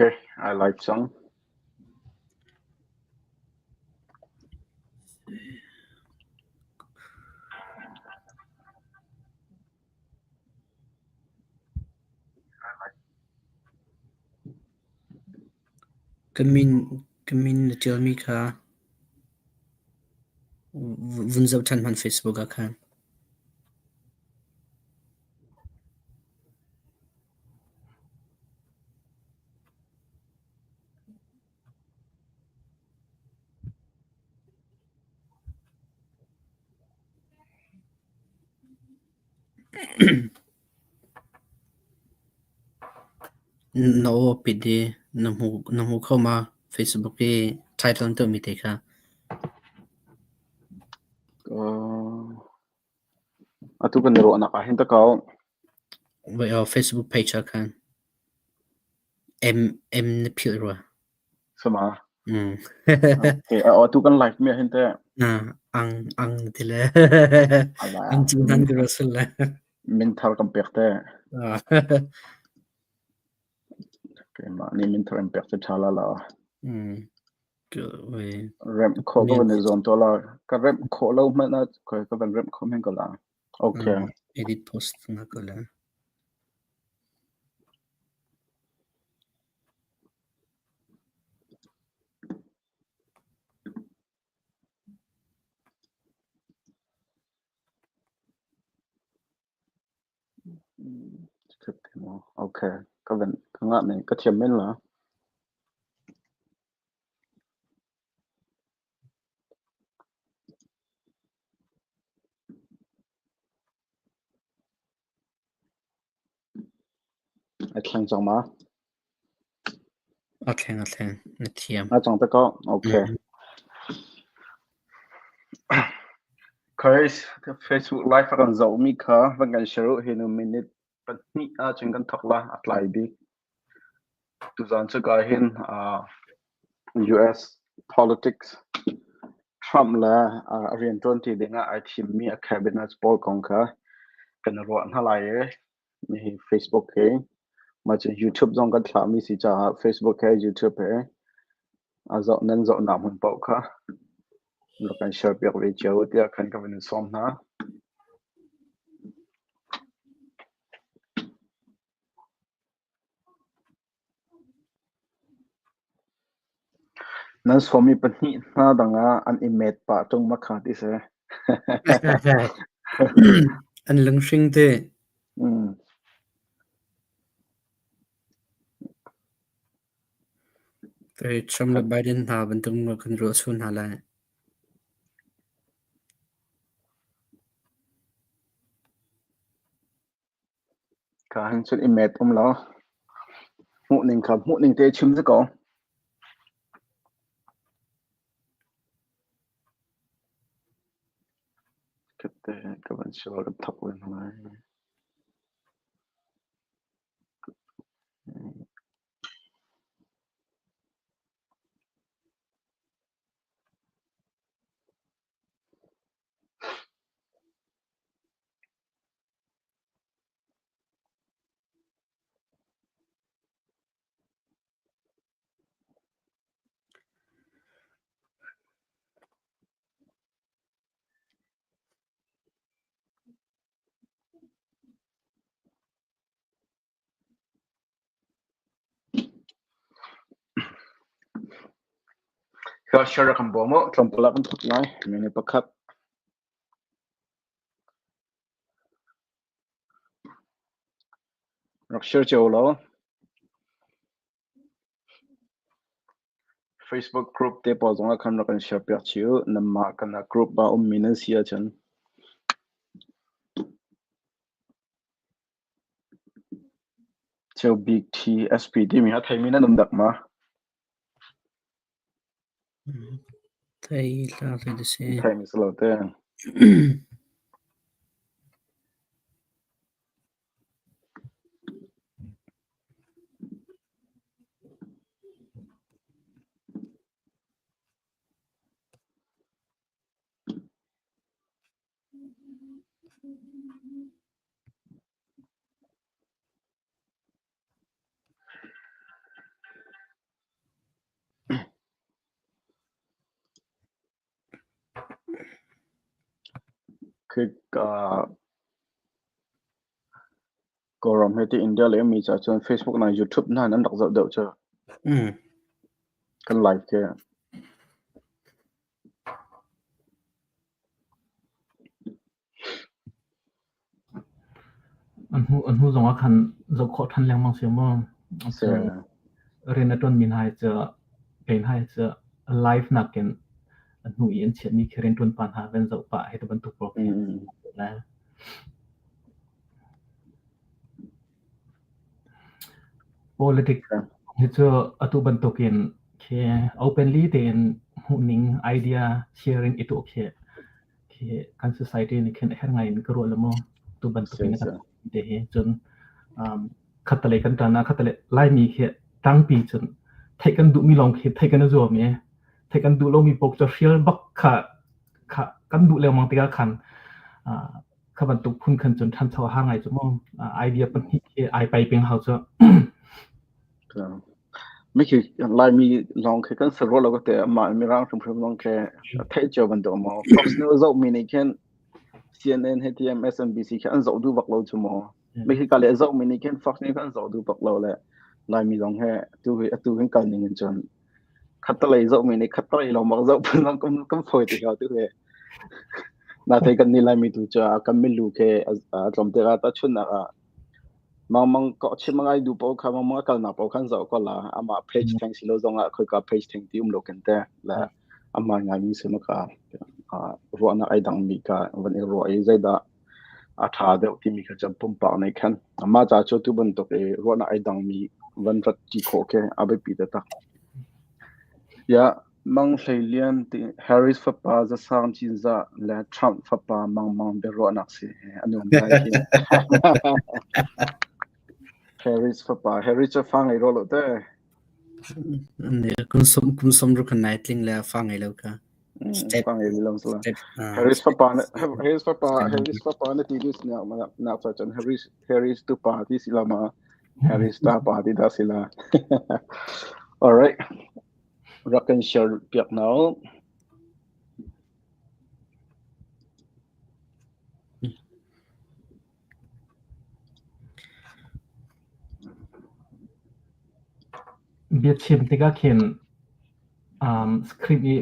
Okay, I like cang. Ka min na ṭialmi kha vun zoh ṭhan hmanh Facebook ah khan. Na aw pit i na hmu kho ma Facebook i title an tuahmi te kha? Atu kan i ruahnak ah hin ta ko. Facebook page ah khan M M na philh rua. Sama. Okay, atu kan live mi hin te. Ang ang ti le. Ang cu nan ka ruah sul le. Min thar kan pek te. Keimah nih min thar in pek cu ṭha la la. Remh khawh ka van i zuam tuah la. Ka remh khawh lo hmanh ah ka van remh khawh men ko la. Okay. Edit post na ko la. Okay, ka van ka ngah men ka thiam men la. A thleng cang ma? A thleng a thleng na thiam. A cang te ko. Okay. Chris, Facebook live a kan zohmi kha van kan share u hi nu minute pahnih ahcun kan thawk la a tlai bik. Tuzaan cu ka hin US politics Trump le a rianṭuanṭi dingah ai thimmi a cabinet pawl kong kha kan i ruah hna lai i nihi Facebook hi mah cu YouTube zong kan thlahmi si caah Facebook he YouTube he a zoh nan zohnak hmun paoh kha rak kan share piak ve cio tiah khan ka van in sawm hna. Nan sawmi pahnih hna dangah an i met pah ṭung ma kha ti si. An lunghring te. Trump le Biden hna bantuk kan ruah sual hna lai. Ka hin cun i met um law hmuhning kha hmuhning te chim si ko. Khatte ka van sual ka thok len lai. Ka share kan bawm u, tlawmpal ah kan thut lai. Mini pakhat. Rak share cio law. Facebook group te pawl zongah khan rak kan share piak chih u. Nanmah kan group ah ummi nan si ahcun. Ceu bik TSP timi a theimi nan um dak ma? Thei hlah hlei si. Theimi si lo te. Khi Kawlram he ti India le mi caah cun Facebook na YouTube na nan rak zoh deuh cu. Kan live khi. An hnu zong ah khan zoh khawh ṭhan lengmang si maw? Si. Rian a ṭuanmi hna hi cu kei hna hi cu live nakin a hnu i an chiahmi khi rianṭuan pa hna kan zoh pah hei ti bantuk pawl khi. Politics hi cu atu bantukin khi openly tein hmuhning idea sharing i tuah khi khi kan society nih khin a herh ngai in ka ruah lo maw tu bantukin kan te hi cun khattelei kan ṭan ah khattelei Laimi khi ṭangpi cun theih kan duhmi lawng khi theih kan i zuam i theih kan duh lomi paoh cu hrial bak kha kha kan duh lengmang tikah khan kha bantuk phun khan cun ṭhancho a har ngai cu mu. Idea pahnih khi ai pai peng hau cu. Mi khi Laimi lawng khi kan si rua lo ka te amah Mirang hrimhrim zong khi a theih cio bantuk maw. Fox News zoh mi nih khin CNN he ti MSNBC khi an zoh duh bak lo cu maw. Mi khi ka le zoh mi nih khin Fox News an zoh duh bak lo le Laimi zong he tu hi atu hin kal ning in cun khattalei zoh mi nih khattalei lawng bak zoh phun zong kan fawi ti ko tu hi. Na thei kan nih Laimi tu cu kan milu khi a tlawm tikah tahchunhnak ah Mangmang ko chim ngai duh paoh kha mangmang a kalnak paoh khan zoh ko la amah page theng si lo zongah khoika page theng ti um lo kan te le amah ngai mi si ka ruahnak ai dang mi ka van i ruah i zeidah a ṭha deuh timi kha cun pumpak nih khan amah ca cu tu bantuk i ruahnak ai dang mi van rat ṭi khawh khi a biapi taktak. Ya Mang Hlei Lian ti Harris fapa Zasang Cinzah le Trump fapa Mang Mang biaruahnak si a nuam ngai khi. Harris fapa Harris cu fa ngei rua lo te. Kum som ruk nai tling le fa ngei lo ka. Step Fa ngei lo sala. Harris fapa Harris fapa Harris fapa na ti dis na na cha chan Harris Harris tu pa ti sila ma Harris ta pa ti da sila. All right. Rak kan share piak now. Biachim tikah khin script i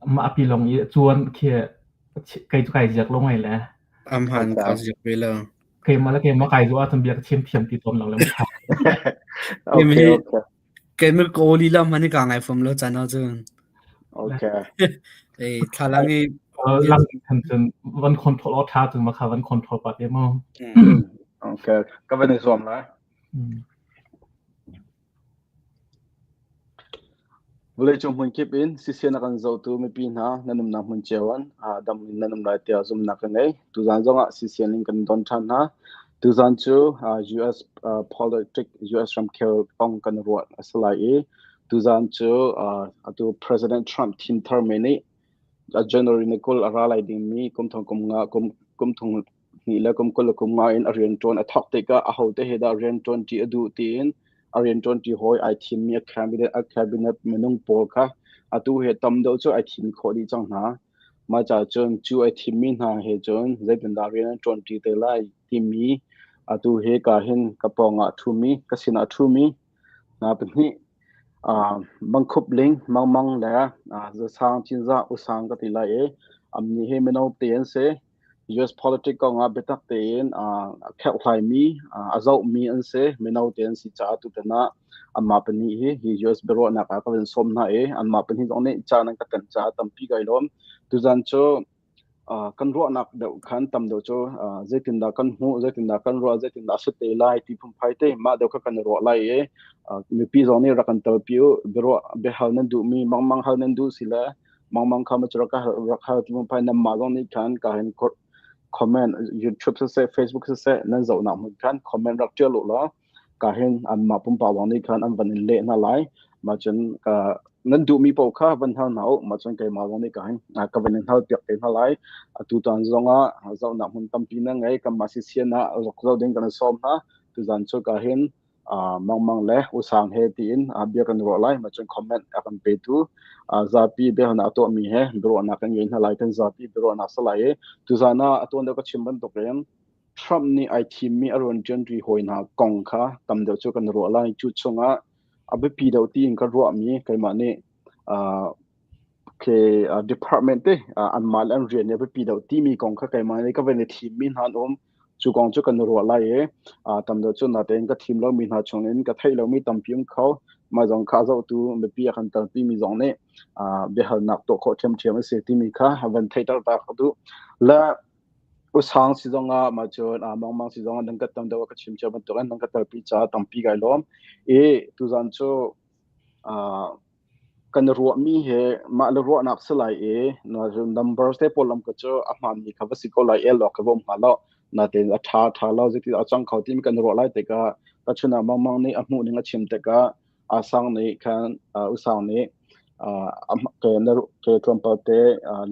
mah api lawng i cuan khi kei cu kai ziak lo ngai le. Am han ka ziak ve lo. Keimah le keimah kai zuah ahcun bia ka chim thiam ti tawn lo le. Okay, okay. Keimah kawl lila hmanh hi ka ngai fom lo caan ahcun. Okay. Ei thlalang i lang khan cun van control aw tha cun makha van control pa te mu. Okay. Ka van i zuam lai. Vawleicung hmunkip in sisian a kan zohtu mipi hna nan umnak hmun cio an dam in nan um lai tiah zumhnak ka ngei. Tuzaan zongah sisian in kan don ṭhan hna. Tuzaan cu US politic, US ramkhel kong kan ruah a si lai i tuzaan cu atu President Trump thim tharmi nih January ni 20 a ra lai dingmi kum thong kum nga kum kum thong hnih le kum 25 in a rianṭuan a thawk tikah ahote he dah rianṭuan ṭi a duh tiin a rianṭuanṭi hawi ai thimmi a cabinet minung pawl kha atu he tam deuh cu ai thim khawh dih cang hna. Mah caah cun cu ai thimmi hna he cun zeitindah rian an ṭuanṭi te lai timi atu he ka hin ka pawngah a ṭhumi ka sinah a ṭhumi hna pahnih Mangkhup Ling, Mangmang le Zasang Cinzah Usang ka ti lai i amnih hi mino te an si. US politics kongah biatak tein a kherhhlaimi, a zohmi an si. Mino te an si caah tutan ah anmah pahnih hi hi US biaruahnak ah ka van sawm hna i anmah pahnih zong nih caan an ka tenh caah tampi kai lawm. Tuzan cu kan ruahnak deuh khan tam deuh cu zeitindah kan hmuh, zeitindah kan ruah, zeitindah a si te lai ti phunphai te mah deuh kha kan i ruah lai i mipi zong nih rak kan telpi u. Biaruah biahal nan duhmi, mangmang hal nan duh si le mangmang kha cu rak rak hal ti phunphai nanmah zong nih khan ka hin comment YouTube siseh Facebook siseh nan zohnak hmun khan comment rak ṭial u law ka hin anmah pumpak zong nih khan an van in leh hna lai. Mah cun ka nan duhmi paoh kha van hal hna u. Mah cun keimah zong nih ka hin ka van in hal piak te hna lai. Atu tan zong ah zohnak hmun tampi na ngei. Kanmah sisian ah rak zoh ding kan in sawm hna. Tuzan cu ka hin. Mangmang le Usang he tiin bia kan ruah lai. Mah cun comment a kan petu zapi biahalnak a tuahmi he biaruahnak kan ngei hna lai. Kan zapi biaruahnak si lai i tuzan ah a tuan deuh ka chim bantukin Trump nih ai thimmi a ruan ṭianṭi hawi hna kong kha tam deuh cu kan ruah lai. Cu chungah a biapi deuh tiin ka ruahmi keimah nih ke department te anmah le an rian nih a biapi deuh timi kong kha keimah nih ka van i thimmi hna an um. Cu kong cu kan ruah lai i tam deuh cu natein ka thim lomi hna chungin ka theih lomi tampi um kho. Mah zong kha a zohtu mipi a kan telpimi zong nih biahalnak tuah khawh ṭhiamṭhiam a si timi kha van theihter ta ka duh. Le usang si zongah mah cun mangmang si zongah nan ka tam deuh ka chim cia bantukin nan ka telpi caah tampi kai lawm. I tuzan cu kan ruahmi he mah le ruahnak si lai i numbers te pawl lam ka cu a hmaanmi kha va si ko lai el awk ka va um hnga lo. Natein a ṭha ṭha lo zeiti a cang kho timi kan ruah lai tikah ka chunah mangmang nih a hmuh ning a chim tikah asang nih khan usang nih ke na ke tlawmpal te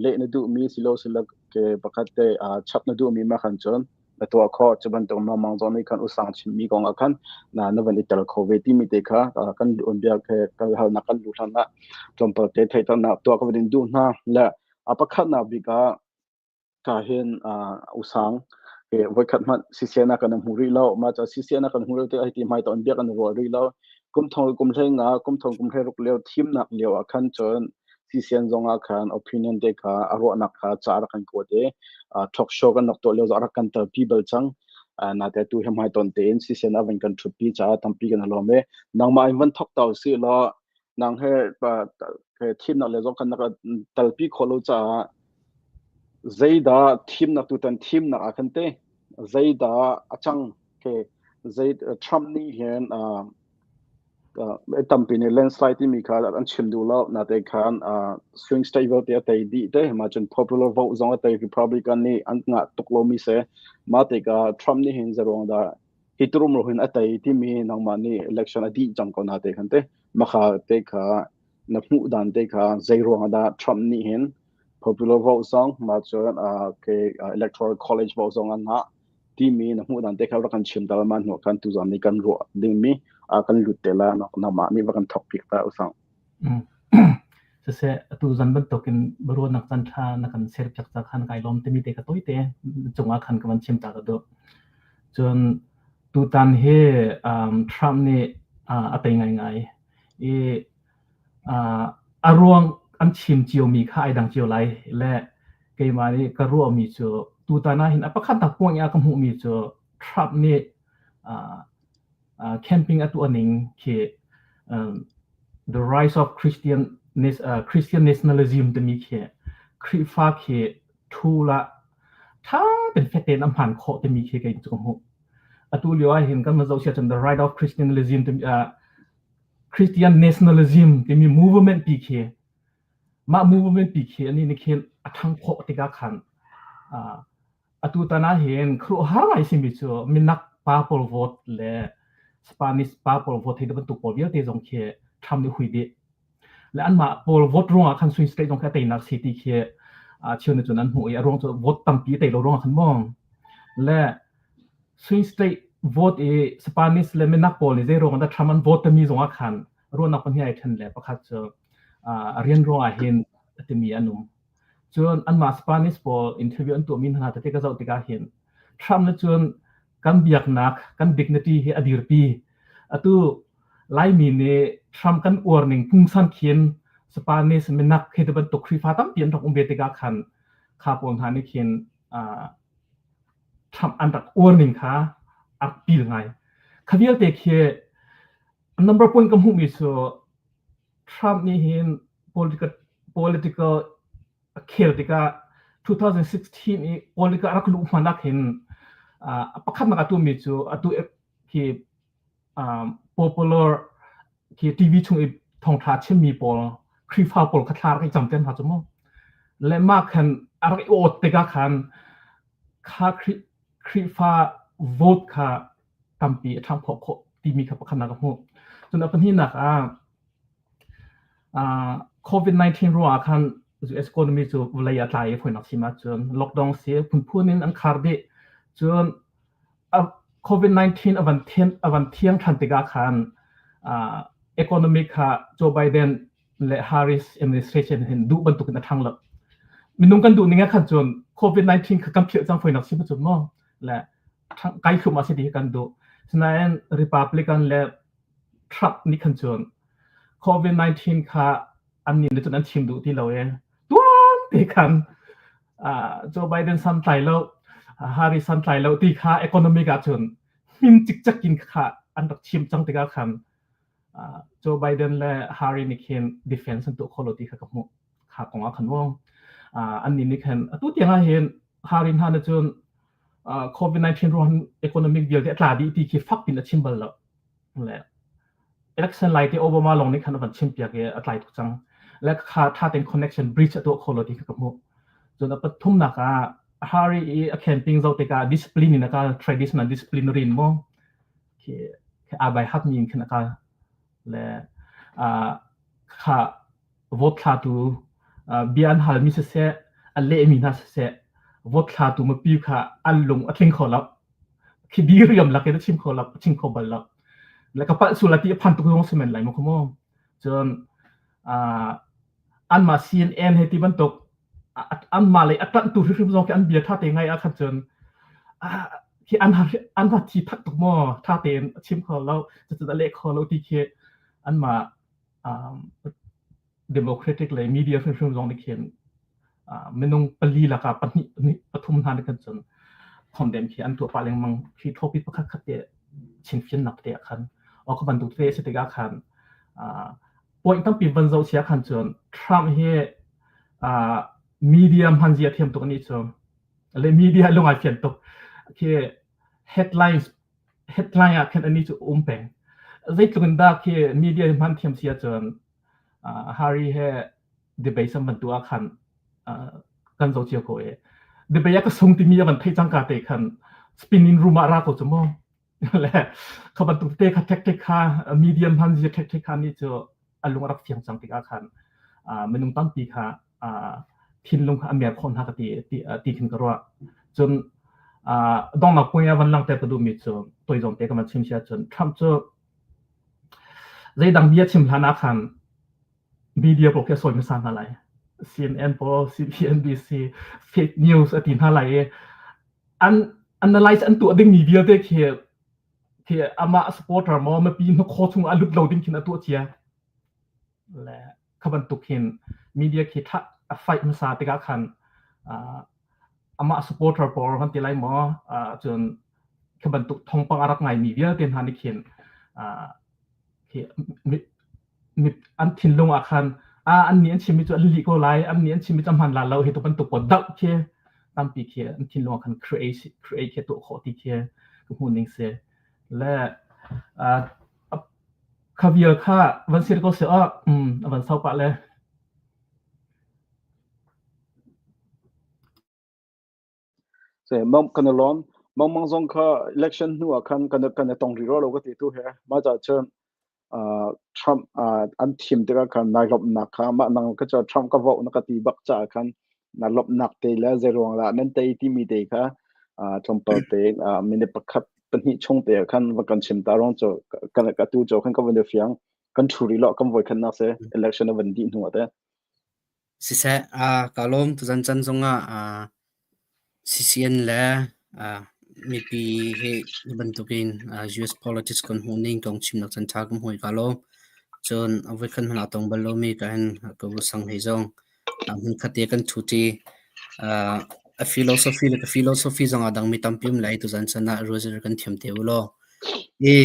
leh na duhmi silo silo ke pakhat te chap na duhmi ma khan cun na tuah khawh. Cu bantuk mangmang zong nih khan usang chimmi kong ah khan na na van i tel kho ve timi te kha kan on bia ke kan halnak kan lu hlan ah tlawmpal te theihternak tuah ka van in duh hna. Le a pakhatnak bik ah ka hin usang ke voikhat hmanh CCN ah kan hmu rih lo. Ma cha CCN ah kan hmu rih te ai ti hmai ton bia kan ruah rih lo. Kum thong kum hlei nga kum thong kum hlei ruk lio thimnak lio ah khan cun CCN zong ah khan opinion te kha a ruahnak kha ca rak kan kuat i talk show kan rak tuah lio zong rak kan telpi bal cang. Na te tu he hmai ton tein CCN a van kan thutpi caah tampi kan lawm i nangmah in van thok tau si law nang he thimnak le zong kan rak telpi khawh lo caah zeidah thimnak tutan thimnak ah khan te zeidah a cang ke zei Trump nih hin tampi nih landslide timi kha an chim duh lo. Natein khan swing state vialte a tei dih te. Mah cun popular vote zong a tei. Republican nih an ngah tuk lomi si. Mah tikah Trump nih hin zeruang dah hi turum ro hin a tei timi nangmah nih election a dih cang ko na te khan te makha te kha na hmuh dan te kha zei ruang dah Trump nih hin popular vote zong mah cun ke electoral college vote zong an ngah timi na hmuh dan te kha rak kan chim ta ma hnu khan tu zong nih kan ruah dingmi kan lut te la nangmah nih va kan thok pik ta usang. Siseh, atu zan bantukin baruahnak caan ṭha na kan ser piak ca khan kai lawm timi te ka tawi te cungah khan ka van chim ta ka duh. Cun tutan hi Trump nih a tei ngaingai i a ruang an chim ciomi kha ai dang cio lai le keimah nih ka ruahmi cu tutan ah hin a pakhatnak point ah ka hmuhmi cu Trump nih camping a tuah ning khi the rise of Christian Christian nationalism timi khi Khrihfa khi tool ah ṭha tein fek tein a hman khawh timi khi kei cu ka hmuh. Atu lio ah hin kan zoh sia cun the right of Christianism timi Christian nationalism timi movement pi khi mah movement pi khi ani nih khin a ṭhang khawh tikah khan atu tan ah hin khuaruahhar ngai simi cu minak pa pawl vote le Spanish pa pawl vote hei bantuk pawl vialte zong khi Trump nih hui dih. Le anmah pawl vote ruangah khan swing state zong khi a teinak si ti khi cheu nih cun an hmuh i a ruang cu vote tampi a tei lo ruangah khan maw le swing state vote i Spanish le minak pawl nih zei ruangah dah Trump an vote timi zongah khan ruahnak pahnih ai ṭhen le pakhat cu a rian ruangah hin a timi an um. Cun anmah Spanish pawl interview an tuahmi hna tete ka zoh tikah hin Trump nih cun kan biaknak, kan dignity hi a dirpi. Atu Laimi nih Trump kan uar ning pungsan khin Spanish minak khi ti bantuk Khrihfa tampi an rak um ve tikah khan kha pawl hna nih khin Trump an rak uar ning kha a rak pil ngai. Kha vialte khi number point ka hmuhmi cu Trump nih hin political political a khel tikah 2016 i political a rak luh hman ah khin a pakhatnak a tuahmi cu atu khi popular khi TV chung i thawngṭha chimmi pawl Khrihfa pawl kha thla rak i camter hna cu mu. Le mah khan a rak i awt tikah khan kha Khrihfa vote kha tampi a ṭhangh khawh khawh timi kha pakhatnak ka hmuh. Cun a pahnihnak ah COVID-19 ruangah khan US economy cu vawlei a tla i fawinak sim ahcun lockdown si phunphun in an khar dih. Cun. COVID-19 a van thiang ṭhan tikah khan economy kha Joe Biden le Harris administration hin duh bantukin a ṭhang lo. Minung kan duh ning ah khan cun COVID-19 kha kan philh cang foinak si cun maw le kai thlum a si ti kan duh. Sinain Republican le Trump nih khan cun COVID-19 kha an nih cun an chim duh ti lo e. Tuan te khan Joe Biden san tlai lo, Harris san tlai lo ti kha economic ah cun hmin cikcek in kha an rak chim cang tikah khan Joe Biden le Harris nih khin defense an tuah kho lo ti kha ka hmuh. Kha kong ah khan mu. An nih nih khan atu tiang ah hin Harris hna nih cun COVID-19 ruang economic vialte a tla dih ti khi fak pin a chim bal lo. Le election lai te Obama lawng nih khan a van chim piak i a tlai tuk cang. Le kha tha tein connection bridge a tuah kho lo ti kha ka hmuh. Cun a pathumnak ah Harry i a camping zoh tikah discipline in a kal, traditional disciplinary in mu khi aa bai hat mi in khan a kal. Le kha vote thlatu bia an halmi siseh, a lehmi hna siseh, vote thlatu mipi kha an lung a tling kho lo. Khi diriam lak in a chim kho lo, a chim kho bal lo. Le ka palh sual ti a phan tuk zong si men lai mu kha mu. Cun anmah CNN he ti bantuk anmah lei a ṭanhtu hrimhrim zong khi an bia ṭha te ngai ah khan cun khi an ha thi thak tuk maw ṭha tein a chim kho lo, cucu a leh kho lo ti khi anmah democratic le media hrimhrim zong nih khin minung pali lakah pahnih pathum hna nih khan cun condemn khi an tuah pah lengmang. Khi topic pakhat khat te chinfiannak te ah khan o kha bantuk te si tikah khan point tampi van zoh sia khan cun Trump hi media hman zia thiam tuk ani cu le media lungai fian tuk khi headlines headline ah khan ani cu um peng. Zeitluk in dah khi media hman thiam sia cun Harry he debate sam bantu ah khan kan zo cio ko e. Debate ah ka sung timi a van theih cangka te khan spinning room ah ra ko cu mu. Le kha bantuk te kha tactic kha medium hman zia tactic kha ni cu a lung a rak fiang cang tikah khan minung tampi kha thinlung kha a mer khawh hna ka ti ti khin ka ruah. Cun donghnak point ah van langhter ka duhmi cu toizawm te ka van chim sia cun Trump cu zeidang bia chim hlan ah khan media pawl khi a sawi hmasa hna lai. CNN pawl, CNBC, fake news a ti hna lai i an analyze an tuah dingmi vialte khi khi amah supporter maw mipi hnakhaw chung ah lut lo ding khin a tuah cia. Le kha bantuk hin media khi tha a fight hmasa tikah khan amah supporter pawl kan ti lai maw, cun kha bantuk thawngpang a rak ngaimi vialte hna nih khin khi an thinlung ah khan a an nih an chimmi cu an lih ko lai, an nih an chimmi cu hman la lo hi to bantuk pawl doh khi tampi khi an thinlung ah khan create create khi tuah khawh ti khi ka hmuh ning si. Le kha vial kha van sir ko se a van sau pah le. Se mong kan lom mong mang zong kha election hnu ah khan kan kan tong ri ro lo ka ti tu he ma cha chun Trump an thim tikah khan nai lawmhnak kha mah nang ka cu Trump ka vote na ka ti bak caah khan na lawmhnak te le zeiruang lah nan tei timi te kha tlawmpal te minute pakhat pahnih chung te khan va kan chim ta rong cu kan ka tu cu khan ka van fiang kan thu rih lo kan voi khan nak se election a van dih hnu te. Siseh, kaa lawm tuzan chan zongah CCN le mipi hi bantukin US politics kan hmuh ning kong chimnak caan ṭha kan hmu i kaa lawm. Cun a voikhat hmanh aa tong bal lomi ka hin ka u Sang he zong hmunkhat te kan ṭhuṭi. A philosophy le ka philosophy zong aa dangmi tampi um lai tuzan chan ah ruazir kan thiam te u law. I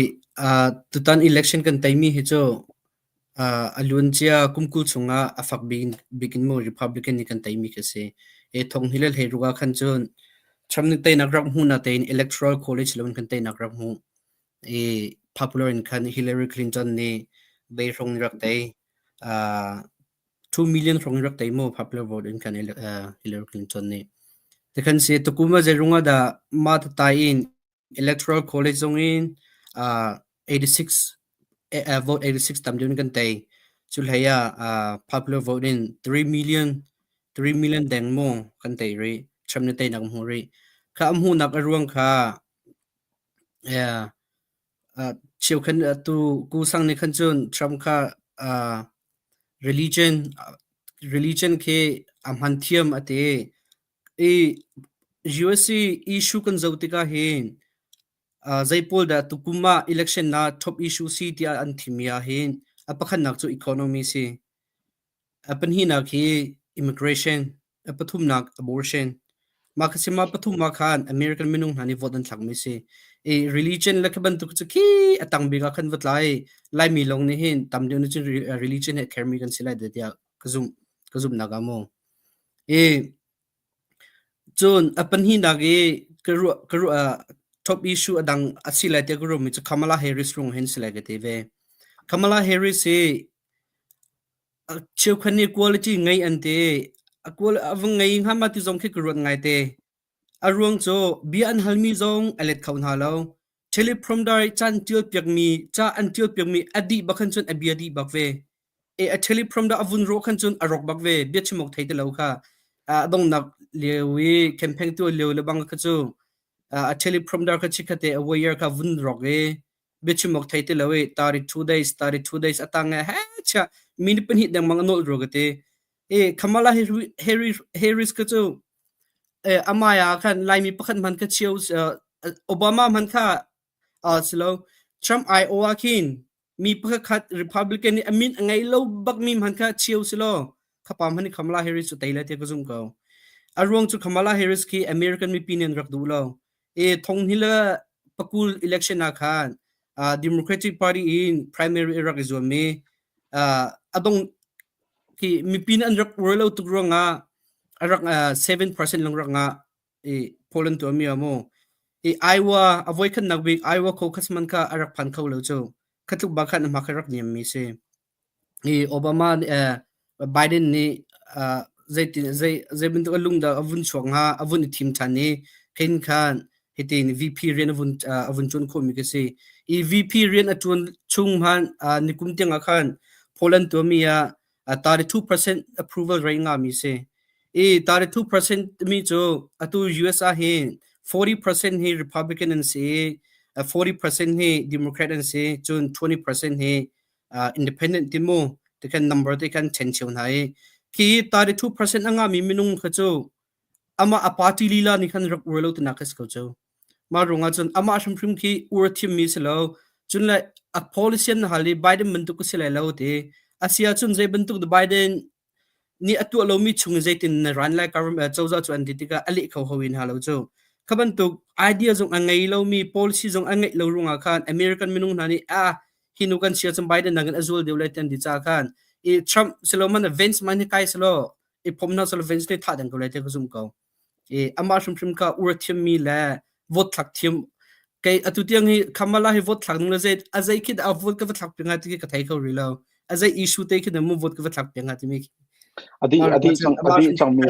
tutan election kan teimi hi cu A luancia kum 20 chungah a fak bik in maw Republican nih kan teimi khi a si. Hi thong hi le hleiruk ah khan cun Trump nih teinak rak hmuh natein Electoral College lo in kan teinak rak hmuh. I popular in khan Hillary Clinton nih vei hrawng in rak tei. 2 million hrawng in rak tei maw popular vote in khan Hillary Clinton nih. Tikhan si tukum ah zeirung ah dah mah tatai in Electoral College zong in 86 vote 86 tam deuh in kan tei. Cu hlei ah popular vote in 3 million 3 million deng maw kan tei rih. Trump nih teinak a hmuh rih. Kha a hmuhnak a ruang kha Yeah. Cheukhat atu Ku Sang nih khan cun Trump kha religion religion khi a hman thiam a ti. I US i issue kan zoh tikah hin zei pawl dah tukum ah election ah top issue si tiah an thimmi ah hin a pakhatnak cu economy si. A pahnihnak hi immigration, a pathumnak abortion. Mah kha si mah pathum ah khan American minung hna nih vote an thlakmi si. I religion le kha bantuk cu khi a tang bik ah khan va tla i Laimi lawng nih hin tam deuh nih cun religion he khermi kan si lai tiah ka zumh ka zumhnak ah mu. I cun a pahnihnak i ka ruah top issue a dang a si lai tiah ka ruahmi cu Kamala Harris rung hin si lai ka ti ve. Kamala Harris hi cheukhat nih quality ngei an ti. A va ngei hnga ma ti zong khi ka ruat ngai te. A ruang cu bia an halmi zong a let kho hna lo. Teleprompter caan ṭial piakmi ca an ṭial piakmi a dih bak khan cun a bia dih bak ve. E a teleprompter a vun rawh khan cun a rawk bak ve. Bia chim awk thei ti lo kha. A donghnak lio i campaign tuah lio le bang kha cu a teleprompter kha chikkhat te a wire kha vun rawk i biachim awk thei ti lo i 32 days 32 days a tang he chia minute pahnih dengmang a nolh rua ka ti. E Kamala Harris Harris ka cu e amaya khan Laimi pakhat hman ka chio Obama hman kha silo Trump Iowa khin mi pakhat khat Republican nih a min a ngei lo bak mi hman kha chio silo khapa hman Kamala Harris cu tei lai ti ka zum ko. A ruang cu Kamala Harris khi American mipi nih an rak duh lo. E thong hi le pakul election ah khan Democratic Party in primary rak i zuam i adong khi mipi nih an rak uar lo tuk ruangah a rak 7% long rak nga i Poland tu ami amu i Iowa a voi khat nak bik Iowa caucus man kha a rak phan kho lo cu khatluk ba khan ma kha rak niam mi si. Hi Obama nih Biden nih zeitin zei zei bantuk a lung dah a vun chuak hnga a vun i thim ṭhan i khin khan hitin VP rian a vun ṭuan khawhmi ka si. I VP rian a ṭuan chung hmanh nikum tiang ah khan Poland tuahmi ah 32% approval rate ngahmi si. I 32% mi cu atu US ah hin 40% hi Republican an si i 40% hi Democrat an si, cun 20% hi independent ti mu ti khan number te khan chen cheu hna i khi 32% a ngahmi minung kha cu amah a party lila nih khan rak ur lo tinak kha si ko cu. Mah ruangah cun amah hrimhrim khi ur thimmi si lo cun le a policy an hal i Biden bantuk ka si lai lo ti asia cun zei bantuk Biden nih a tuah lomi chung in zeitin na ran lai government cozah cu an ti tikah a leh kho ho in ha lo cu. Kha bantuk idea zong a ngei lomi policy zong a ngeih lo ruangah khan American minung hna nih a hi nu kan chia cun Biden nakin a zual deuh lai ti an ti caah khan i Trump silo man Vance man hi kai silo i phom hna silo Vance nih thah deng ko lai ti ka zum ko. I amah hrimhrim kha ur thiammi le vote thlak thiam kei atu tiang hi Kamala hi vote thlak ning le zei a zei khi dah vote ka va thlak pe nga ti ka thei kho rih lo. A zei issue te khi dah mu vote ka va thlak pe nga timi. Adi adi chang adi chang mi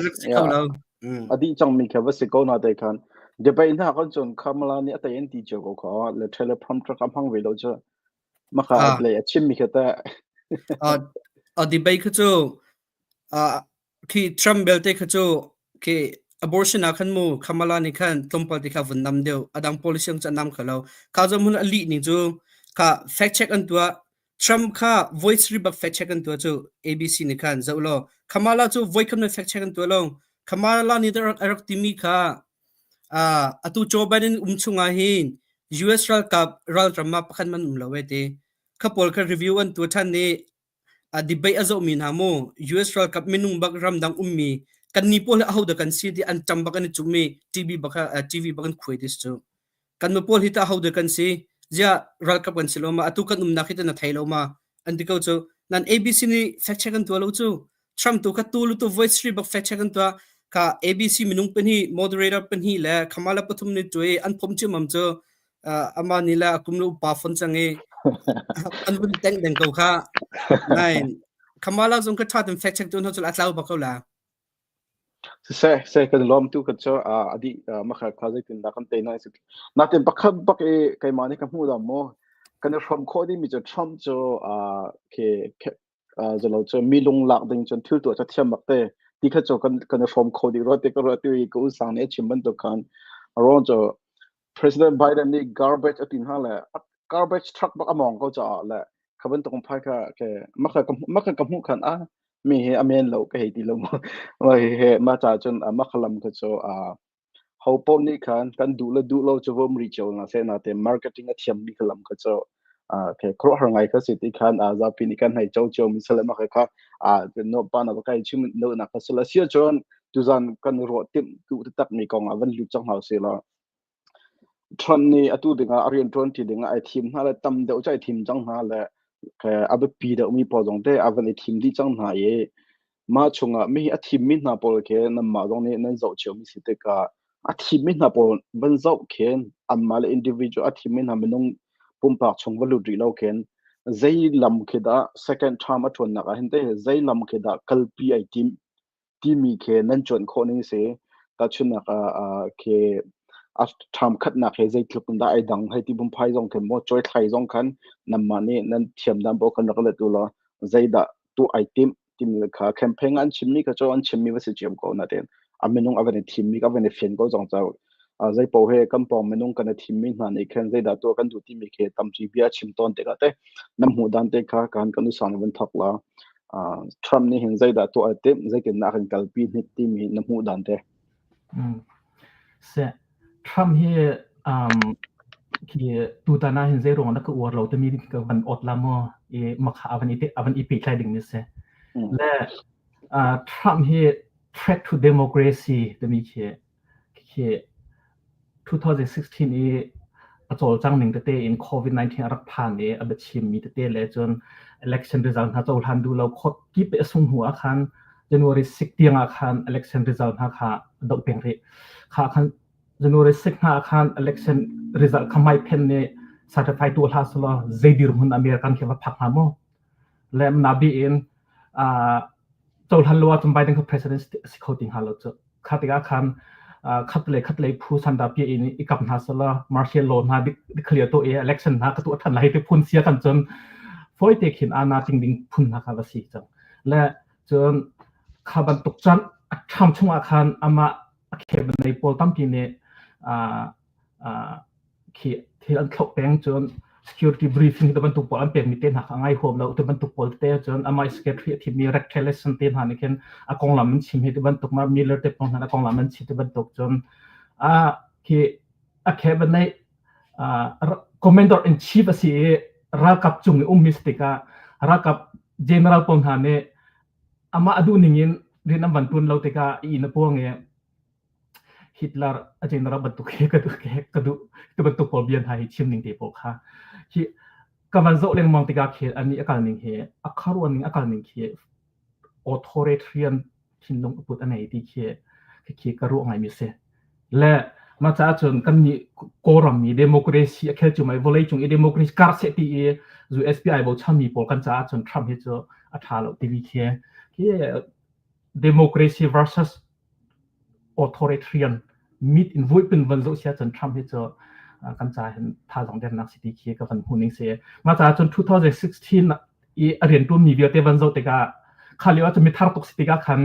adi chang mi kha va si ko na te khan debate na kan chun Kamala nih a tei an ti cio ko kha le teleprompter ka hmang ve lo chu maka le a chim mi kha ta. A debate kha chu Khi Trump belte kha cu khi abortion ah khan mu Kamala nih khan tlawmpal te kha vun nam deuh. A dang policy cu an nam kho lo. Kha zong hmun a lih ning cu kha fact check an tuah. Trump kha voice ri bak fact check an tuah cu ABC nih khan zoh law Kamala cu voi kham na fact check an tuah lo. Kamala nih a rak timi kha atu Joe Biden um chungah hin US ralkap ralram ah pakhat man um lo e ti. Kha pawl kha review an tuah ṭhan i A debate a zohmi hna mu US ralkap minung bak ramdang ummi kannih pawl hi ahodah kan si ti an ṭam bak an i cummi TV bak TV bak an khuai this cu. Kan nu pawl hi tah ahodah kan si? Ziah ralkap kan si lo ma? Atu kan umnak hi tah na thei lo ma? An ti ko cu. Nan ABC nih fact check an tuah lo cu. Trump tu kha tu lu tu voice three bak fact check an tuah. Ka ABC minung pahnih moderator pahnih le Kamala pathum nih tu i an phom ciammam cu ama nih le a kum le upa fon cang i an vun teng deng ko kha. Nain Kamala zong ka ṭha ten fact check tu hna cu a tlau bak ko la. Siseh se kan lawm tu kan cu adi makha kha zeitin dah kan te na si natin pakhat bak i keimah nih ka hmu dam mu kan i hrom khawh ding mi cu Trump cu ke zalo cu mi lung lak ding cun thil tuah cu thiam bak te ti kha cu kan kan i hrom kho dih rua te ka rua tu i ka u sang nih a chim bantuk khan ron cu. President Biden nih garbage a ti hna le garbage truck bak a mawng ko caah le kha bantuk phai kha ke makha makha ka hmuh khan a mi hi a men lo ka hei ti lo mu ma he ma cha cun makha lam kha chu a ho po nih khan kan duh le duh lo chu vom ri cheu na se na te marketing a thiam mi kha lam kha chu ke khro har ngai kha si ti khan a zapi nih kan hei cho cheu mi sale ma kha kha a no pa na kai chim no na kha sala sia chon tuzan kan ro tim tu tak mi kong a van lut chang hau se la Trump nih atu dingah a rianṭuan ṭi dingah ai thim hna le tam deuh cu ai thim cang hna le a biapi deuhmi pawl zong te a van i thim dih cang hna i mah chungah mi a thimmi hna pawl khi nanmah zong nih nan zoh ciomi si tikah a thimmi hna pawl van zoh khin anmah le individual a thimmi hna minung pumpak chung va lut rih lo khin zei lam khi dah second term a ṭuannak ah hin teh zei lam khi dah kalpi ai tim timi khi nan cuanh khawh ning si. Tahchunhnak ah khi a ṭham khatnak he zeitluk in dah ai dang hei ti phungphai zong khin maw cawithlai zong khan nanmah nih nan thiam dan paoh khan rak let u law zeidah tuah ai timh timi kha campaign an chimmi kha cu an chimmi va si ciam ko nain a minung a van i thimmi ka van i fian ko zong cu zei paoh he kan pawng minung kan i thimmi hna nih khan zeidah tuah kan duh timi khi tampi bia chim tawn tikah te nan hmuh dan te kha kan kan usang van thok la. Trump nih hin zeidah tuah a timh, zeitindah a kan kalpi hnik timi na hmuh dan te? Se Trump hi um, khi tutan ah hin zei ruang dah ka uar lo timi ka van ot la maw i makha avan i avan i pehtlai ding mi si. Le Trump hi threat to democracy timi khi khi 2016 i a cawlcang ning tete in COVID-19 a rak phan i a biachim mi tete le cun election result hna cohlan duh lo court kip a sung hnu ah khan January 6 tiang ah khan election result hna kha doh peng rih. Kha khan January 6 hna ah khan election result kha mai phen nih certify tu hlah selaw zei dirhmun American khi va phak hnga maw? Le nabi in cohlan lo ahcun Biden kha president si kho ti hnga lo cu. Kha tikah khan khat le khat lei phu sanda pia in i kap hna sala martial law hna declare to i election hna ka tu than lai te phun sia kan cun foi te khin ana ting ding phun hna kha va si cang. Le cun kha bantuk chan a tham chungah khan ama a khep nei pawl tampi nih khi thil an thloh peng cun security briefing te bantuk pawl an pekmi te hna kha ngai huam lo te bantuk pawl te cun amai secretary a thimmi Rex Tillerson te hna nih khin a konglam an chim hi te bantuk ma Miller te pong hna a konglam an chim te bantuk cun a khi a cabinet commander in chief a si i ralkap cung i ummi si tikah ralkap general pawl hna nih amah a duh ning in rian an van tuan lo tikah i na puang i Hitler a general bantuk hi ka duh ka duh ti bantuk pawl bia hna hi chim ning te pawl kha hi ka van zoh lengmang tikah khi ani a kal ning hi a kharuan ning a kal ning khi authoritarian thinlung a put a ngei ti khi khi ka ruah ngai mi si le ma ca cun kan nih Kawlram mi democracy a khel cu mai vawlei cung i democracy kar seh ti i USPI bochan mi pawl kan caah cun Trump hi cu a tha lo timi khi khi democracy versus authoritarian mit in vuipin van zoh sia cun Trump hi cu kan ca hin thazang dernak si ti khi ka van hmu ning si. Mah caah cun 2016 i a riantuan mi vialte van zoh tikah kha lio ah cun mithar tuk si tikah khan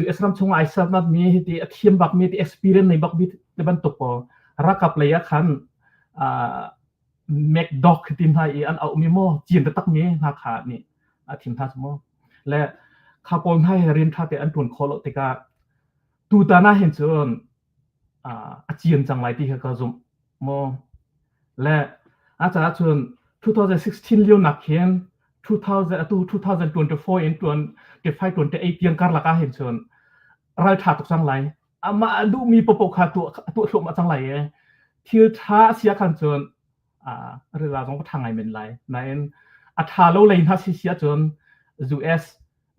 US ram chung ai sernak mi hi ti a thiam bak mi ti experience nei bak mi ti bantuk pawl ralkap lei ah khan McDoc ti hna i an auh mi maw cin taktak mi hna kha nih a thim hna cu maw. Le kha pawl hna he rian ṭha te an ṭuan khawh lo tikah tutan ah hin cun a ciam cang lai ti kha ka zumh maw. Le a caah cun 2016 lio nak khin 2000 atu 2024 in 25 28 tiang karlak ah hin cun ralṭha tuk cang lai. Amah a duhmi paohpaoh kha tuah tuah thluahmah cang lai i thil ṭha a si ah khan cun rila zong ka ṭha ngai men lai. Nain a ṭha lo lei hna si si ahcun US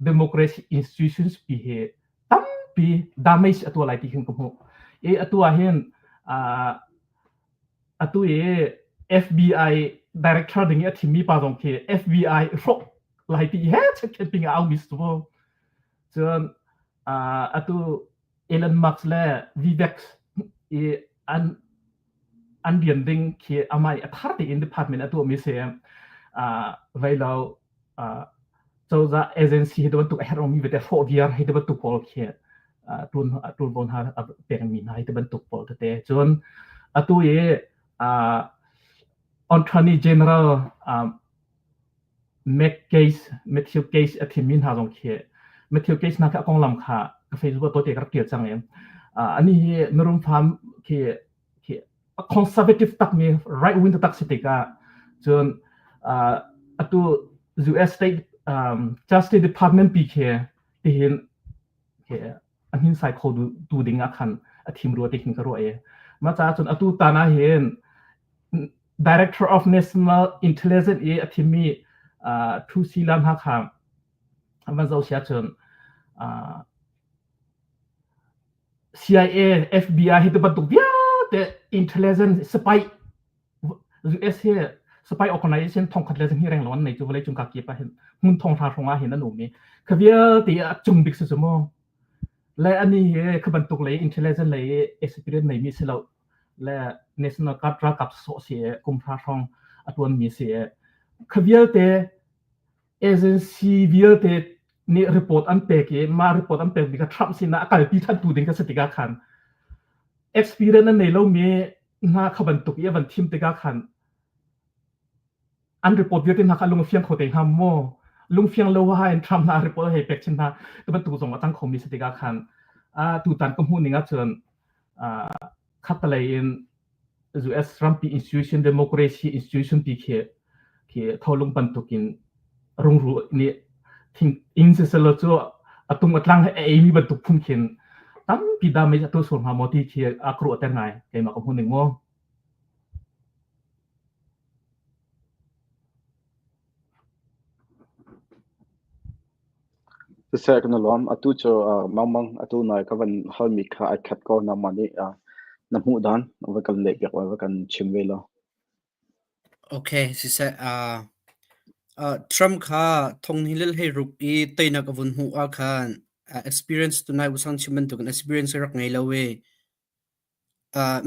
democracy institutions pi hi tampi damage a tuah lai ti khin ka hmuh. I atu ah hin atu i FBI director ding i a thimmi pa zong khi FBI hrawk lai ti he chekhet ping a au mi si cu. Cun atu Elon Musk le Vivek i an an rian ding khi amah i a thar tein department a tuahmi si. Vei lo cozah agency hi bantuk a herhmi vialte hrawh viar hi bantuk pawl khi ṭuanvo hna a pekmi hna hi bantuk pawl tete. Cun Atu i uh, Attorney General um, Matt Gaetz Matthew Gaetz a thimmi hna zong khi Matthew Gaetz hna khi a konglam kha ka Facebook ah tawite ka rak tial cang i uh, ani hi mirum fam khi khi a conservative takmi right wing taktak si tikah cun uh, atu US State um, Justice Department pi khi tihin khi a hninsai kho tu ding ah khan a thim rua ti khin ka ruah i mah caah cun atu tan ah hin Director of National Intelligence i a thimmi uh, Thu Si Lam hna kha van zoh sia cun uh, CIA, FBI hi ti bantuk vialte intelligence spy US hi spy organization thongkhat le zahnih reng lo an nei cu vawlei cung ka kip ah hin hmun thong hra hrawng ah hin an um i kha vialte a cung bik si cu mu le ani hi kha bantuk lei intelligence lei experience nei mi si lo le national guard ralkap sawh si e kum hra hrawng a tuan mi si e kha vialte agency vialte nih report an pek i mah report an pek mi kha Trump sinah a kalpi than tu ding kha si tikah khan experience an nei lomi hna kha bantuk i a van thim tikah khan an report vialte hna kha lung a fiang kho te hnga maw lungfiang lo ha in Trump hna report hei pek chin hna tu bantuk zong a cang khomi si tikah khan tutan ka hmuh ning ahcun khatalei in US rampi institution democracy institution pi khi khi tholung bantukin rungru nih thing inn siselaw cu a tung a tlang he a eimi bantuk phun khin tampi damage a tuah sual hnga maw ti khi a ka ruahter ngai keimah ka hmuh ning maw. Siseh kan i lawm. Atu cu mangmang atu nai ka van halmi kha ai khat ko nangmah nih na hmuh dan va kan leh piak va kan chim ve law. Okay, siseh Trump kha thong hi lel hei ruk i teinak a vun hmuh ah khan experience tunai usang chim bantukin experience rak ngei lo i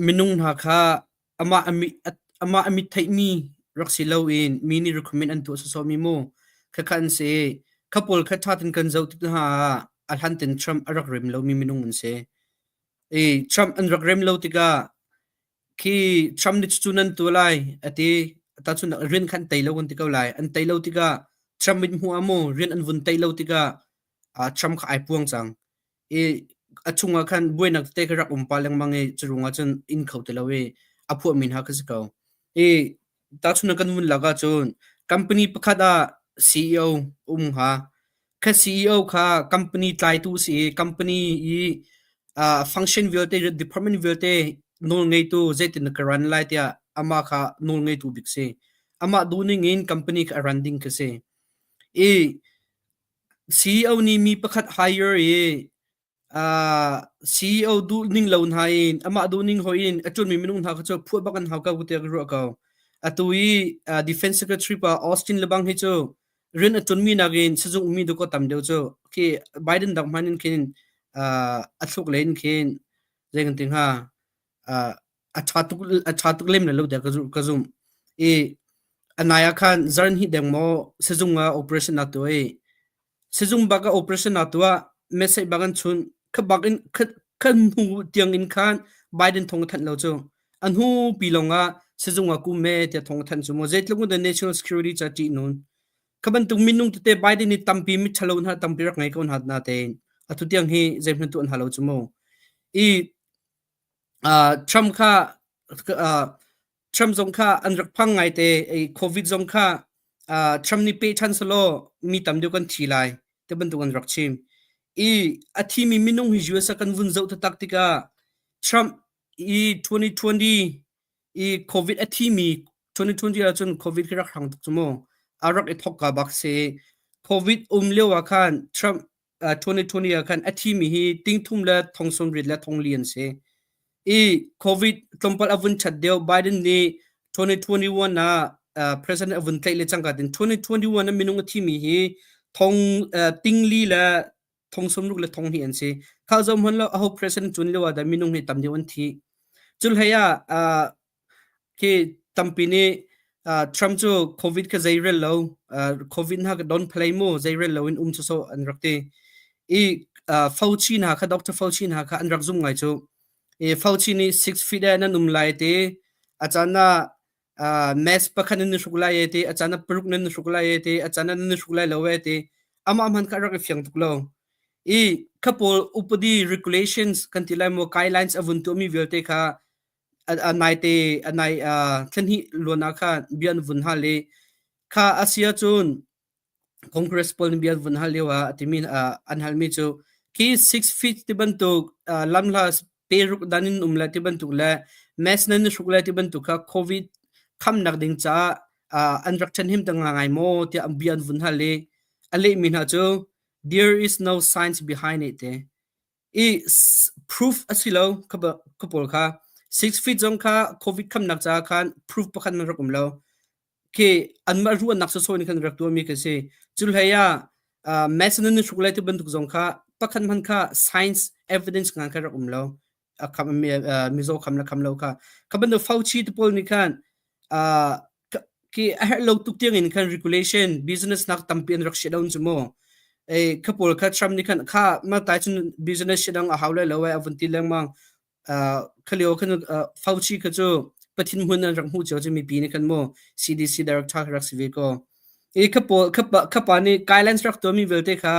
minung hna kha amah amah a mit theihmi rak si loin mi nih recommend an tuah sawsawhmi mu khakha an si. Kha pawl kha ṭha tein kan zoh tik hna ah a hlan tein Trump a rak rem lomi minung an si. I Trump an rak rem lo tikah khi Trump nih cucu nan tuah lai a ti. Tahchunhnak rian kha an tei lo kan ti ko lai. An tei lo tikah Trump mit hmuh ah maw rian an vun tei lo tikah Trump kha ai puang cang. I a chungah khan buainak tete kha rak um pah lengmang i cu ruangah cun inn kho ti lo i a phuahmi hna kha si ko. I tahchunhnak kan vun lak ahcun company pakhat ah CEO um hnga. Kha CEO kha company tlaitu si i company i function vialte department vialte nawl ngeitu zeitin ka run lai tiah amah kha nawl ngeitu bik si. Amah duhning in company kha a run ding kha si. I CEO nih mi pakhat hire i CEO duhning lo hna in amah duhning hawih in a ṭuanmi minung hna kha cu phuah bak an hau ko tiah ka ruah ko. Atu i Defense Secretary pa Austin lebang hi cu rian a ṭuanmi nakin sizung ummi dawkaw tam deuh cu khi Biden dak hmanh in khin a thluk len khin zei kan ti hnga a ṭha tuk a ṭha tuk lem lo tiah ka zumh. I a nai ah khan zarhhnih deng maw sizung ah operation aa tuah i sizung bak ah operation aa tuah message bak an chunh kha bak in kha hnu tiang in khan Biden thong a thanh lo cu a hnu pi lawng ah sizung ah kum me tiah thong a thanh cu mu zeitluk in dah national security ca ṭih nun kha bantuk minung tete Biden nih tampi mit ṭhalo hna tampi rak ngei ko hna na tein atu tiang hi zeihmanh tuah hna lo cu mu i Trump kha Trump zong kha an rak phang ngaite i COVID zong kha Trump nih peh ṭhan selaw mi tam deuh kan thi lai ti bantuk an rak chim. I a thimi minung hi US ah kan vun zoh taktak tikah Trump i 2020 i COVID a thimi 2020 ahcun COVID khi rak hrang tuk cu mu. A rak i thawk ka bak si. COVID um lio ah khan Trump 2020 ah khan a thimi hi ting thum le thong sawmriat le thong li an si. I COVID tlawmpal a vun chat deuh Biden nih 2021 ah president a vun tlaih le cangka tin 2021 ah minung a thimi hi thong ting li le thong sawmruk le thong hnih an si. Kha zom hon lo aho president cun lio ah dah minung hi tam deuh an thi. Cul hlei ah Khi tampi nih Trump cu COVID kha zeirel lo, COVID hna ka don phalei mu, zeirel lo in um sawsawh an rak ti. I Fauci hna kha, Dr. Fauci hna kha an rak zum ngai cu. I Fauci nih 6 feet eh nan um lai ti a caan ah mask pakhat nan hruk lai e ti a caan ah paruk nan hruk lai e ti a caan ah nan hruk lai lo e ti amah hman kha rak i fiang tuk lo. I kha pawl upadi regulations kan ti lai maw guidelines a vun tuahmi vialte kha a nai te a nai thlanhnih luan ah khan bia an vun hal i kha a si ahcun Congress pawl nih bia an vun hal lio ah a timi an halmi cu khi 6 feet ti bantuk lamhla peruk dan in um le ti bantuk le mask nan i hruk le ti bantuk kha COVID khamnak ding caah an rak ṭhenhim te ngai maw tiah bia an vun hal i a lehmi hna cu there is no science behind it te. I proof a si lo kha pawl kha 6 feet zong kha COVID khamnak caah khan proof pakhat man rak um lo. Khi anmah ruahnak sawsawh in khan rak tuahmi khi si. Cu hlei ah mask nan hruk lai ti bantuk zong kha pakhat hmanh kha science evidence ngan kha rak um lo. A kham mizaw kham le kham lo kha. Kha bantuk Fauci te pawl nih khan khi a herh lo tuk tiang in khan regulation business nak tampi an rak shit down cu mu. Ei kha pawl kha Trump nih khan kha ma tai cun business shit dang a hau lai lo ai a vun ti lengmang. Khalio khan Fauci kha cu pathin hmun an rak hmuh cio cu mipi nih khan mu CDC director kha rak si ve ko. I kha pawl kha pa kha pa nih guidelines rak tuahmi vialte kha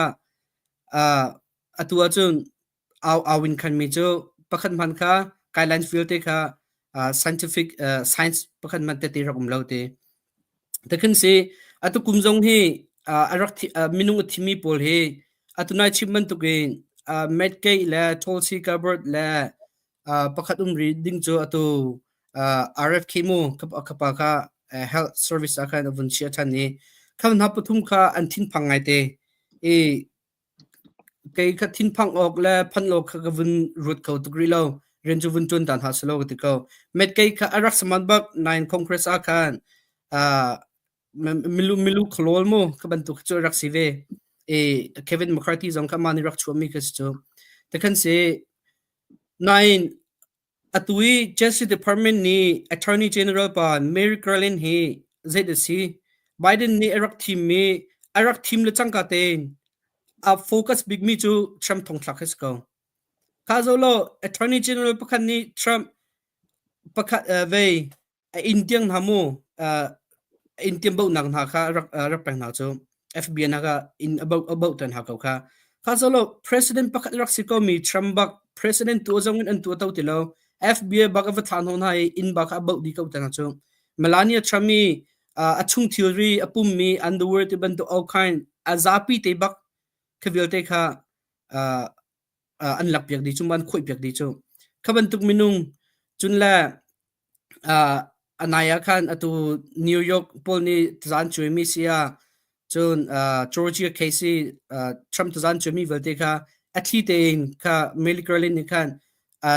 atu ahcun au au in khan mi cu pakhat hman kha guidelines vialte kha scientific science pakhat hman tete rak um lo te. Takhin si atu kum zong hi a rak minung a thimi pawl hi atu nai chim bantukin Matt Gaetz le Tulsi Gabbard le pakhat um rih ding cu atu RFK mu kapa kha health service ah khan a vun chia ṭhan i kha hna pathum kha an thinphang ngaite i Kei kha thinphang awk le phan awk kha ka vun ruat kho tuk rih lo. Rian cu vun ṭuan ta hna selaw ka ti ko. Met kei kha a rak saman bak nain Congress ah khan uh, milu milu kholol mu kha bantuk cu a rak si ve. I Kevin McCarthy zong kha mah nih rak chuahmi kha si cu. Takhan si nain Atu i Justice Department nih Attorney General pa Merrick Garland hi zei a si? Biden nih a rak thimmi a rak thim le cangka tein a focus bikmi cu Trump thongthlak hi si ko. Kha zo law Attorney General pakhat nih Trump pakhat vei a inn tiang hna mu inn tiang bauhnak hna kha rak rak pek hna cu FBI hna kha inn a bauh a bauh tan hna ko kha kha solo president pakhat rak si ko mi Trump bak president tu zong in an tu to ti lo FBI bak a va thla hna i inn bak a bauh di ko tan cu Melania Trump i a chung thilri a pum mi underwear ti bantuk all kind a zapi te bak kha vialte kha an lak piak dih cu an khawih piak dih cu kha bantuk minung cun le A nai ah khan atu New York pawl nih tazan cuaimi si ah cun Georgia case i Trump tazan cuaimi vialte kha a thli tein kha Merrick Garland nih khan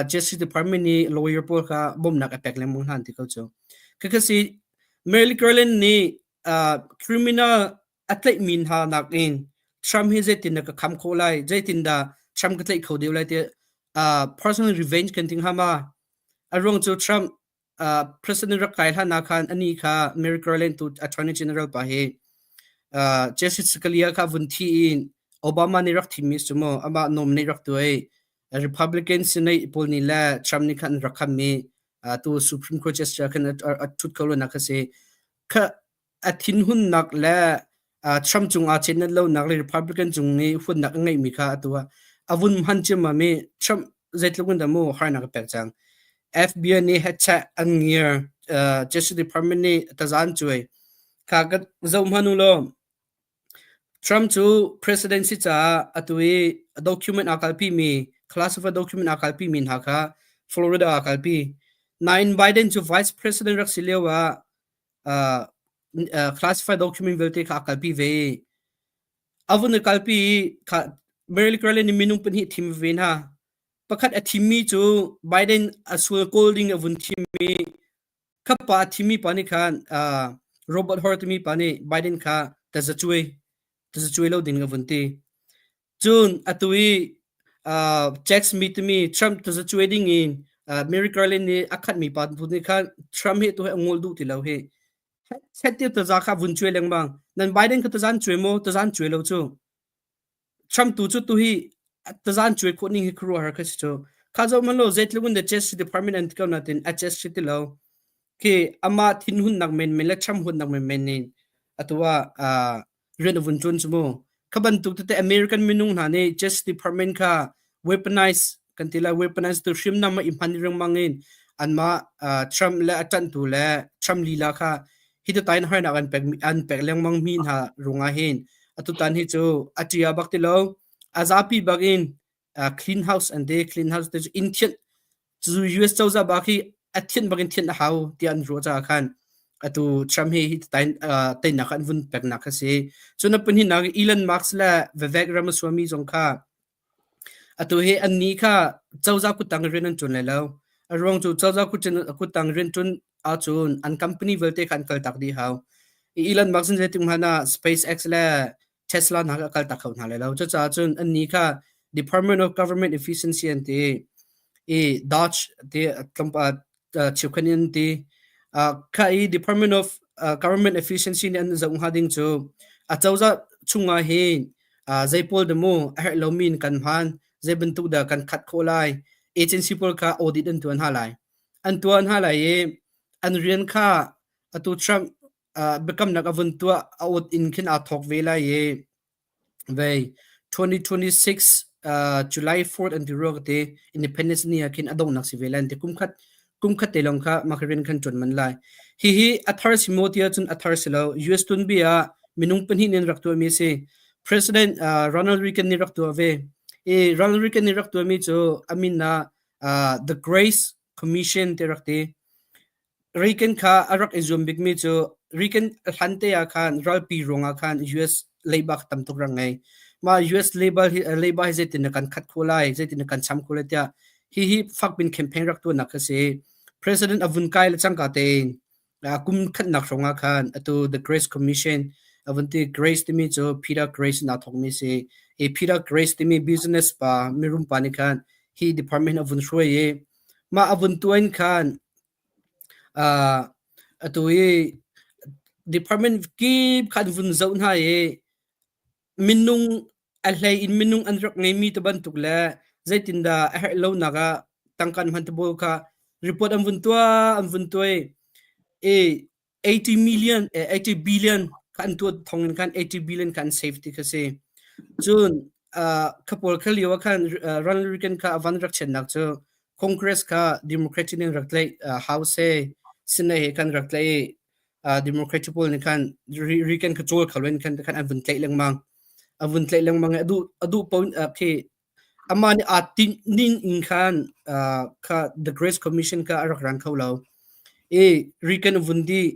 Justice Department nih lawyer pawl kha bawmhnak a pek lengmang hna an ti ko cu. Khakha si Merrick Garland nih criminal a tlaihmi hna nakin Trump hi zeitin dah ka kham khawh lai, zeitin dah Trump ka tlaih kho deuh lai ti personal revenge kan ti hnga ma? A ruang cu Trump president rak kai hlan ah khan ani kha Merrick Garland tu Attorney General pa hi Jesse Scalia kha vun thi in Obama nih rak thimmi cu mu amah nominate rak tuah i Republican Senate pawl nih le Trump nih khan rak khammi tu Supreme Court justice khan a thut ko lo nak kha si. Kha a thinhunnak le Trump cung aa chet lonak le Republican cung i huatnak a ngeihmi kha atu ah a vun hman ciammam i Trump zeitluk in dah mu harnak a pek cang. FBI nih hechet an ngiar, Justice Department nih taza an cuai. Kha ka zoh hmanh u law Trump cu presidency caah atu i document aa kalpimi, classified document aa kalpimi hna kha Florida aa kalpi. Nain Biden cu vice president rak si lio ah classified document vialte kha a kalpi ve i a vun i kalpi i kha Merrick Garland nih minung pahnih thim ve hna. Pakhat a thimmi cu Biden a sual kawl ding a vun thim i kha pa a thimmi pa nih khan Robert Hur timi pa nih Biden kha tazacuai tazacuai lo ding a vun ti. Cun atu i Jack Smith timi Trump tazacuai ding in Merrick Garland nih a khatmi pa nih khan Trump hi tu hi a ngol duh ti lo hi. Set ti taza kha vun cuai lengmang. Nan Biden kha tazan cuai maw? Tazan cuai lo cu. Trump tu cu tu hi tazan cuai khawh ning hi khuaruahhar kha si cu. Kha zoh hmanh law zeitluk in dah Justice Department an ti ko nain a justice ti lo. Khi amah thinhunnak menmen le Trump hunnak menmen in atu ah rian a vun ṭuan cu mu. Kha bantuk tete American minung hna nih Justice Department kha weaponize kan ti lai weaponize tu hriamnam ah i hman riangmang in anmah Trump le a ṭanhtu le Trump lila kha hi tain harnak an pek lengmang mi hna ruangah hin atutan hi cu a ṭia bak ti lo. A zapi bak in clean house an ti clean house te cu inn thianh cu US cozah bak hi a thianh bak in thianh a hau tiah an ruah caah khan atu Trump hi hi teinak an vun peknak kha si cun a pahnihnak Elon Musk le Vivek Ramaswamy zong kha atu hi an ni kha cozah kuttang rian an ṭuan lai lo a ruang cu cozah kuttang rian ṭuan ahcun an company vialte kha an kaltak dih hau Elon Musk zeitik hmanh ah SpaceX le Tesla hna kha a kaltak kho hna lai lo. Cucaah cun annih kha Department of Government Efficiency an ti i Dodge ti tlawmpal cheukhat in an ti. Kha i Department of Government Efficiency nih an zoh hnga ding cu a cozah chungah hin zei pawl dah mu a herh lomi in kan hman, zei bantuk dah kan khat khawh lai, agency pawl kha audit an tuah hna lai. An tuah hna lai i an rian kha atu Trump biakamnak a vun tuah a awt in khin aa thawk ve lai i vei 2026 July 4th an ti rua ka ti Independence ni ah khin a donghnak si ve lai an ti kumkhat kumkhat te lawng kha mah rian khan ṭuan man lai hihi a thar si maw ti ahcun a thar si lo US tuanbia ah minung pahnih nih an rak tuahmi a si President Ronald Reagan nih rak tuah ve i Ronald Reagan nih rak tuahmi cu a min ah The Grace Commission ti rak ti Reagan kha a rak i zuam bikmi cu Reagan hlan te ah khan ralpi ruangah khan US leiba kha tam tuk rak ngei. Mah US leiba hi leiba hi zeitin na kan khat khawh lai, zeitin na kan cham khawh lai tiah hihi fakpin campaign rak tuahnak kha si. President a vun kai le cangka tein kum khatnak hrawng ah khan atu The Grace Commission a vun ti Grace timi cu Peter Grace in aa thawkmi si. Hi Peter Grace timi business pa mirum pa nih khan hi department a vun hruai i mah a vun tuah in khan Atu i department kip kha an vun zoh hna i minung a hlei in minung an rak ngeimi ti bantuk le zeitindah a herh lonak ah tangka an hman ti pawl kha report an vun tuah an vun tuah i 80 million 80 billion kha an tuah thong in khan 80 billion kha an save ti kha si. Cun kha pawl kha lio ah khan Ronald Reagan kha a van rak chiatnak cu Congress kha Democratic nih rak tlaih House he Senate he khan rak tlaih i Democratic pawl nih khan Reagan kha cawl kho loin khan khan an vun tlaih lengmang. A vun tlaih lengmang i a duh a duh paoh khi amah nih aa tinh ning in khan kha The Grace Commission kha a rak ran kho lo. I Reagan a vun dih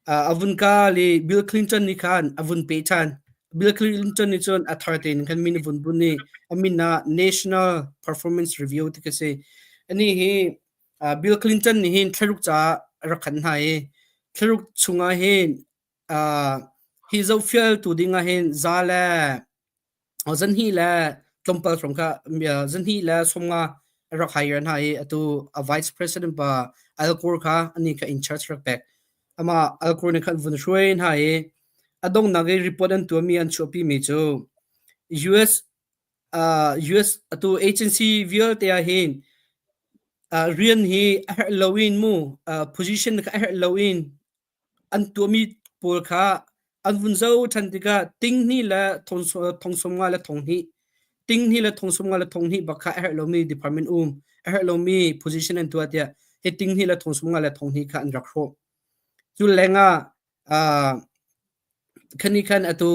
a vun kal i Bill Clinton nih khan a vun peh ṭhan. Bill Clinton nih cun a thar tein khan min a vun bunh i a min ah National Performance Review ti khi si. Anih hi Bill Clinton nih hin thlaruk caah a rak khan hna i thlaruk chungah hin hi zohfialtu ding ah hin za le Zanhnih le tlawmpal hrawng kha zanhnih le 50 a rak hire hna i atu a vice president pa Al Gore kha anih kha in charge rak pek. Amah Al Gore nih khan vun hruai hna i a donghnak i report an tuahmi an chuahpimi cu US US atu agency vialte ah hin rian hi a herh loin mu position kha a herh loin An tuahmi pawl kha an vun zoh ṭhan tikah tinghnih le thong 50 le thong hnih, tinghnih le thong 50 le thong hnih bak kha a herh lomi department um, a herh lomi position an tuah tiah hi tinghnih le thong 50 le thong hnih kha an rak hrawh. Cu lengah khani khan atu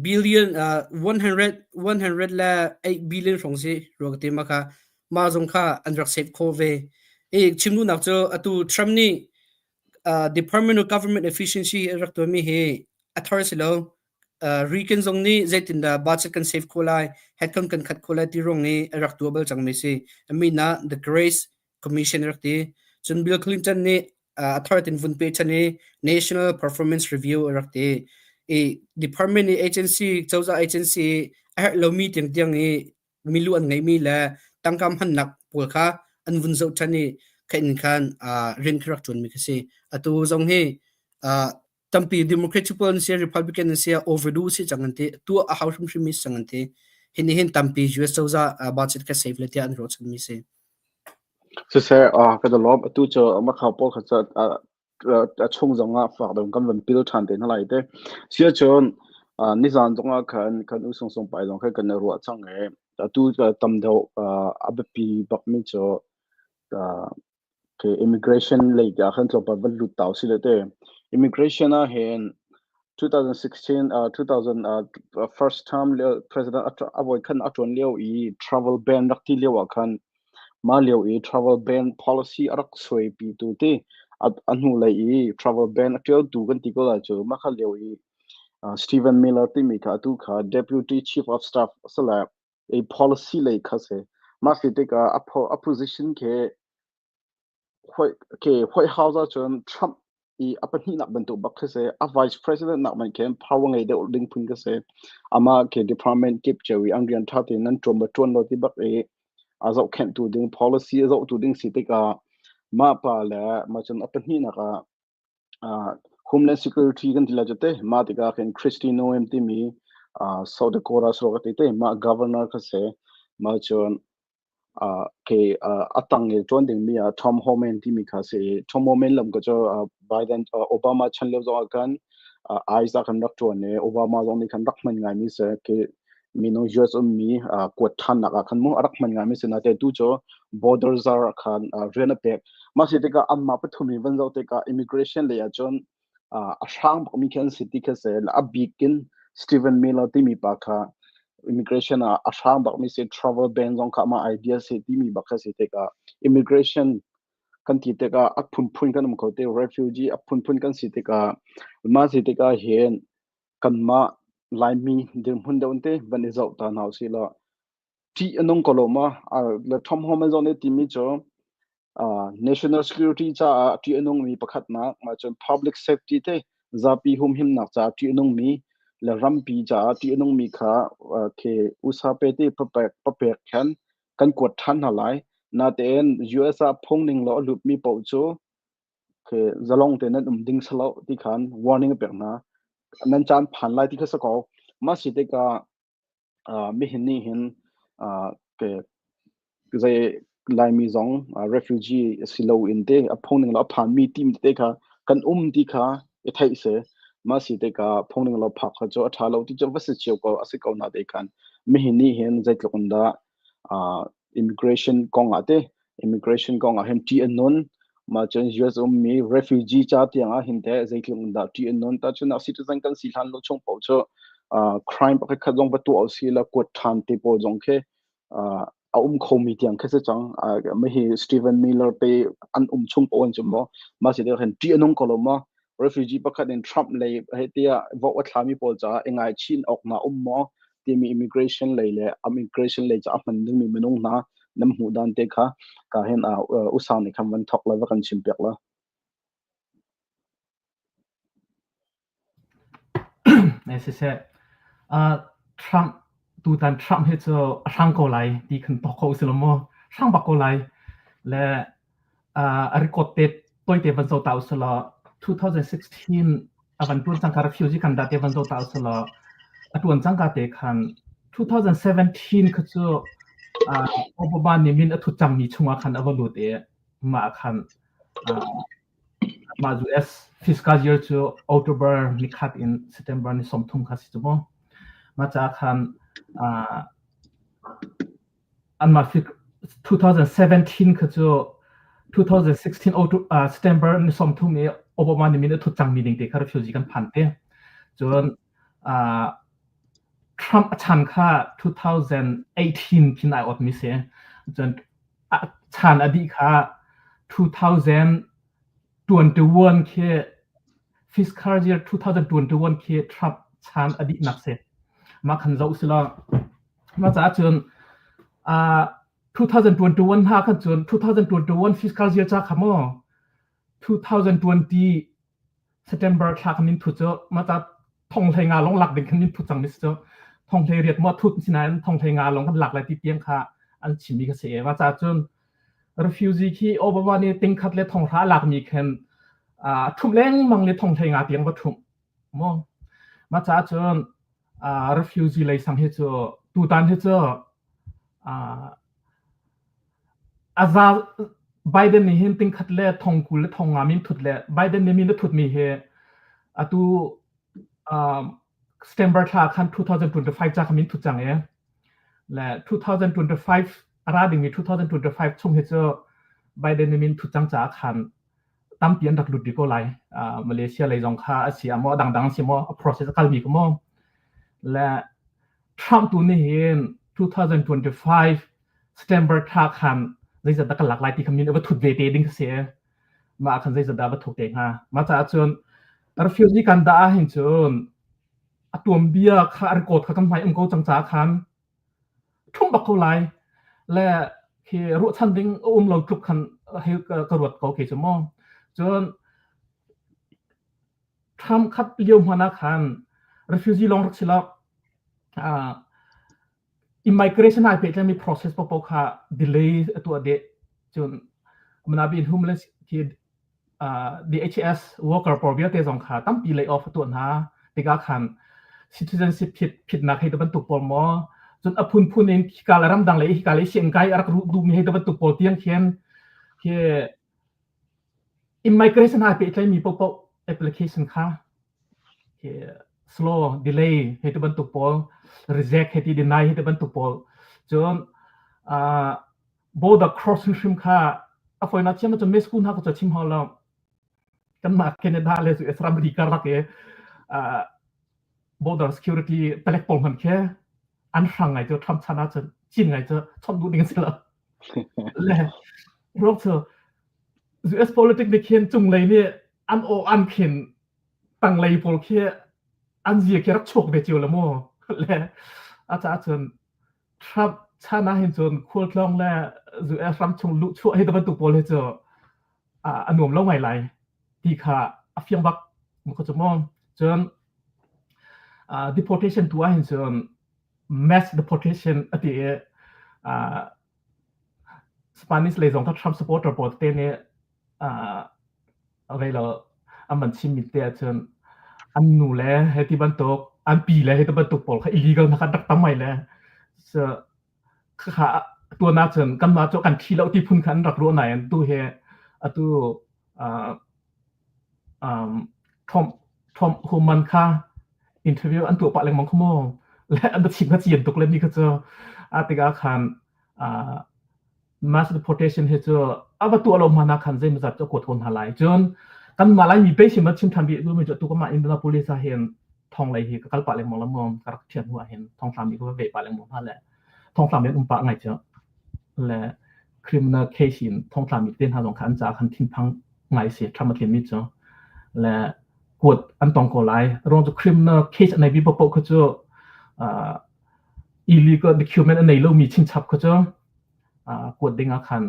billion 100 100 le 8 billion hrawng si rua ka ti ma kha mah zong kha an rak save kho ve i chim duhnak cu atu Trump nih Department of Government Efficiency a rak tuahmi hi a thar si lo Reagan zong nih zeitindah budget kan save kho lai headcount kan khat kho lai ti ruang i a rak tuah bal cangmi si a min ah the Grace Commission rak ti cun Bill Clinton nih a thar tin vun pe chan i National Performance Review a rak ti i department i agency cozah agency a herh lomi tiangtiang i milu an ngeimi le tangka hmannak pawl kha an vun zoh ṭhan i kha in khan rian kha rak ṭuanmi kha si atu zong hi tampi Democratic pawl an si Republican an si overdue si cang an ti tuah a hau hrimhrim mi si cang an ti. Hi nih hin tampi US cozah budget kha save le tiah an ruahchan mi si. Siseh, ka lawm. Atu cu Macau pawl kha cu a chung zong ah fak deuh kan van pil ṭhan te hna lai te. Siahcun nizan zong ah khan kan u Sung Sung Pai zong kha kan i ruah cang i atu tam deuh a biapi bakmi cu immigration lei ah khan tlawmpal van lut ta usih te. Immigration ah hin 2016 2000 first term president a voi khan a ṭuan lio i travel ban rak ti lio ah khan Mah lio i travel ban policy a rak suaipitu ti a hnulei i travel ban a ṭialtu kan ti ko lai cu mah kha lio i Stephen Miller timi kha atu kha Deputy Chief of Staff a si le i policy lei kha si. Mah si tikah a position khi White House ahcun Trump i a pahnihnak bantuk bak khi si. A vice president nak man khin power ngei deuh ding phun khi si. Amah khi department kip cio i an rian ṭha tein an ṭuan ba ṭuan lo ti bak i a zohkhenhtu ding policy a zohtu ding si tikah mah pa le mah cun a pahnihnak ah Homeland Security kan ti lai cu te mah tikah khin Kristi Noem timi South Dakota sawk ti te mah governor kha si. Mah cun Kei a tang i ṭuan dingmi ah Tom Homan timi kha a si i Tom Homan lam kha cu Biden Obama chan lio zongah khan ICE ah khan rak ṭuan i Obama zong nih khan rak hman ngaimi si. Khi minung US ummi kuat ṭhannak ah khan mu a rak hman ngaimi si. Naite tu cu border czar ah khan rian a pek. Mah si tikah anmah pathum hi van zoh tikah immigration lei ahcun a hrang bakmi khi an si ti khi si. A bik in Stephen Miller timi pa kha immigration ah a hrang bakmi si travel ban zong kha amah idea si timi bak kha si tikah immigration kan ti tikah a phunphun kan um kho te refugee a phunphun kan si tikah mah si tikah hin kanmah Laimi dirhmun deuh te van i zoh ta hna usih law ṭih a nung ko lo maw? Le Tom Homan zong nih timi cu national security caah ṭih a nungmi pakhatnak, mah cun public safety te zapi humhimnak caah ṭih a nungmi le rampi caah ṭih a nungmi kha khi USA pe te papek khan kan kuat ṭhan hna lai. Natein US ah phung ning lo a lutmi paoh cu khi zalong te nan um ding salo ti khan warning a pek hna. Nan caan phan lai ti kha si ko. Mah si tikah Nihin ni hin zei Laimi zong refugee si loin te a phungning lo a phanmi team tete kha kan um ti kha i theih si. Mah si tikah phungning lo phak kha cu a ṭha lo ti cu va si cio ko a si ko na te khan nihin ni hin zeitluk in dah immigration kong ah teh immigration kong ah hin ṭih a nun. Mah cun US ummi refugee ca tiang ah hin teh zeitluk in dah ṭih a nun. Tahchunhnak citizen kan si hlan lo chung paoh cu crime pakhat khat zong va tuah usih law kuat ṭhan te pawl zong khi a um khomi tiang khi si cang. Hi Stephen Miller te an um chung paoh an cu maw. Mah si hin ṭih a nung ko lo maw? Refugee pakhat in Trump lei hei tiah vote a thlami pawl caah i ngaichin awk hna um maw? Timi immigration lei le immigration lei caah a hman dingmi minung hna nan hmuh dan te kha ka hin usang nih khan van thok la va kan chim piak la. Siseh, Trump tutan Trump hi cu a hrang ko lai ti khan tok kho si lo maw? Hrang bak ko lai. Le a record te toite van zo ta usulaw 2016 a van tuan cangka refugee kan da te van zo ta usulaw a tuan cangka te khan 2017 kha cu Obama nih min a thut cangmi chungah khan a va lut i mah khan mah US fiscal year cu October ni khat in September ni 30 kha si cu mu. Mah ca khan anmah 2017 kha cu 2016 September ni 30 i Obama nih min a thut cangmi ding te kha refugee kan phan te. Cun Trump a chan kha 2018 khin ai ot mi si. Cun a chan a dih kha 2021 khi fiscal year 2021 khi Trump chan a dihnak si. Mah khan zoh si law mah caah cun 2021 hna khan cun 2021 fiscal year ca kha maw 2020 September thla khan min thut cu mah ca thong hlei nga lawng lak ding khan min thut cang mi si cu thong hlei riat maw thut sinain thong hlei nga lawng kan lak lai ti tiang kha an chimmi kha si e mah ca cun refugee khi Obama nih ting khat le thong hra lak mi khan ṭhumh lengmang le thong hlei nga tiang va ṭhumh maw mah caah cun refugee lei sang hi cu. Tutan hi cu a za Biden nih hin tingkhat le thongkul le thongnga min thut le Biden nih min a thutmi hi atu September thla khan 2025 ca kha min thut cang i le 2025 a ra dingmi 2025 chung hi cu Biden nih min thut cang caah khan tampi an rak lut rih ko lai. Malaysia lei zong kha a si ah maw, a dangdang si maw, a process a kalmi ka maw. Le Trump tu nih hin 2025 September thla khan zeizat dah ka lak lai ti kha min a va thut ve te ding si. Mah khan zeizat dah va thuk te hnga. Mah caah cun refugee kan dah ah hin cun a tuanbia kha a record kha kan hmai um ko cang caah khan ṭhum bak ko lai. Le khi ruahchan ding a um lo tluk khan hei ka ruat ko kei cu mu. Cun Trump khat lio hmanh ah khan refugee lawng rak si lo. Uh, immigration ai pehtlaimi process paohpaoh kha delay a tuah deh. Cun manabi homeless khi DHS worker pawl vialte zong kha tampi lay off a tuah hna tikah khan citizenship phit phitnak hei bantuk pawl maw cun a phunphun in hika le ramdang le hika le sianginn kai a rak duhmi hei bantuk pawl tiang khin khi immigration ai pehtlaimi paohpaoh application kha khi slow delay hei ti bantuk pawl reject hei ti deny hei ti bantuk pawl cun border crossing hrim kha a fawinak chiam cun Mexico hna ka cu chim hau lo kanmah Canada le US ramri karlak i border security palek pawl hmanh khi an hrang ngai cu Trump chan ahcun cin ngai cu chawnh duh ding a si lo le ruak cu US politics nih khin cunglei nih an aw an khin tanglei pawl khi an zia khi rak chuak ve cio le mu le a caah cun Trump chan ah hin cun khualtlawng le US ram chung luhchuah hi bantuk pawl hi cu a nuam lo ngai lai ti kha a fiang bak mu cu mu. Cun deportation tu ah hin cun mass deportation a ti i Spanish lei zong kha Trump supporter pawl te nih rei lo an van chimmi te ahcun an nu le hei ti bantuk an pi le hei ti bantuk pawl kha illegal na kan rak tam ai le so kha tuan ahcun kanmah cu kan thi lo ti phun kha an rak ruah nain tu he atu um, Trump Trump human kha interview an tuah pah lengmang kha mu le an chim kha cian tuk le mi kha cu a tikah khan mass deportation hi cu a va tuah lo hmanh ah khan zeimawzat cu a kuat ko hna lai. Cun kanmah Laimi pei sim chim ṭhan rih duhmi cu atu kanmah Indianapolis ah hin thong lei hi ka kal pah lengmang la maw ka rak ṭhian hnu ah hin thongtla mi ka va veh pah lengmang hna le thongtla mi an um pah ngai cu le criminal case in thongtla mi te hna zong kha an caah khan thinphang ngai si Trump a tlin mi cu le kuat an tong ko lai ruang cu criminal case a nei mi paohpaoh kha cu illegal document a nei lomi chinchap kha cu kuat ding ah khan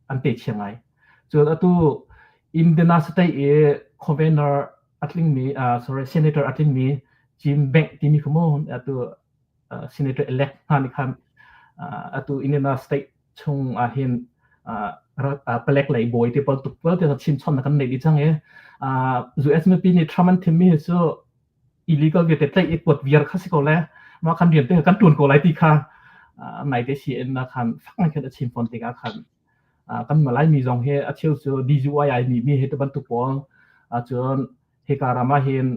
an pe chia ngai. Cun atu Indiana State i governor a tlingmi sorry senator a tlingmi Jim Bank timi kha mu atu senator elect hna nih khan atu Indiana State chung ah hin palek lei bawi te pawl tuk te chim chon na kan nei dih cang i US mipi nih Trump an thimmi hi cu illegal vialte tlaih i kuat viar kha si ko le mah khan rian te kan tuan ko lai ti kha nai te si in na khan fak ngai khan a chim fawn tikah khan kan Malay mi zong hi a cheu cu DUI ai mi mi he te bantuk pawl cun hika ram ah hin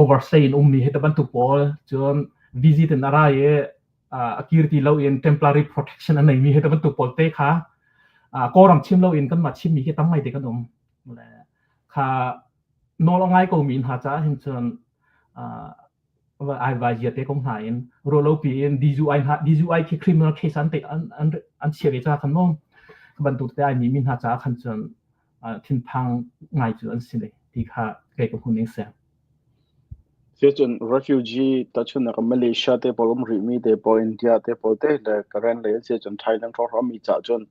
overstay in ummi he te bantuk pawl cun visit in a ra i a kir ti lo in temporary protection a nei mi he te bantuk pawl te kha Kawlram chim lo in kanmah chim mi hi tam ngai te kan um kha nawl a ngai komi hna caah hin cun ai vai zia te ko hna in ruahlo piin DUI hna DUI khi criminal case an te an an an chia ve ca khan mo bantuk te ai mi mi hna caah khan cun thinphang ngai cu an si le ti kha kei ka hmu ning se. Cun refugee tahchunhnak ah Malaysia te pawl um rihmi te pawl India te pawl te le Karen lei an si cun Thailand hrawng mi cah cun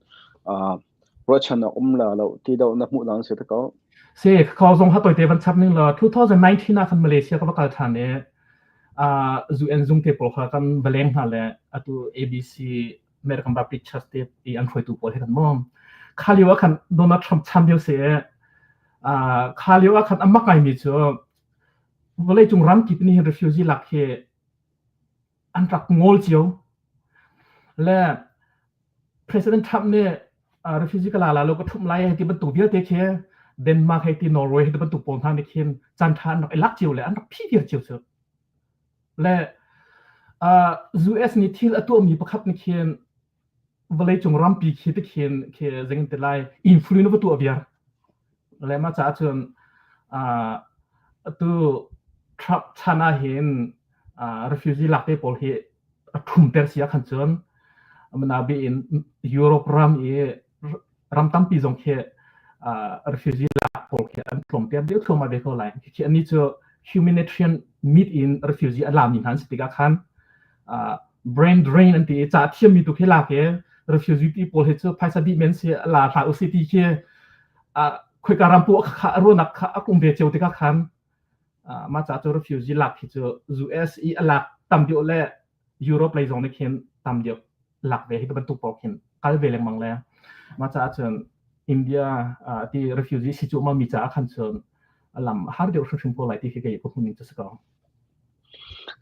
ruahchan a um la lo ti do na hmuh nang si te ko. Si kho zong ha toite van chap ning la 2019 ah khan Malaysia ka va kal than i UN zung te pawl kha kan va leng hna le atu ABC American Baptist Church te i an hruaitu pawl he kan mo kha lio ah khan Donald Trump chan lio si kha lio ah khan amak ngai mi cu vawleicung ram kip nih refugee lak hi. an rak ngol cio. Le President Trump nih refugee ka la la lo ka ṭhumh lai hei ti bantuk vialte khi Denmark hei ti Norway hei ti bantuk pawl hna nih khin caan ṭha an rak i lak cio le an rak phi viar cio cu. Le US nih thil a tuahmi pakhat nih khin vawleicung rampi khi ti khin khi zing ti lai influence va tuah viar. Le mah caah cun atu Trump chan ah hin refugee lak te pawl hi a ṭhumter si ahkhan cun manabi in Europe ram i ram tampi zong khi refugee lak pawl khi an tlawmter deuh thluahmah ve ko lai. Khi annih cu humanitarian meet in refugee a lami hna an si tikah khan brain drain an ti i ca thiammi tu khi lak i refugee ti pawl hi cu phaisa dih men si la hlah usih ti khi khoika ram pu kha ruahnak kha a kum ve cio tikah khan mah ca cu refugee lak hi cu US i a lak tam deuh le Europe lei zong nih khin tam deuh lak ve hi bantuk paoh khin kal ve lengmang le mah caah cun India ti refugee si cu ma mi caah khan cun lam har deuh hrimhrim ko lai ti khi kei ka hmuh ning cu si ko.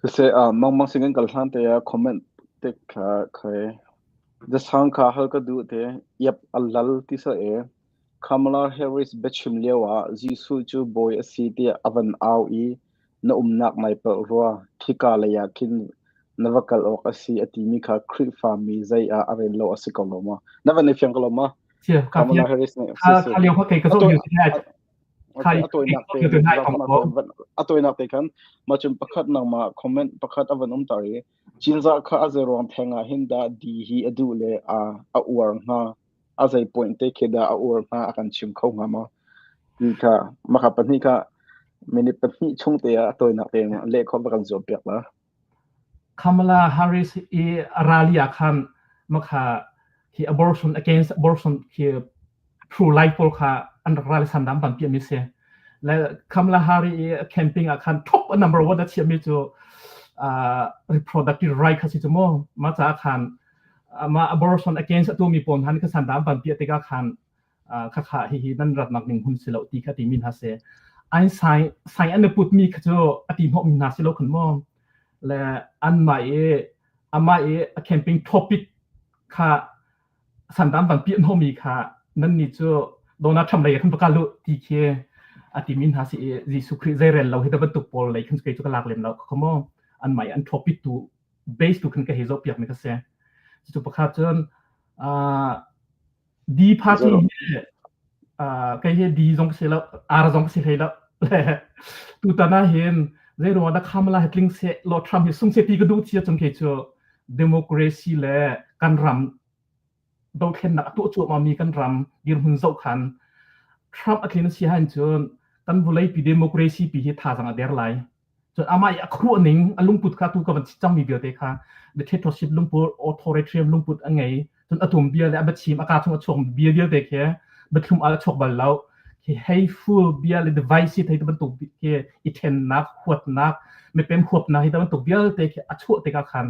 Siseh, mangmang sing kan kal hlan te ah comment te kha khai the sang kha hal ka duh te yep alal ti sa e Kamala Harris biachim lio ah Jesuh cu bawi a si tiah a van au i na umnak nai palh rua. Khika lei ah khin na va kal awk a si a timi kha Khrihfa mi zei ah a rel lo a si ko lo maw? Na van i fiang ko lo maw? Kamala Harris nih Kha lio kha kei ka zoh a tawinak te a tawinak te khan ma cun pakhat nangmah comment pakhat a van um tar i Cinzah kha a zei ruang theng ah hin dah di hi a duh le a a uar hnga a zei point te khi dah a uar hnga a kan chim kho hnga maw ti kha maka pahnih kha minute pahnih chung te ah a tawinak te leh khawh va kan zuam piak la. Kamala Harris i rally ah khan makha hi abortion against abortion khi pro life pawl kha an rak ral san dam ban piah mi si le Kamala Harris i camping ah khan top a number one a chiah mi cu reproductive right kha si cu mu ma ca khan ma abortion against atu mi pawl han kha san dam ban piah tikah khan kha kha hi hi nan ratnak ning hun si lo ti kha ti mi hna si an sai sai an put mi kha cu ati hnawh mi hna si lo khun mo le an ma i ama i a camping topic kha sandam van piah hnawh mi kha nan nih cu Donald Trump lei khan va kal u ti khi a ti mi hna si i Jesuh Khrih zeirel lo hi da bantuk pawl lei khan kei cu ka lak lem lo kha mo an mai an topic tu base tu khan ka hei zoh piak mi ka si cu pakhat cun D party hi kei hi D zong si lo R zong si hlei lo tutan ah hin zeiruang dah Kamala hi tling seh law Trump hi sung seh ti ka duh cia cun kei cu democracy le kan ram dothlennak a tuah cuahmah mi kan ram dirhmun zoh khan Trump a tlin si han cun kan vawleipi democracy pi hi thazang a der lai. Cun amah i a khuaruah ning, a lungput kha tu ka van chit cangmi vialte kha dictatorship lungput, authoritarian lungput a ngei. Cun a tum bia le a biachim, a kaa chung a chuakmi bia vialte khi biathlum al a chuak bal lo. Khi hateful bia le divisive hei ti bantuk khi i ṭhennak, huatnak, mipem huapnak hi bantuk vialte khi a chuah tikah khan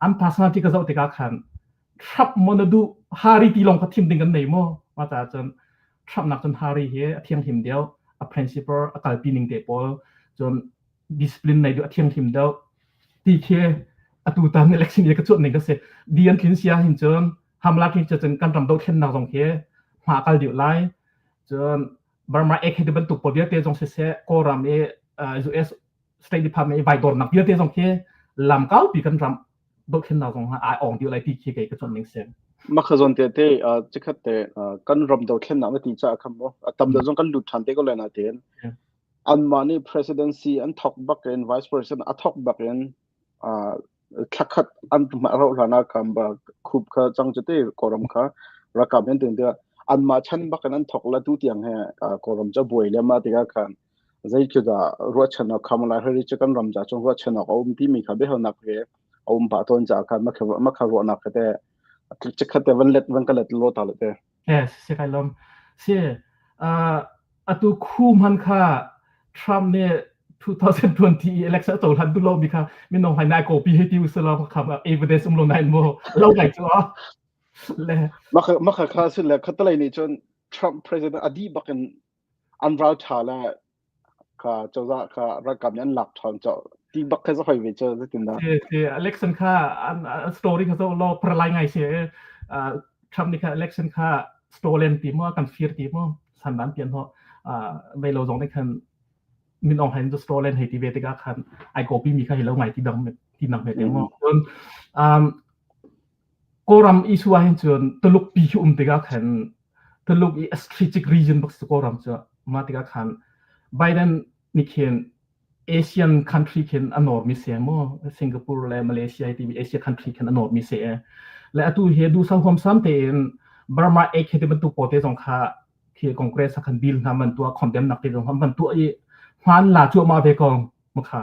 an personality ka zoh tikah khan Trump maw na duh Harry ti lawng kha thim ding kan nei maw? Mah caah cun Trump nak cun Harry hi a thianghlim deuh, a principle a kalpi ning te pawl cun discipline nei deuh a thianghlim deuh ti khi atu tan election i ka cuanh ning ka si. Di an tlin sia hin cun hamla khi cun kan ram dothlennak zong khi hma kal deuh lai. Cun Burma ek hi bantuk pawl vialte zong siseh Kawlram i US State Department i vai dornak vialte zong khi lam kaupi kan ram dothlennak zong ai ong dih lai ti khi kei ka cuanh ning si. Makha zawn te te chikhat te kan ram dothlennak na ti cha kham mo tam deuh zong kan lut than te ko lai na ten anmah nih presidency an thok bak in vice president a thok bak in thlakhat an ro hlana kam ba khup kha chang chu te koram kha rakam hen tin te anmah chan bak in an thok la tu tiang he koram cha buai le ma tika khan zei khi dah ruahchan awk Kamala Harris cu kan ram ca chung ruahchan awk a um timi kha biahalnak he a um pah tawn caah khan makha ruahnak kha te chikkhat te van let van ka let lo ta le te. Yes, si kai lom. Si atu khu man kha Trump nih 2020 election a cohlan duh lo mi kha minung hai nai copy he ti usala kha evidence um lo nai mo lo ngai chu a le makha kha sin le khatalei nih cun Trump president adi bakin an ral ṭha le kha cozah kha ralkap nih an lak ṭhan. Ti bak kha hoi ve chu zeitin dah? Si si election kha an story kha zo law pralai ngai si Trump nih kha election kha stolen ti mo kan fir ti mo sandan pian ho vei lo zong nih khan min ong hen stolen hei ti ve tikah khan ai copy mi kha hi lo ngai ti dang ti nang he te mo cun um Kawlram issue ah hin cun Tuluk pi hi um tikah khan Tuluk i a strategic region bak si Kawlram cu mah tikah khan Biden nih khin Asian country khin a nawr mi si mu Singapore le Malaysia timi Asia country khin a nawr mi si le atu hi duhsah huamsam tein Burma Act hi ti bantuk pawl te zong kha khi Congress ah khan bill hna man tuah condemn nak te zong man tuah i hman la cuahmah ve ko makha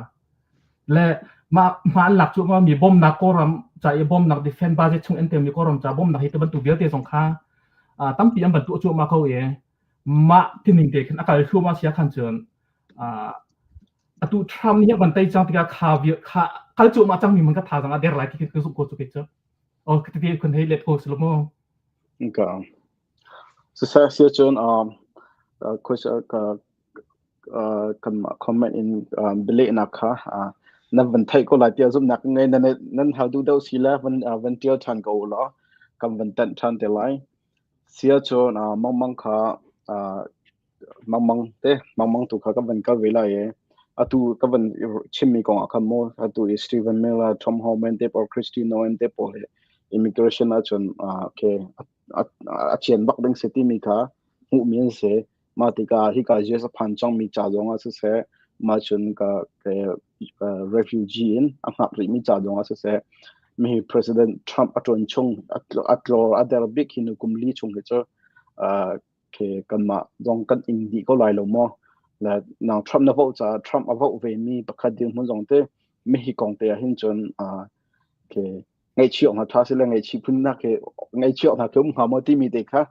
Le mah hma an lak cuahmah mi bawmnak Kawlram ca i bawmnak defense budget chung an telmi Kawlram ca bawmnak hi ti bantuk vialte zong kha tampi an van tuah cuahmah ko i mah tining te khin a kal thluahmah sia khan cun atu Trump nih a van tei cang tikah kha kha kal cuahmah cangmi man ka thazaang a der lai ti ka zumh ko cu kei cu. Oh ka ti kun hei let ko si lo mu. Ka. Siseh sia cun um ka kanmah comment in bialehnak kha nan van theih ko lai tiah zumhnak ka ngei. Nan nan hal duh deuh si le van van ṭial ṭhan ko u law kan van tenh ṭhan te lai. Sia cun mangmang kha mangmang te mangmang tu kha kan van kal ve lai i atu ka van chimmi kong ah khan mu atu i Stephen Miller, Tom Homan te pawl, Kristi Noem te pawl hi immigration ahcun okay a cian bak ding si timi kha hmuhmi an si. Mah tikah hika US a phan cangmi ca zongah siseh, mah cun ka, ka refugee in a hngak rihmi ca zongah siseh, mi President Trump a ṭuan chung a tlor a der bik hi nu kum li chung hi cu uh, ke kanmah zong kan ing dih ko lai lo maw? Le nang Trump na vote ca Trump a vote ve mi pakhat dirhmun zong te mi hi kong te ah hin cun uh, ke ngaihchih awk hna ṭha sile ngaihchih phunnak he ngaihchih awk hna khi um hnga maw timi te kha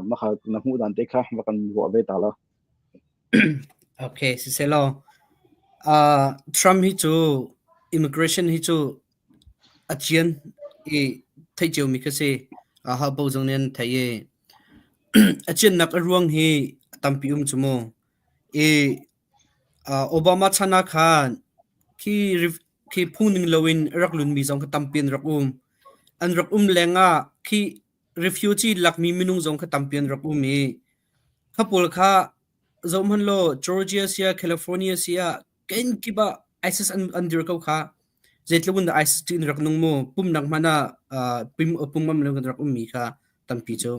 mah kha na hmuh dan te kha va kan ruah ve ta la. Okay, siselaw uh, Trump hi cu immigration hi cu a cian i theih cio mi kha si. Uh, ha bo zong nih an theih i a ciannak a ruang hi a tampi um cu mu. I Obama chan ah khan khi khi phungning loin a rak lunmi zong kha tampi an rak um. An rak um lengah khi refugee lakmi minung zong kha tampi an rak um i kha pawl kha zohhmanh law Georgia siah California siah kenkip ah ISIS an, an dir ko kha. Zeitluk in dah ISIS ṭih in rak nung mu pumnak hmanh ah uh, pum, pum ngam lo kan rak ummi kha tampi cu.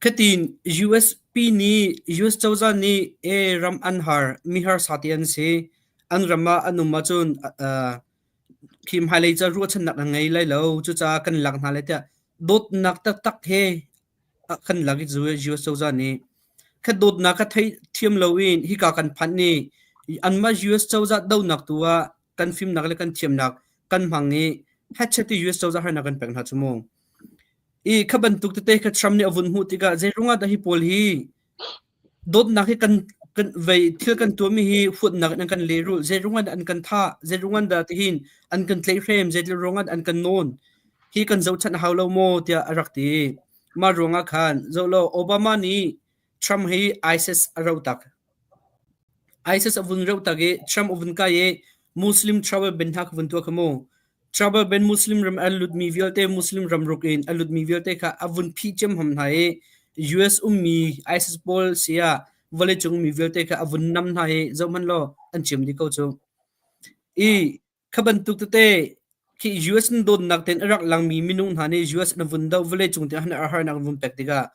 Khatin US pi nih US cozah nih e ram an har mi harsa te an si an ram ah an um ahcun uh, khi hmailei ca ruahchannak an ngei lai lo cucaah kan lak hna lai tiah dawtnak taktak he kan lak i US cozah nih kha dawtnak kha thei thiam loin hika kan phanh ni anmah US cozah donak tu ah kan fimnak le kan thiamnak kan hmang i hetchet i US cozah harnak kan pek hna cu mu. I kha bantuk tete kha Trump nih a vun hmuh tikah zeiruangah dah hi pawl hi dawtnak hi kan kan vei thil kan tuahmi hi huatnak in an kan lehrulh zeiruangah dah an kan thah zeiruangah dah tihin an kan tlaihhrem zeiruangah dah an kan nawn hi kan zohchanh a hau lo maw tiah a rak ti. Mah ruangah khan zohlo Obama nih Trump hi ISIS a ro tak. ISIS a vun reuh tak i Trump a vun kai i Muslim travel ban hna kha vun tuah kha mu. Travel ban Muslim ram a lutmi vialte Muslim ram ruk in a lutmi vialte kha a vun phih ciamham hna i US ummi ISIS pawl si ah vawleicung mi vialte kha a vun nam hna i zohhmanh law an ciam dih ko cu. I Kha bantuk tete khi US in dawtnak tein a rak langmi minung hna nih US na vun doh vawleicung tiang a harnak an vun pek tikah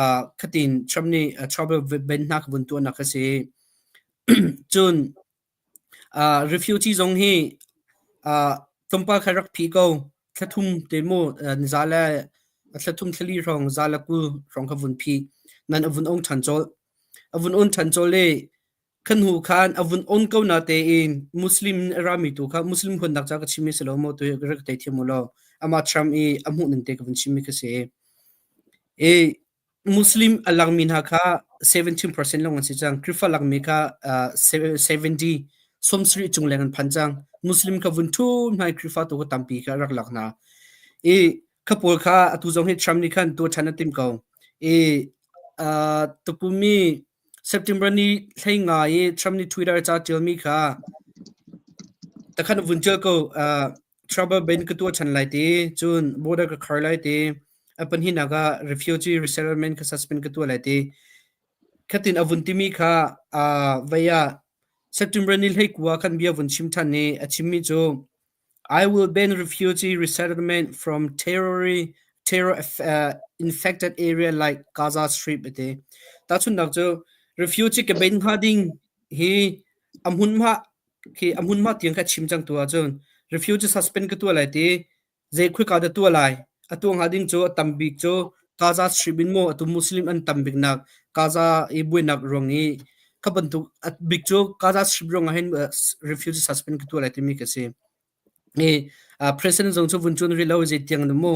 uh, khatin Trump nih uh, travel ban hna kha vun tuahnak a si. Cun uh, refugee zong hi uh, tlawmpal kha rak phih ko thlathum te mu uh, ni za le thlathum thlali hrawng za le 20 hrawng kha vun phih nan a vun ong ṭhan colh a vun on ṭhan colh i Khan hnu khan a vun on ko natein Muslim in a rami tu kha Muslim huatnak ca ka chimmi si lo maw tu hi rak ka thei thiam u law amah Trump i a hmuh ning te ka vun chimmi kha si. I Muslim a langmi hna kha 17% lawng an si cang. Khrihfa langmi kha uh, 70 sawmsarih cung leng an phan cang. Muslim kha vun ṭhum hna i Khrihfa tu kha tampi kha rak lak hna. I kha pawl kha atu zong hi Trump nih khan tuah ṭhan a timh ko. I uh, tukum i September ni 15 i Trump nih Twitter ca ṭialmi kha. Takhan vun ṭial ko travel ban ka tuah ṭhan lai ti, cun border ka khar lai ti, a pahnihnak ah refugee resettlement ka suspend ka tuah lai ti. Khatin a vun timi kha vei ah September ni 19 khan bia vun chim ṭhan i a chimmi cu I will ban refugee resettlement from terror infected area like Gaza Strip a ti. Tahchunhnak cu refugee ka ban hnga ding hi a hmunhma khi a hmunhma tiang kha chim cang tu ahcun refugee suspend ka tuah lai ti zei khika dah tuah lai a tuah hnga ding cu a tam bik cu Gaza Strip in maw atu Muslim an tam bik nak Gaza i buainak ruang i kha bantuk a bik cu Gaza Strip ruang ah hin refugee suspend ka tuah lai timi ka si. I president zong cu vun cun rih lo zei tiang na mu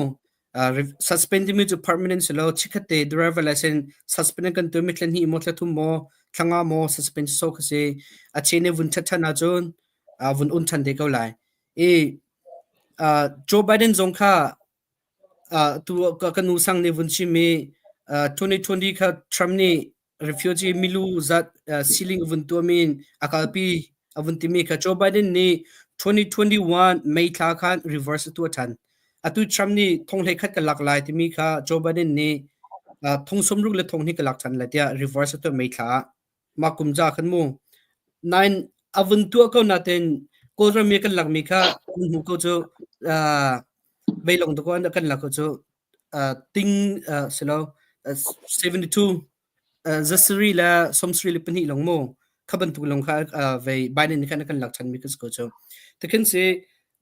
suspend timi cu permanent si lo chikkhat te driver license suspend kan tuah mi thla hnih maw thla thum maw thla nga maw suspend so kha si a chen i vun ṭhat ṭhan ahcun vun un ṭhan te ko lai. I Joe Biden zong kha tu ka nu sang nih vun chim i 2020 kha Trump nih refugee milu zat ceiling vun tuahmi in a kalpi a vun timi kha Joe Biden nih 2021 May thla khan reverse a tuah ṭhan. Atu Trump nih thong hlei khat ka lak lai timi kha Joe Biden nih thong 60 le thong hnih ka lak ṭhan lai tiah reverse a tuah May thla ah. Mah kum za khan mu. Nain a vun tuah ko natin Kawlram i kan lakmi kha kan hmu ko cu veilong to ko an kan lak ko cu ting silo 72 zasari le sawmsarih le pahnih long mu kha bantuk long kha vei Biden nih khan a kan lak ṭhan mi ka si ko cu. Tikhin si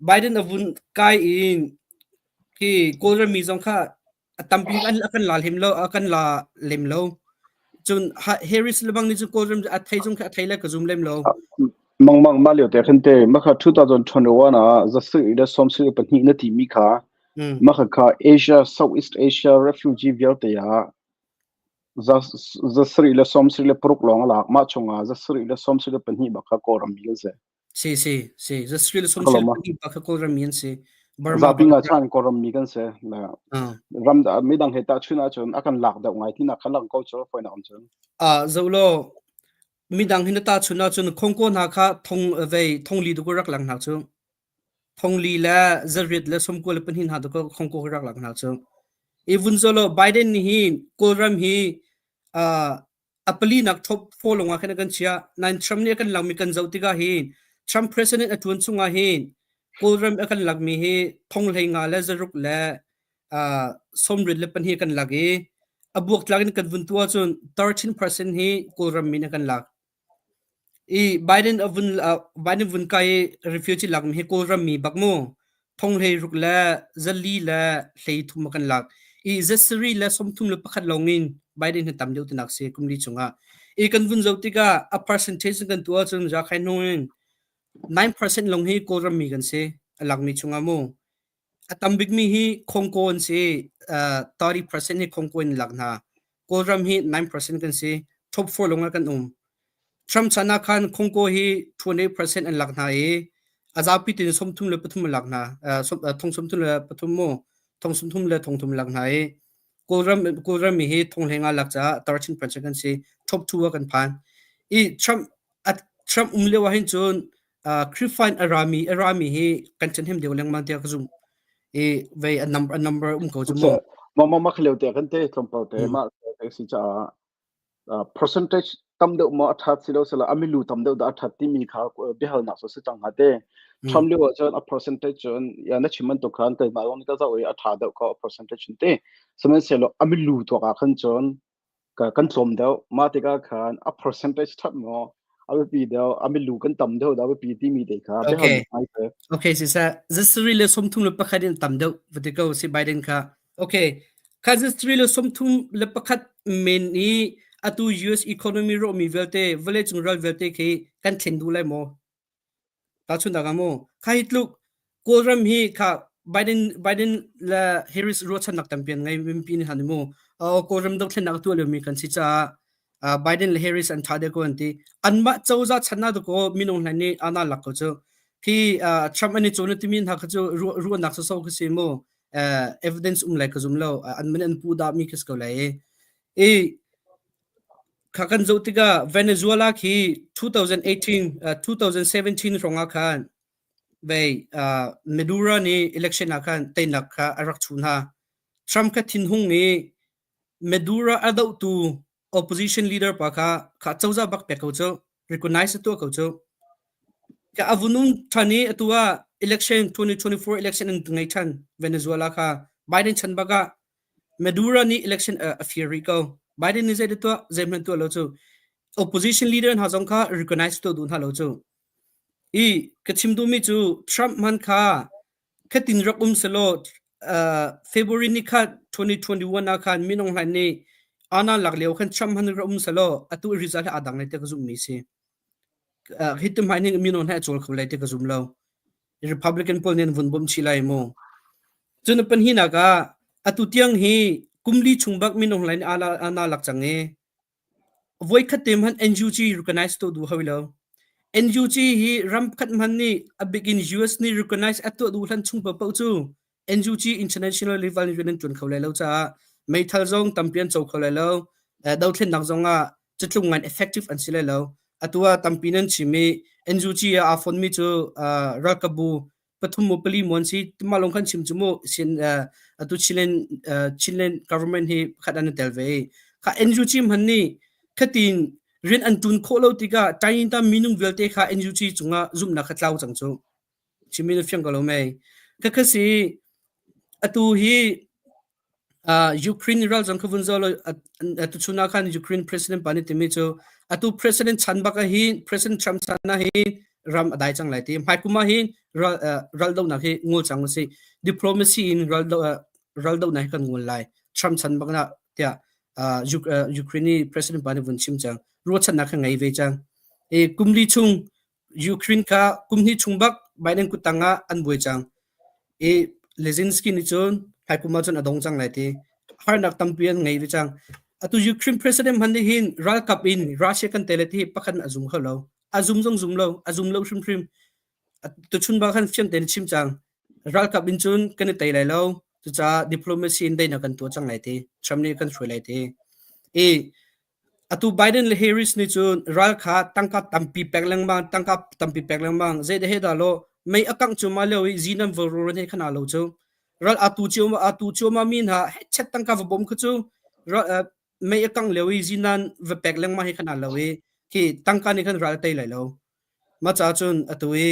Biden a vun kai in khi Kawlram mi zong kha a tampi an a kan la lem lo a kan la lem lo. Cun Harris lebang nih cun Kawlram a thei zong kha a thei le ka zum lem lo. Mang mang ma lio te khan te ma kha 2021 ah zasari le sawmsarih le pahnih na ti mi kha ma kha kha Asia Southeast Asia refugee vialte ah zarih le 76 lawng a lak. Mah chungah 72 bak kha Kawlram mi an si. Si si si 72 bak kha Kawlram mi an si. Burma Zapi nga chan Kawlram mi kan si. Ram midang he tahchun ahcun a kan lak deuh ngai tinak kha lang ko cu fawinak um cun. Ah zolo midang hin ta chun ahcun khongko hna kha thong vei thong li du rak lang hna cu. Thong li le zariat le 92 hna tu khong ko rak lak hna cu. I vun zolo Biden nih hi Kawlram hi a pali nak top four lawngah khan kan chia. Nain Trump nih a kan lakmi kan zoh tikah hin Trump president a tuan chungah hin Kawlram a kan lakmi hi thong hlei nga le zaruk le 72 kan lak i a buaktlak in kan vun tuah cun 13% hi Kawlram min a kan lak. I Biden a vun Biden vun kai i refugee lakmi hi Kawlram mi bak mu thong 16 le 4 le 33 a kan lak. I 7 le 31 lawng in Biden hi tam deuh tinak si kum li chungah. I kan vun zoh tikah a percentage kan tuah cun za khai hnu in 9% lawng hi Kawlram mi kan si a lakmi chungah mu. A tam bikmi hi Khongko an si. 30% hi Khongko in lak hna. Kawlram hi 9% kan si. Top 4 lawng ah kan um. Trump chan ah khan Khongko hi 28% an lak hna i a zapi tin 33 an lak hna. Thong 33 mu. Thong 30 le thong thum lak hna i Kawlram Kawlram mi hi thong hleng ah lak caah 13% kan si. Top 2 ah kan phan. I Trump Trump um lio ah hin cun Khrihfa in a rami hi kan ṭhahnem deuh lengmang tiah ka zumh. I vei a number a number um ko cu mu. Ma ma ma khaleu te kan te tlawmpal te ma te si caah percentage tam deuh maw a ṭhat si lo sila amilu tam deuh dah a ṭhat timi kha biahalnak cu si cang hnga te. Trump lio ah cun a percentage cun ya na chim bantuk khan keimah zong nih ka zoh i a ṭha deuh ko a percentage in te. Sihmanhsehlaw amilu tuak ah khan cun kan tlawm deuh. Mah tikah khan a percentage ṭhat maw a biapi deuh, a milu kan tam deuh dah a biapi timi te kha Okay. Okay, siseh. Zasari le 31 in tam deuh va ti ko si Biden kha. Okay. Kha zasari le 31 men i atu US economy rawhmi vialte vawleicung ral vialte khi kan thlen duh lai maw? Tahchunhnak ah mu, kha hi tluk Kawlram hi kha Biden Biden le Harris ruahchannak tampi an ngei mipi nih han mu. Kawlram dothlennak a tuah liomi kan si caah Biden le Harris an ṭha deuh ko an ti. Anmah cozah chan ah dakaw minung hna nih ana lak ko cu. Khi Trump an i cawn timi hna kha cu ruahnak soso khi si mu. Evidence um lai ka zum lo. An man an pu dah mi khi si ko lai i. Kha kan zoh tikah Venezuela khi 2018 2017 hrawng ah khan. Vei Maduro nih election ah khan teinak kha a rak chuh hna. Trump kha thinhung i Maduro a dohtu opposition leader pa kha kha cozah bak pek ko cu, recognize a tuah ko cu. Ka a vun um ṭhan i atu ah election 2024 election an ngei ṭhan Venezuela kha Biden chan bak ah Maduro nih election a fir rih ko. Biden nih zei dah tuah, zeihmanh tuah lo cu. Opposition leader hna zong kha recognize tuah duh hna lo cu. I ka chim duhmi cu Trump hman kha khatin rak um selaw February ni khat 2021 ah khan minung hlain nih ana lak lio khan Trump han rak um selaw atu result hi aa dang lai ti ka zumhmi si. Hi tum hai ning minung hlai a cawl kho lai ti ka zum lo. Republican pawl nih an vun bawmh chih lai mu. Cun panhinak ah atu tiang hi kumli chung bak minung hlai nih ana lak cang i Voikhat te hmanh NUG recognize tuah duh hawi lo. NUG hi ram khat hmanh nih a bik in US nih recognize a tuah duh hlan chung paohpaoh cu NUG international level in rian an ṭuan kho lai lo caah meithal zong tampi an co kho lai lo. Dothlennak zong ah catlung ngan effective an si lai lo. Atu ah tampi nan chim i NUG ah aa fonmi cu ralkapbu pathum mu pali mu an si. Mah lawng khan chim cu mu sin atu Chinland Chinland government hi pakhat an i tel ve i kha NUG hman nih khatin rian an ṭun khawh lo tikah Tainta minung vialte kha NUG cungah zumhnak kha tlau cang cu. Chimmi na fiang ko lo mei. Khakha si atu hi Ukraine ral zong kha vun zoh law tuchun ah khan Ukraine president pa nih timi cu atu president chan bak ah hin President Trump chan ah hin ram a dai cang lai ti. Hmai kum ah hin ral ral dohnak hi ngol cang usih. Diplomacy in ral do ral dohnak hi kan ngol lai. Trump chan bak na tiah Ukraine i president pa nih vun chim cang. Ruahchannak kha ngei ve cang. I kum li chung Ukraine kha kum hnih chung bak Biden kuttang ah an buai cang. I Zelensky nih cun hmaikum ah cun a dong cang lai ti. Harnak tampi an ngei ve cang. Atu Ukraine president hmanh nih hin ralkap in Russia kan tel ti pakhat a zum kho lo. A zum zong zum lo, a zum lo hrimhrim. Tuchun ba khan fiang tein chim cang. Ralkap in cun kan i tei lai lo. Cucaah diplomacy in daihnak kan tuah cang lai ti. Trump nih kan hruai lai ti. I Atu Biden le Harris nih cun ral kha tangka tampi pek lengmang, tangka tampi pek lengmang. Zei he dah law mei a kangh cuahmah lio i zinan va rawlrawn he khan aa lo cu. Ral aa tu cio aa tu cuahmah mi hna chet tangka va bawm kha cu ral, mei a kangh lio i zinan va pek lengmang he khan aa lo i khi tangka nih khan ral a tei lai lo. Mah caah cun atu i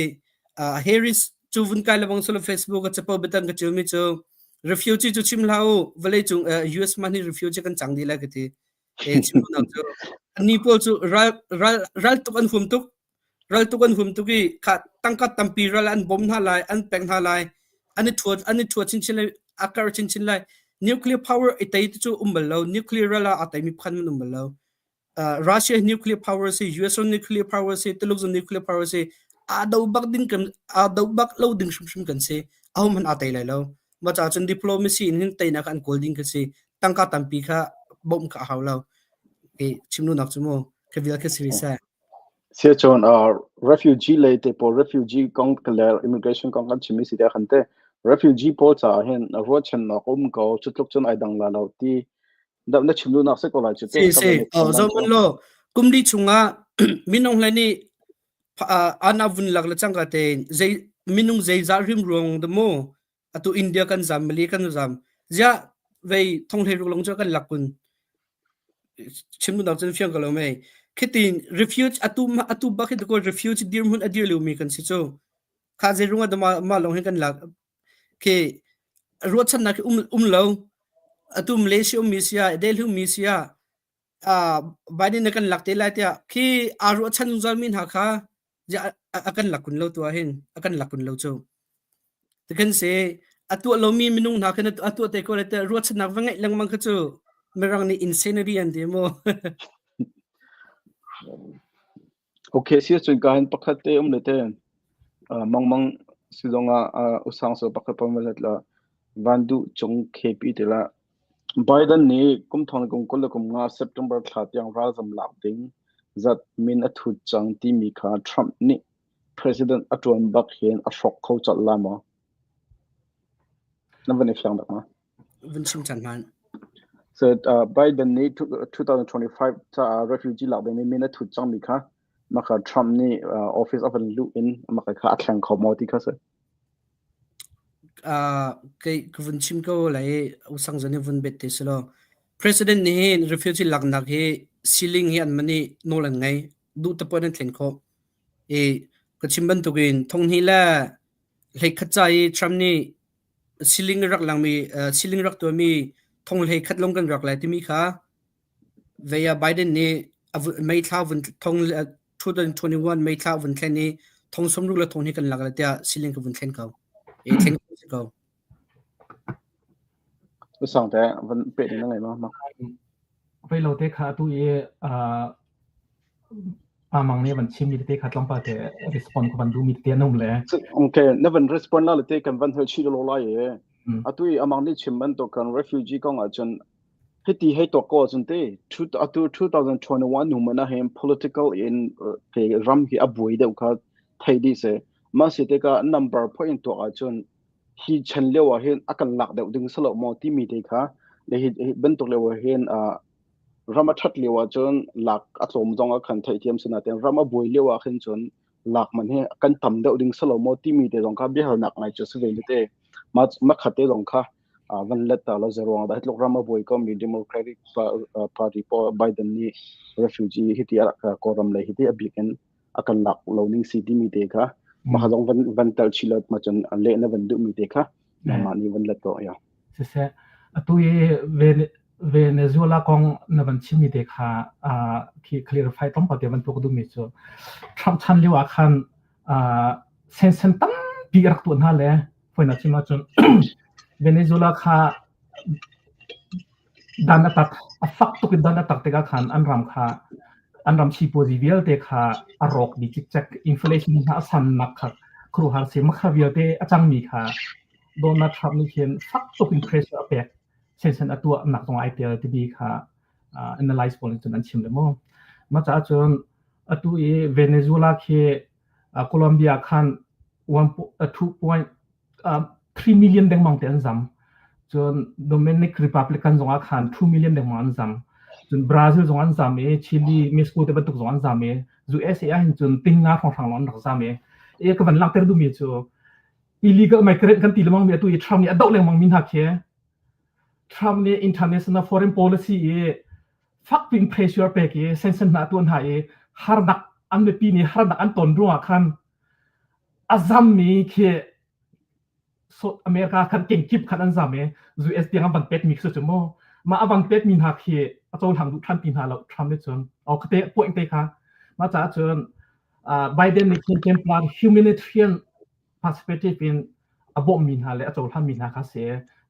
Harris cu vun kai lebang solo Facebook a capo biatan ka chimmi cu refugee cu chim hlah u vawleicung US man hi refugee kan cang dih lai ka ti. E chim cu anni pawl cu ral ral ral tuk an hum tuk ral tuk an hum tuk i kha tangka tampi ral an bom hna lai an pek hna lai an i thuat an i thuat chinchin lai a kar chinchin lai nuclear power i tei cu um bal lo nuclear ral ah a teimi phan man um bal lo Russia nuclear power si US nuclear power si Tuluk zong nuclear power si aa do bak ding kan aa do bak lo ding hrimhrim kan si ahom han aa tei lai lo mah caah cun diplomacy in hin teinak an kawl ding kha si tangka tampi kha bawmh kha a hau lo e chim nu nak cu mu ka vial kha si sa Sia chon refugee lei te pawl refugee kong le immigration kong kan chimi si te khan te refugee pawl ca hin ruahchan nok um ko cutluk cun ai dang la lo ti da na chim duhnak si ko lai cu te si si zo man lo kum li chungah minung hlei nih ana vun lak le cangka te zei minung zeizah rim ruang da mu atu India kan zam Mali kan zam zia vei thong hlei ruk long chu kan lak kun chim duhnak cun fiang ko lo mei khitin refuge atu atu bak hi ko refuge dirhmun a dir liomi kan si cu kha zei rung ah ma long hin kan lak khi ruahchannak khi um um lo atu Malaysia ummi sia Delhi ummi sia Biden na kan lak te lai tiah khi aa ruahchan zungzal mi hna kha a kan lak kun lo tu ah hin a kan lak kun lo cu tikan se a tuah lomi minung hna khan a tuah te ko le te ruahchannak va ngeih lengmang kha cu mirang nih insanity an ti mu Okay si cun ka hin pakhat te um le te mangmang si zong ah usang so pakhat pom lat la van du chung KP te la Biden nih kum thong le kum 25 September thla tiang ralzam lak ding zat min a thut cang timi kha Trump nih president a ṭuan bak hin a hrawk kho colh lai maw? Na van i fiang dak ma? Vun chim chan hmanh. So Biden nih 2025 caah refugee lak ding min a thut cangmi kha. Maka Trump nih office a van luh in maka kha a thleng kho maw ti kha si. Kei ka vun chim ko lai usang zon hi vun bet te silo. President nih hin refugee laknak hi ceiling hi an mani nawl an ngei. Duh te poh an thlen khawh. I ka chim bantukin thonghnih le hleikhat ca i Trump nih ceiling rak langmi ceiling rak tuahmi thong hleikhat lawng kan rak lai timi kha vei ah Biden nih May thla vun thong 2021 May thla vun thlen i thong 60 le thong hi kan lak lai tiah ceiling ka vun thlen ko. I thlen si ko. Usang te van pe ding na ngei ma? Vei lo te kha atu i Amang nih van chim mi tete kha tlawmpal te respond ko van duh mi tete an um le. Okay, na van respond la le te kan van hal chih lo lai e. Atu i amang nih chim bantuk kan refugee kong ahcun hiti hei tuak ko ahcun te atu 2021 nu man ah hin political in ke ram hi a buai deuh kha thei dih se. Mah si tikah number phoih in tuak ahcun hi chan lio ah hin a kan lak deuh ding si lo maw timi te kha le hi bantuk lio ah hin ram a ṭhat lio ahcun lak a tlawm zong ah khan theihthiam si nain ram a buai lio ah khin cun lak man hi kan tam deuh ding si lo maw timi te zong kha biahalnak ngai cu si ve le te. Ma khat te zong kha van let ta lo zeruang dah hitluk ram a buai ko mi Democratic Party po Biden nih refugee hiti a Kawlram lei hiti a bik in a kan lak lo ning si timi te kha mah zong van van tel chi lo ma cun leh na van duh mi te kha mah nih van let ko ya. Siseh, atu i Venezuela kong na van chimmi te kha khi clarify tlawmpal te van tuah ka duhmi cu Trump chan lio ah khan sensen tampi a rak tuah hna le fawinak chim ahcun Venezuela kha dan a tak a fak tuk in dan a tak tikah khan an ram kha an ram sipuazi vialte kha a rawk dih cikcek inflation hna a sannak kha khuaruahhar si makha vialte a cangmi kha Donald Trump nih hin fak tuk in pressure a pek sensen a tuah nak zong ai tel timi kha analyze pawl nih cun an chim le mu. Mah caah cun atu i Venezuela khi Colombia khan 2.3 million dengmang te an zam. Cun Dominic Republican zong ah khan 2 million dengmang an zam. Cun Brazil zong an zam i Chile, Mexico te bantuk zong an zam i USA ah hin cun ting nga hrawnghrang lawng an rak zam i e ka van langhter duhmi cu illegal migrant kan ti lengmang mi atu i Trump nih a doh lengmang mi hna khi Trump nih international foreign policy i fakpin pressure pek i sanction hna tuah hna i harnak an mipi nih harnak an ton ruangah khan a zammi khi so America khan kengkip khan an zam i US tiang an van pek mi khi cu mu mah a van pek mi hna khi a cohlang duh than ti hna lo Trump nih cun o khate point te kha mah caah cun Biden nih khin temporary humanitarian perspective in a bawmhmi hna le a cohlanmi hna kha si.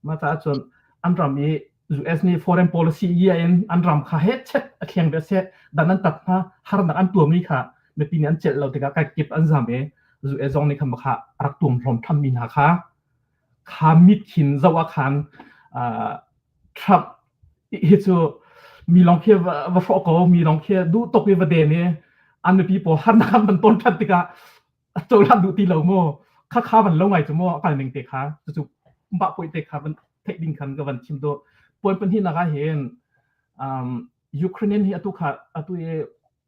Mah caah cun an ram i US nih foreign policy i in an ram kha he chet a thleng ve seh dan an tat hna harnak an tuammi kha mipi nih an celh lo tikah kai kip an zam i US zong nih khan kha rak tuam hlawm thammi hna kha kha mit khin zoh ah khan Trump hi cu mi lawng khi va hrawh ko mi lawng khi duh tuk i va den i an mipi pawl harnak an van ton ṭhan tikah a cohlan duh ti lo mu kha kha van lo ngai cu mu a kal ning te kha cucu mah puai te kha van theih ding khan ka van chim do puan pahnih nak ah hin um, Ukrainian hi atu kha atu i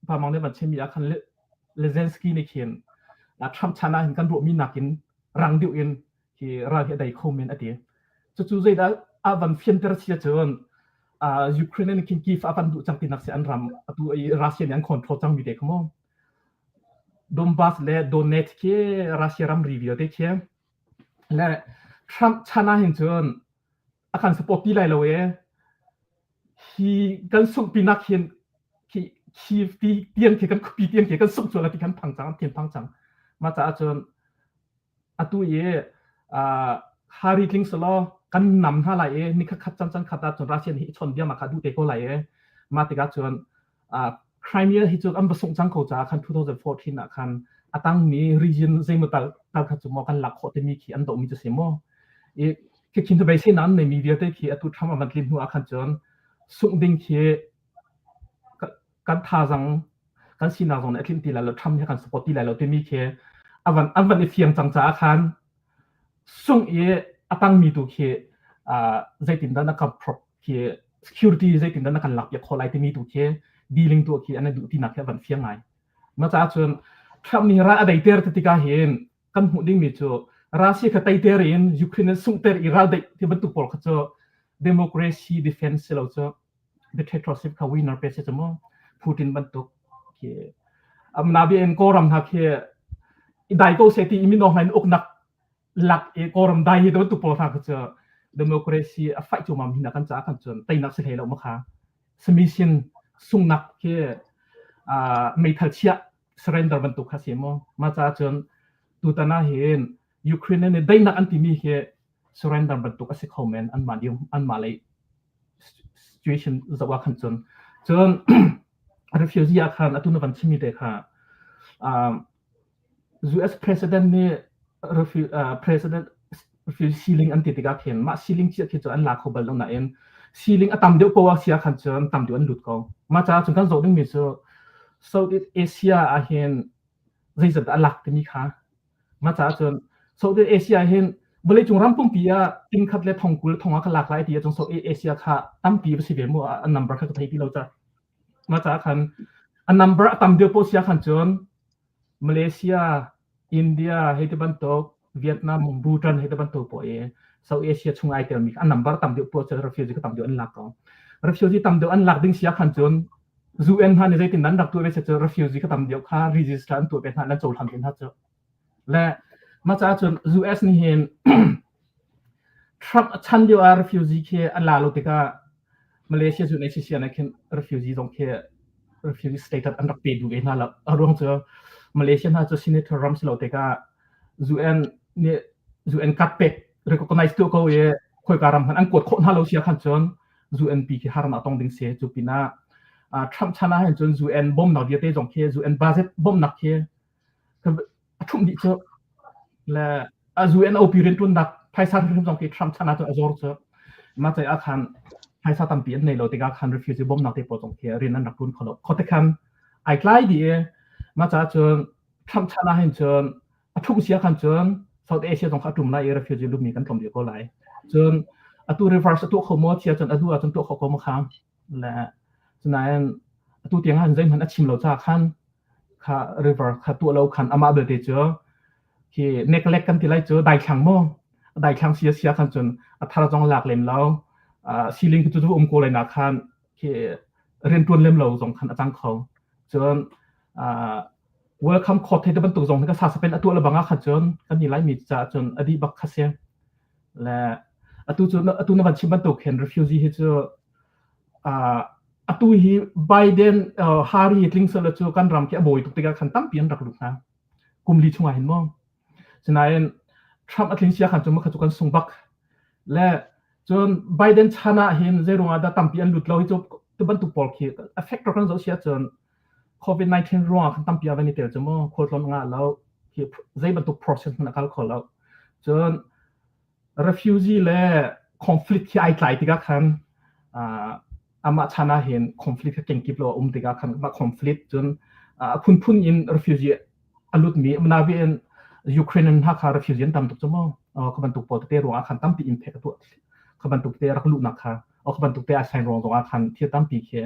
pamang ne van chim mi ah khan Zelensky nih khin Trump chan ah hin kan ruah mi nakin rang deuh in hi ral hi a dai kho men ati cucu zeidah a van fianter sia cun Ukraine nih khin Kiev a van duh cang tinak si an ram atu i Russia nih an control cang mi te kha mu Donbas le Donetsk khi Russia ramri vialte khi le Trump chan ah hin cun a kan support ti lai lo e hi kan sunghpinak hin khi khi ti tiang khi kan khuapi tiang khi kan sungh cual ti kan phang cang an thin phang cang mah caah cun Atu i Hari tling selaw kan nam hna lai i nikhat khat caan caan khat ah cun Russia nih i chawnbia ma kha duh te ko lai i mah tikah cun Crimea hi cu an va sungh cang ko caah khan 2014 ah khan a tangmi region zeimaw tal tal kha cu maw kan lak khawh timi khi an dohmi cu si maw i khikhin cu beisei an neimi vialte khi atu Trump a van tlin hnu ah khan cun sungh ding khi kan thazang kan sinak zong nih a tlinh ti lai lo Trump nih a kan support ti lai lo timi khi a van an van i fiang cang caah khan sungh i a tangmi tu khi zeitindah na kan prop khi security zeitindah na kan lak piak khawh lai timi tu khi dealing tu khi an duh tinak khi a van fiang ngai. Ma ca cun Trump nih ral a deiter ti tikah hin kan hmuh dingmi cu Russia kha teiter in Ukraine an sunghter i ral deih ti bantuk pawl kha cu democracy defense si lo cu dictatorship kha winner pe si cu mu. Putin bantuk khi amna in Kawlram hna khi i dai ko seh ti i minung hna in uknak lak i Kawlram dai hi bantuk pawl hna kha cu democracy a fight cu mam hina kan ca kan cun teinak si hlei lo ma kha submission sungnak khi meithal chiah surrender bantuk kha si mu. Ma ca cun tutan ah hin Ukraine nih daihnak an timi hi surrender bantuk a si kho men anmah anmah lei situation zoh ah khan cun. Cun refugee ah khan atu na van chimmi te kha US president nih president refugee ceiling an ti tikah khin mah ceiling chiah khi cu an la kho bal lo nain ceiling a tam deuh poah sia khan cun tam deuh an lut ko. Mah caah cun kan zoh dingmi cu Southeast Asia ah hin zeizat dah a lak timi kha. Mah caah cun Southeast Asia hin vawleicung ram pumpi ah ting khat le thong 20 thong ah ka lak lai ti ahcun Southeast Asia kha tampi va si ve mu, a number kha ka thei ti lo ca. Mah caah khan a number a tam deuh poh sia khan cun Malaysia, India hei ti bantuk, Vietnam, Bhutan hei ti bantuk pawl i South Asia chung ai telmi a number tam deuh poh cu refugee kha tam deuh an lak ko. Refugee tam deuh an lak ding sia khan cun UN hna nih zeitin nan rak tuah ve se cu refugee kha tam deuh kha register an tuah ve hna, nan cohlan ve hna cu. Le mah caah cun US nih hin Trump a chan lio ah refugee khi an la lo tikah Malaysia cu UNHCR nih khin refugee zong khi refugee status an rak pe duh ve hna lo. A ruang cu Malaysia hna cu senator ram si lo tikah UN nih UN card pek recognize tuah ko i khoika ram hmanh an kuat khawh hna lo sia khan cun UN pi khi harnak tong ding si. Cu pinah Trump chan ah hin cun UN bawmnak vialte zong khi UN budget bawmnak khi a ṭhumh dih cu. Le a UNOP rianṭuannak phaisa hrimhrim zong khi Trump chan ah cun a zor cu. Mah cei ah khan phaisa tampi an nei lo tikah khan refugee bawmnak te pawl zong khi rian an rak ṭuan kho lo. Khuate khan ai tlai dih i mah caah cun Trump chan ah hin cun a ṭhumh sia khan cun South Asia zong kha a ṭum lai i refugee lumi kan tlawm dih ko lai. Cun atu reverse a tuah kho maw tia cun a duh ahcun tuah kho ko maw kha. Le cunain atu tiang ah zeihmanh a chim lo caah khan kha river kha tuah lo khan amah belte cu khi neglect kan ti lai cu daithlang mu daithlang sia sia khan cun a thar zong lak lem lo ceiling cu cu um ko lai na khan khi riantuan lem lo zong khan a cang kho. Cun welcome court te bantuk zong ka sa sapen a tuah le banga khan cun kan ni lai mi ca cun adi bak kha si. Le atu cu atu na van chim bantuk khin refugee hi cu atu hi Biden Harry tling sala cu kan ram khi a bawi tuk tikah khan tampi an rak lut hna kum li chungah hin mu. Sinain Trump a tling sia khan cu makha cu kan sung bak. Le cun Biden chan ah hin zeiruang ah dah tampi an lut lo hi cu tu bantuk pawl khi a factor kan zoh sia cun COVID-19 ruangah khan tampi a van i tel cu mu, khualtlawn ngah lo hi zei bantuk process hmanh a kal kho lo. Cun refugee le conflict khi ai tlai tikah khan amah chan ah hin conflict kha kengkip lo a um tikah khan mah conflict cun a phunphun in refugee a lutmi nabi in Ukraine in hna kha refugee an tam tuk cu mu. Kha bantuk pawl tete ruangah khan tampi impact a tuah. Kha bantuk te rak luhnak kha kha bantuk te a sign ruang zongah khan thil tampi khi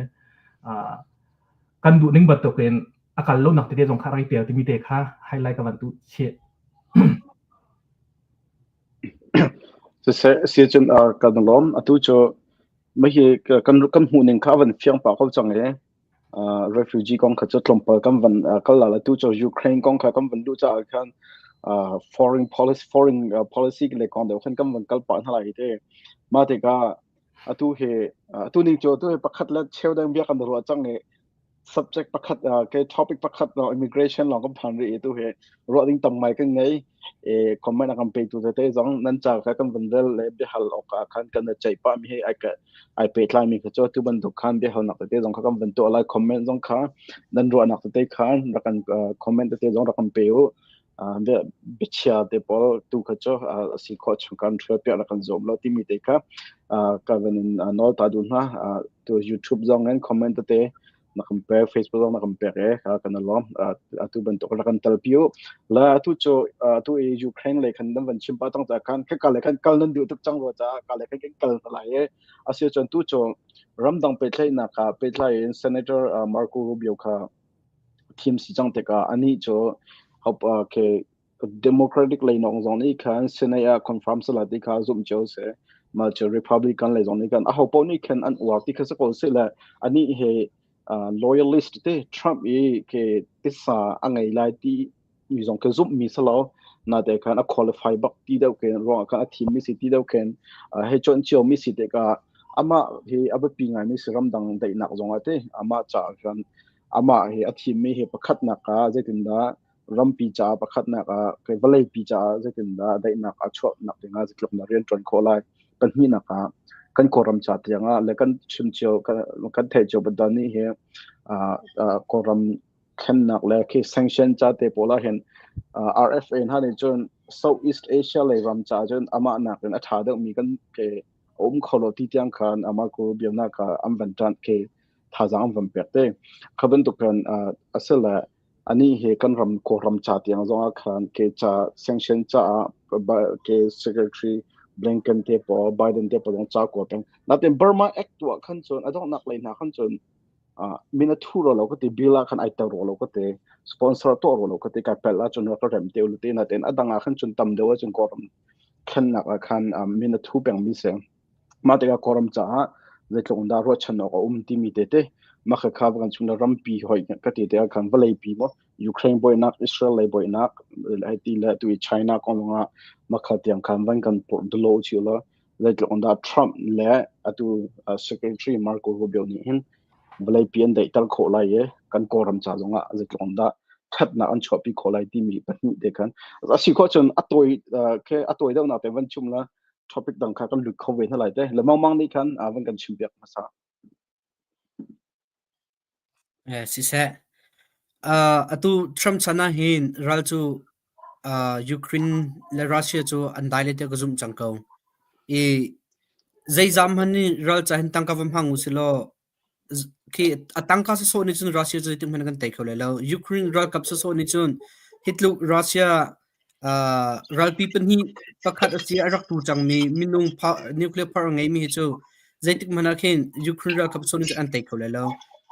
kan duh ning bantukin a kal lonak tete zong kha rak i tel timi te kha highlight ka van tu chih. Siseh, si cun kan lawm. Atu cu mahi kan kan hmuh ning kha van fiang pah ko cang i refugee kong kha cu tlawmpal kan van kal la. Atu cu Ukraine kong kha kan van luh caah khan foreign policy foreign policy le kong deuh khan kan van kal pah hna lai te. Mah tikah atu hi atu ning cu atu hi pakhat le cheu dang bia kan ruah cang i subject pakhat ke topic pakhat lo immigration long kan phan ri tu he ruah ding tam mai kan ngei e comment kan pe tu te zong nan cha kha kan van rel le biahal ok khan kan chai pa mi he ai ka ai pe tlai mi kha cho tu bantuk khan biahal nak te zong kha kan van to lai. Comment zong kha nan ruah nak te khan rakan comment te zong rakan pe u. Biachia te pawl tu kha cu a si khawh chung kan ṭhual piak kan zuam lo timi te kha ka van in nawl ta duh hna. Tu YouTube zong in comment tete na kan pek, Facebook zong na kan pek e kan lawm. Atu bantuk la kan tal piu la. Atu cu atu i Ukraine le khan nan van chim pa tang cha khan ka le khan kal nan duh tuk cang ro cha ka le khan kan kal lai e. Asi cun tu cu ramdang pehtlaihnak ah pehtlai in Senator Marco Rubio kha. thim si cang tikah anih cu ke Democratic lei nong zong nih khan Senate ah confirm sala ti kha zumh cio si. Mah cu Republican lei zong nih khan aho paoh nih khan an uar ti kha si ko seh le anih he loyalist te Trump i ke tisa a ngei lai ti mi zong ke zumh mi salo na te khan a qualify bak ti deuh khen ruang khan a thim mi si ti deuh khen he chon cio mi si te ka ama hi a biapi ngai mi si ramdang daihnak zong ah te ama cha khan ama hi a thim mi hi pakhat nak ka zeitindah rampi caah pakhatnak ah vawleipi caah zeitindah daihnak a chuahnak dingah zeitluk na rian ṭuan khawh lai. Pahnihnak ah kan Kawlram ca tiangah le kan chim cio kan theih cio bantuk nih hi Kawlram thlennak le khi sanction ca te pawl ah hin RFA hna nih cun Southeast Asia lei ram caah cun amah nakin a ṭha deuhmi kan ke a um kho lo ti tiang khan amah ku biaknak ah an van ṭanh ke thazaang an van pek te. Kha bantuk khan a si le Anih hi kan ram Kawlram ca tiang zongah khan ke ca sanction caah ke Secretary Blinken te pawl Biden te pawl zong ca kua peng. Natin Burma Act tuah khan cun a donghnak lei hna khan cun min a thu ro lo ka ti bill ah khan ai tel ro lo ka ti sponsor tuah ro lo ka ti kai pel ah cun rak ka rem te ulu te natin a dang ah khan cun tam deuh ah cun Kawlram thlennak ah khan min a thu peng mi si. Mah tikah Kawlram caah zeitluk in dah ruahchan awk a um timi tete mah khakha kan chung le rampi hoi ka ti tikah khan vawleipi maw Ukraine buainak, Israel lei buainak hei ti le tu i China kong zongah mah kha tiang khan van kan purh dalo cio law zeitluk in dah Trump le atu Secretary Marco Rubio nih hin vawleipi an daihter khawh lai i kan Kawlram ca zongah zeitluk in dah ṭhatnak an chuahpi khawh lai timi pahnih te khan a si khawh cun a tawi ke a tawi deuhnak te van chim la topic dang kha kan lut kho ve hna lai te. Le Mang Mang nih khan van kan chim piak hmasa. Eh, siseh. Atu Trump chan ah hin ral cu Ukraine le Russia cu an dai le tiah ka zumh cang ko. I zeizam hmanh nih ral ca hin tangka va hmang u silaw Khi a tangka sawsawh nih cun Russia cu zeitik hmanh kan tei kho lai lo. Ukraine ralkap sawsawh nih cun hi tluk Russia ralpi pahnih pakhat a si a rak tu cangmi minung nuclear power a ngeimi hi cu zeitik hmanh ah khin Ukraine ralkap sawsawh nih cun an tei kho lai lo.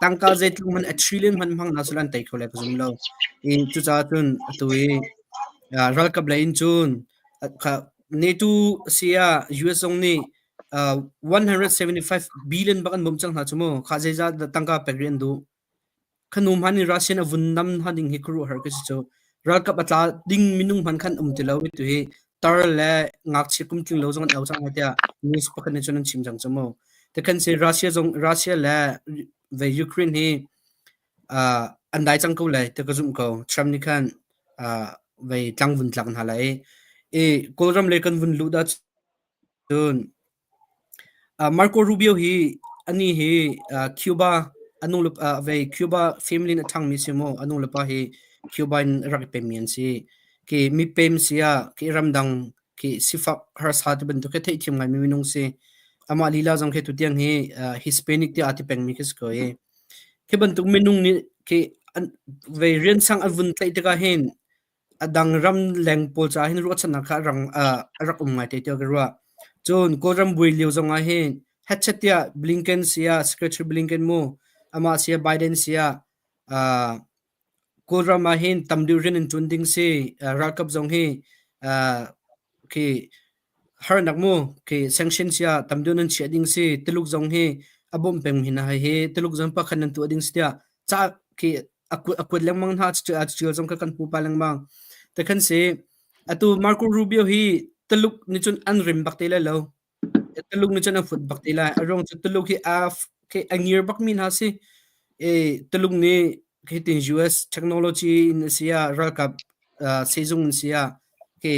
Tangka zeitluk hmanh a trillion hmanh hmang hna seh an tei kho lai ka zum lo. I cucaah cun atu i ralkap lei in cun NATO a si ah US zong nih 175 billion bak an bawmh cang hna cu mu. Kha zeizah dah tangka pek rih an duh. Khanu hman in Russian a vun nam hna ding hi khuaruahhar ka si cu. Ralkap a tla ding minung hman khan um ti lo tu hi tar le ngakchia kum tling lo zong an au cang lai tiah news pakhat nih cun an chim cang cu mu. Tekhan si Russia zong Russia le ve Ukraine hi an dai cang ko lai ti ka zumh ko. Trump nih khan vei tlang vun tlak hna lai i Kawlram le kan vun luh dah Cun Marco Rubio hi anih hi Cuba a nu le vei Cuba family in a ṭhangmi si maw a nu le pa hi Cuba in rak i pemmi an si. Khi mipem si ah khi ramdang khi sifak harsa ti bantuk khi theihthiam ngaimi minung si. Amah lila zong khi tutiang hi Hispanic tiah aa ti pengmi khi si ko i khi bantuk minung nih khi an vei rian sang an vun tlaih tikah hin A dang ramleng pawl caah hin ruahchannak kha a rak um ngai te tiah ka ruah. Cun Kawlram buai lio zongah hin hetchet tiah Blinken siah Secretary Blinken mu amah siah Biden siah Kawlram ah hin tam deuh rian an ṭuan ding si. Ralkap zong hi khi harnak mu khi sanction siah tam deuh nan chiah ding si. Tuluk zong hi a bawmh peng hin hna hi Tuluk zong pakhat nan tuah ding si tiah ca khi a kuat lengmang hna a ṭial zong kha kan hmu pah lengmang. Te khan si atu Marco Rubio hi Tuluk nih cun an rim bak te lai lo. Tuluk nih cun an fut bak te lai. A ruang cu Tuluk hi a khi a ngir bak mi hna si. E Tuluk nih hitin US technology in a si ah ralkap sehzung in si ah khi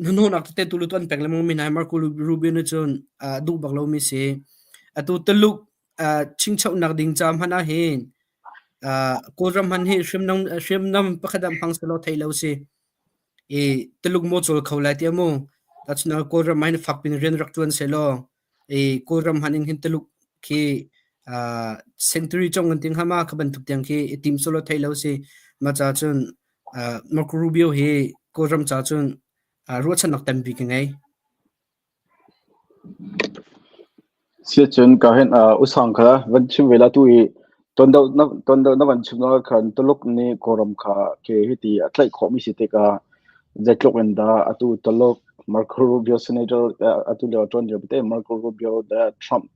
hnuhnak tete tulu tu an pek lengmang mi hna Marco Rubio nih cun duh bak lo mi si. Atu Tuluk chingchohnak ding ca hmanh ah hin Kawlram hmanh hi hriamnam pakhat ah hmang selaw theih lo si. I Tuluk maw cawl kho lai tiah mu. Tahchunhnak Kawlram ah hin fak pin rian rak ṭuan sehlaw i Kawlram hmanh in hin Tuluk khi century cong kan ti hnga ma kha bantuk tiang khi i tim selaw theih lo si. Mah caah cun Marco Rubio hi Kawlram caah cun ruahchannak tampi ka ngei. Siacun ka hin usang kha van chim ve la tu i. Ton deuh na van chim ah khan Tuluk nih Kawlram kha ke hiti a tlaih khawhmi si tikah zeitluk in dah atu Tuluk Marco Rubio Senator atu lio ṭuan lio te Marco Rubio le Trump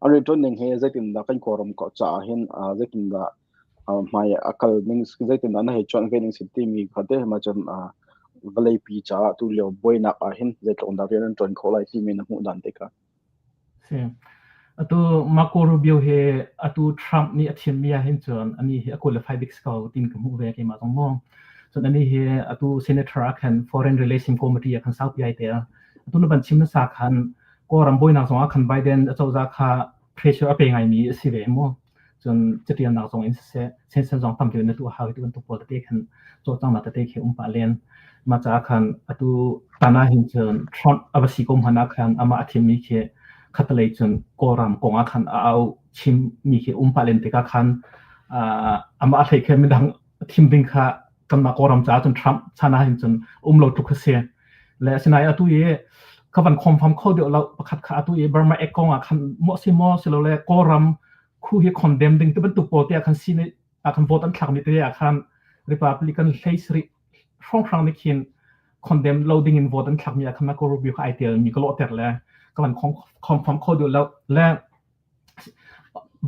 an rianṭuan ning hi zeitindah kan Kawlram ko caah hin zeitindah hmai a kal ning zeitindah na hei cuanh ve ning si timi kha te ma cun vawleipi caah tu lio buainak ah hin zeitluk in dah rian an ṭuan khawh lai timi na hmuh dan te kha. Si. Atu Marco Rubio hi atu Trump nih a thimmi ah hin cun ani hi a qualify bik si ko tin ka hmuh ve keimah zong mu. Cun ani hi atu senator ah khan Foreign Relation Committee ah khan saupi ai tel. Atu na van chim hmasa khan Kawlram buainak zong ah khan Biden acozah kha pressure a pe ngaimi a si ve mu. Cun catialnak zong in siseh, sensen zong tam deuh na tuah hau ti bantuk pawl tete khan cawlcanghnak tete khi um pah len. Mah caah khan atu tan ah hin cun Trump a va si ko hmanh ah khan amah a thimmi khi khatalei cun Kawlram kong ah khan a au chimmi khi um pah len tikah khan amah a hlei khe midang thim ding kha kanmah Kawlram caah cun Trump chan ah hin cun um lo tluk a si. Le asinain atu i ka van khomfam kho deuh lo pakhat kha atu i Burma Act kong ah khan maw si maw silole Kawlram khu hi condemn ding ti bantuk pawl te ah khan sin ah khan vote an thlak mi te ah khan Republican hlei sarih hrawnghrang nih khin condemn lo ding in vote an thlak mi ah khan Marco Rubio kha ai tel mi ka lawhter le ka van khomfam kho deuh lo le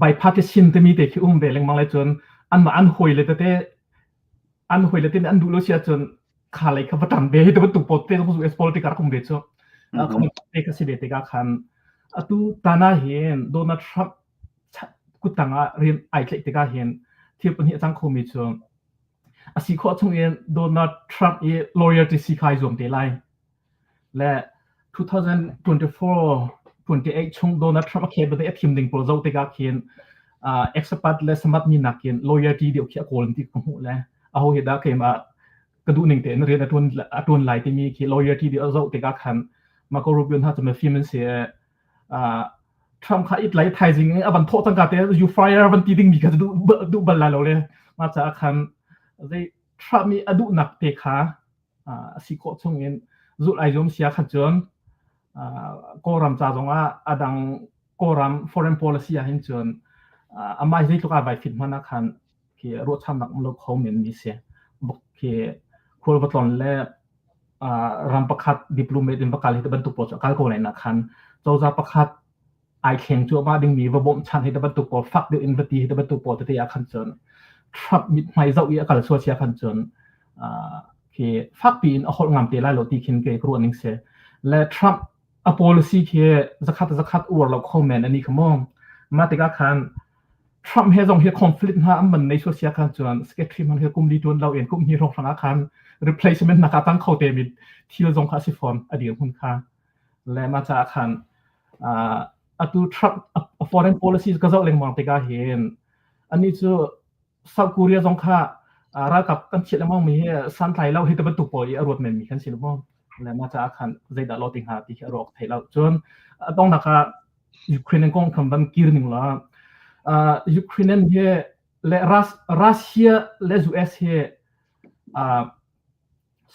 bipartisan timi te khi um ve lengmang le cun anmah an hawi le tete an hawi le te an duh lo si ahcun kha lei kha va ṭan ve hi te bantuk pawl te US politics a rak um ve cu te kha si ve tikah khan atu tana hin Donald Trump kuttang ah rian ai tlaih tikah hin thil pahnih a cang khomi cu a si khawh chung in Donald Trump i loyalty si kha ai zuam te lai Le 2024 28 chung Donald Trump a khel bate a thim ding pawl zoh tikah khin uh, expert le smart mi nakin loyalty deuh khi a kawl ti ka hmuh le aho hi dah keimah ka duh ning tein rian a tuan a tuan lai timi khi loyalty deuh a zoh tikah khan Marco Rubio hna cu mifim an si uh, Trump kha it lai thaizing in a van thawh cangka te you fire van ti ding mi kha duh duh bal lai lo le ma caah khan zei Trump nih a duhnak te kha a si khawh chung in zulh ai zuam sia khan cun Kawlram ca zongah a dang Kawlram foreign policy ah hin cun amah zeitluk aa vai fit hmanh ah khan khi ruahchannak um lo kho men mi si. Khi khual va tlawn le ram pakhat diplomat in va kal hi bantuk pawl cu a kal ko lai na khan cozah pakhat ai thleng cuahmah dingmi va bawmhchanh hi bantuk pawl fak deuh in va ti hi bantuk pawl tete ah khan cun Trump mithmai zoh i a kal sual sia khan cun khi fakpi in a holh ngam te lai lo ti khin ke ka ruah ning si le Trump a policy khi zakhat zakhat uar lo kho men ani kha mo ma tikah khan Trump he zong hi conflict hna an man nei sual sia khan chuan secretary man he kum li tuan lo in kum hi rong hrang ah khan replacement naka tang kho te mi thil zong kha si form a dir hun kha Le mah caah khan uh, atu Trump a foreign policy ka zoh lengmang tikah hin anih cu South Korea zong kha uh, ralkap kan chiah lengmang mi hi santlai lo hi te bantuk pawl i a ruat men mi kan si lo maw le mah caah khan zeidah lo ti hnga ti khi a ruak thei lo cun a dongnak ah Ukraine kong khan van kir ning la uh, Ukraine hi le Russia le US hi uh,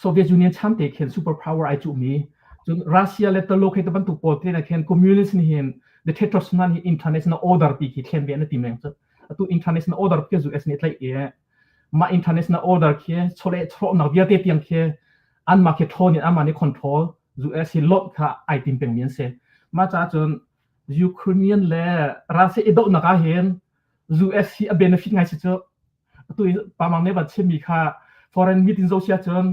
Soviet Union chan te khin super power ai cuhmi cun Russia le Tuluk he te bantuk pawl te na khin communist nih hin dictators hna nih international order ti khi thlen ve an ti meng cu atu international order khi US nih tlaih i mah international order khi chawleh chawhnak vialte tiang khi anmah khi ṭhawn in anmah nih control US hi lonh kha ai tim pengmi an si mah caah cun Ukrainian le Russia i dohnak ah hin US hi a benefit ngai si cu Atu i pamang nih van chimmi kha foreign meeting zoh si ahcun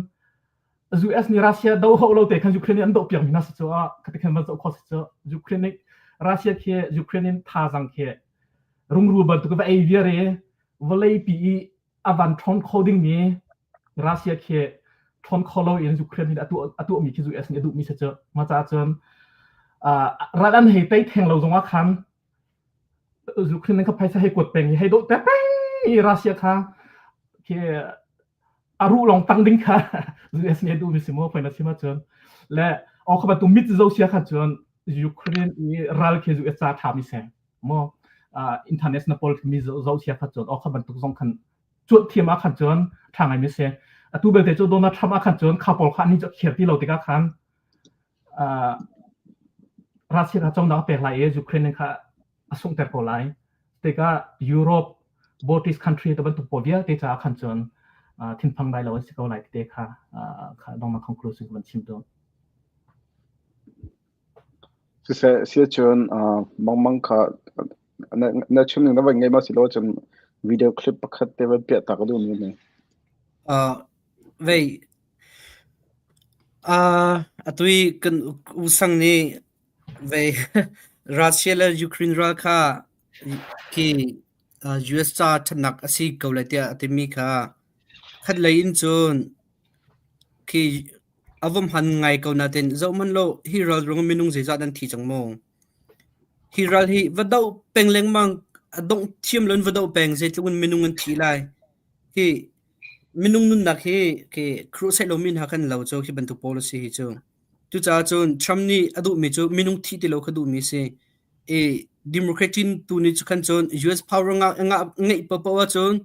US nih Russia doh ho lo te khan Ukraine nih an doh piakmi hna si cu ah khati khan van zoh khawh si cu Ukraine nih Russia khi Ukraine in thazang khi rungrul bantuk va ei viar i vawlei pi i a van ṭhawn kho dingmi Russia khi ṭhawn kho lo in Ukraine nih a tuahmi khi US nih a duhmi si cu mah caah cun ral an hei tei theng lo zongah khan Ukraine kha phaisa hei kuat peng i hei dawh te peng i Russia kha khi a ruh lawng tang ding kha US nih a duhmi si maw phaina chim ahcun le aw kha bantuk mit zo sia kha cun Ukraine i ral khi US ca ṭha mi seng maw international politics mi zo sia kha cun aw kha bantuk zong khan cuanh thiam ah khan cun ṭha ngai mi si atu belte cu Donald Trump ah khan cun kha pawl kha ni cu khiar ti lo tikah khan Russia kha conak a pek lai i Ukraine kha a sunghter ko lai. Tikah Europe, Baltic country te bantuk pawl vialte caah khan cun thinphang dai lo an si ko lai ti te kha kha dongnak conclusion ka van chim tu. Siseh sia cun mangmang kha na chim ning na van ngei ma si lo cun video clip pakhat te van piah ta ka duh mi ne. Vei atui kan usang nih vei Russia le Ukraine ral kha khi US ca ṭhatnak a si ko lai tiah a timi kha khatlei in cun khi a vom han ngai ko nain zohhmanh law hi ral ruangah minung zeizat an thi cang maw? Hi ral hi va doh peng lengmang a dongh thiam loin va doh peng zeitluk in minung an thi lai. Hi minung nunnak hi khi crusade lomi hna kan lo cu khi bantuk policy hi cu. Cucaah cun Trump nih a duhmi cu minung thih ti lo kha duhmi a si. I Democrat tu nih khan cun US power ngeih paohpaoh ahcun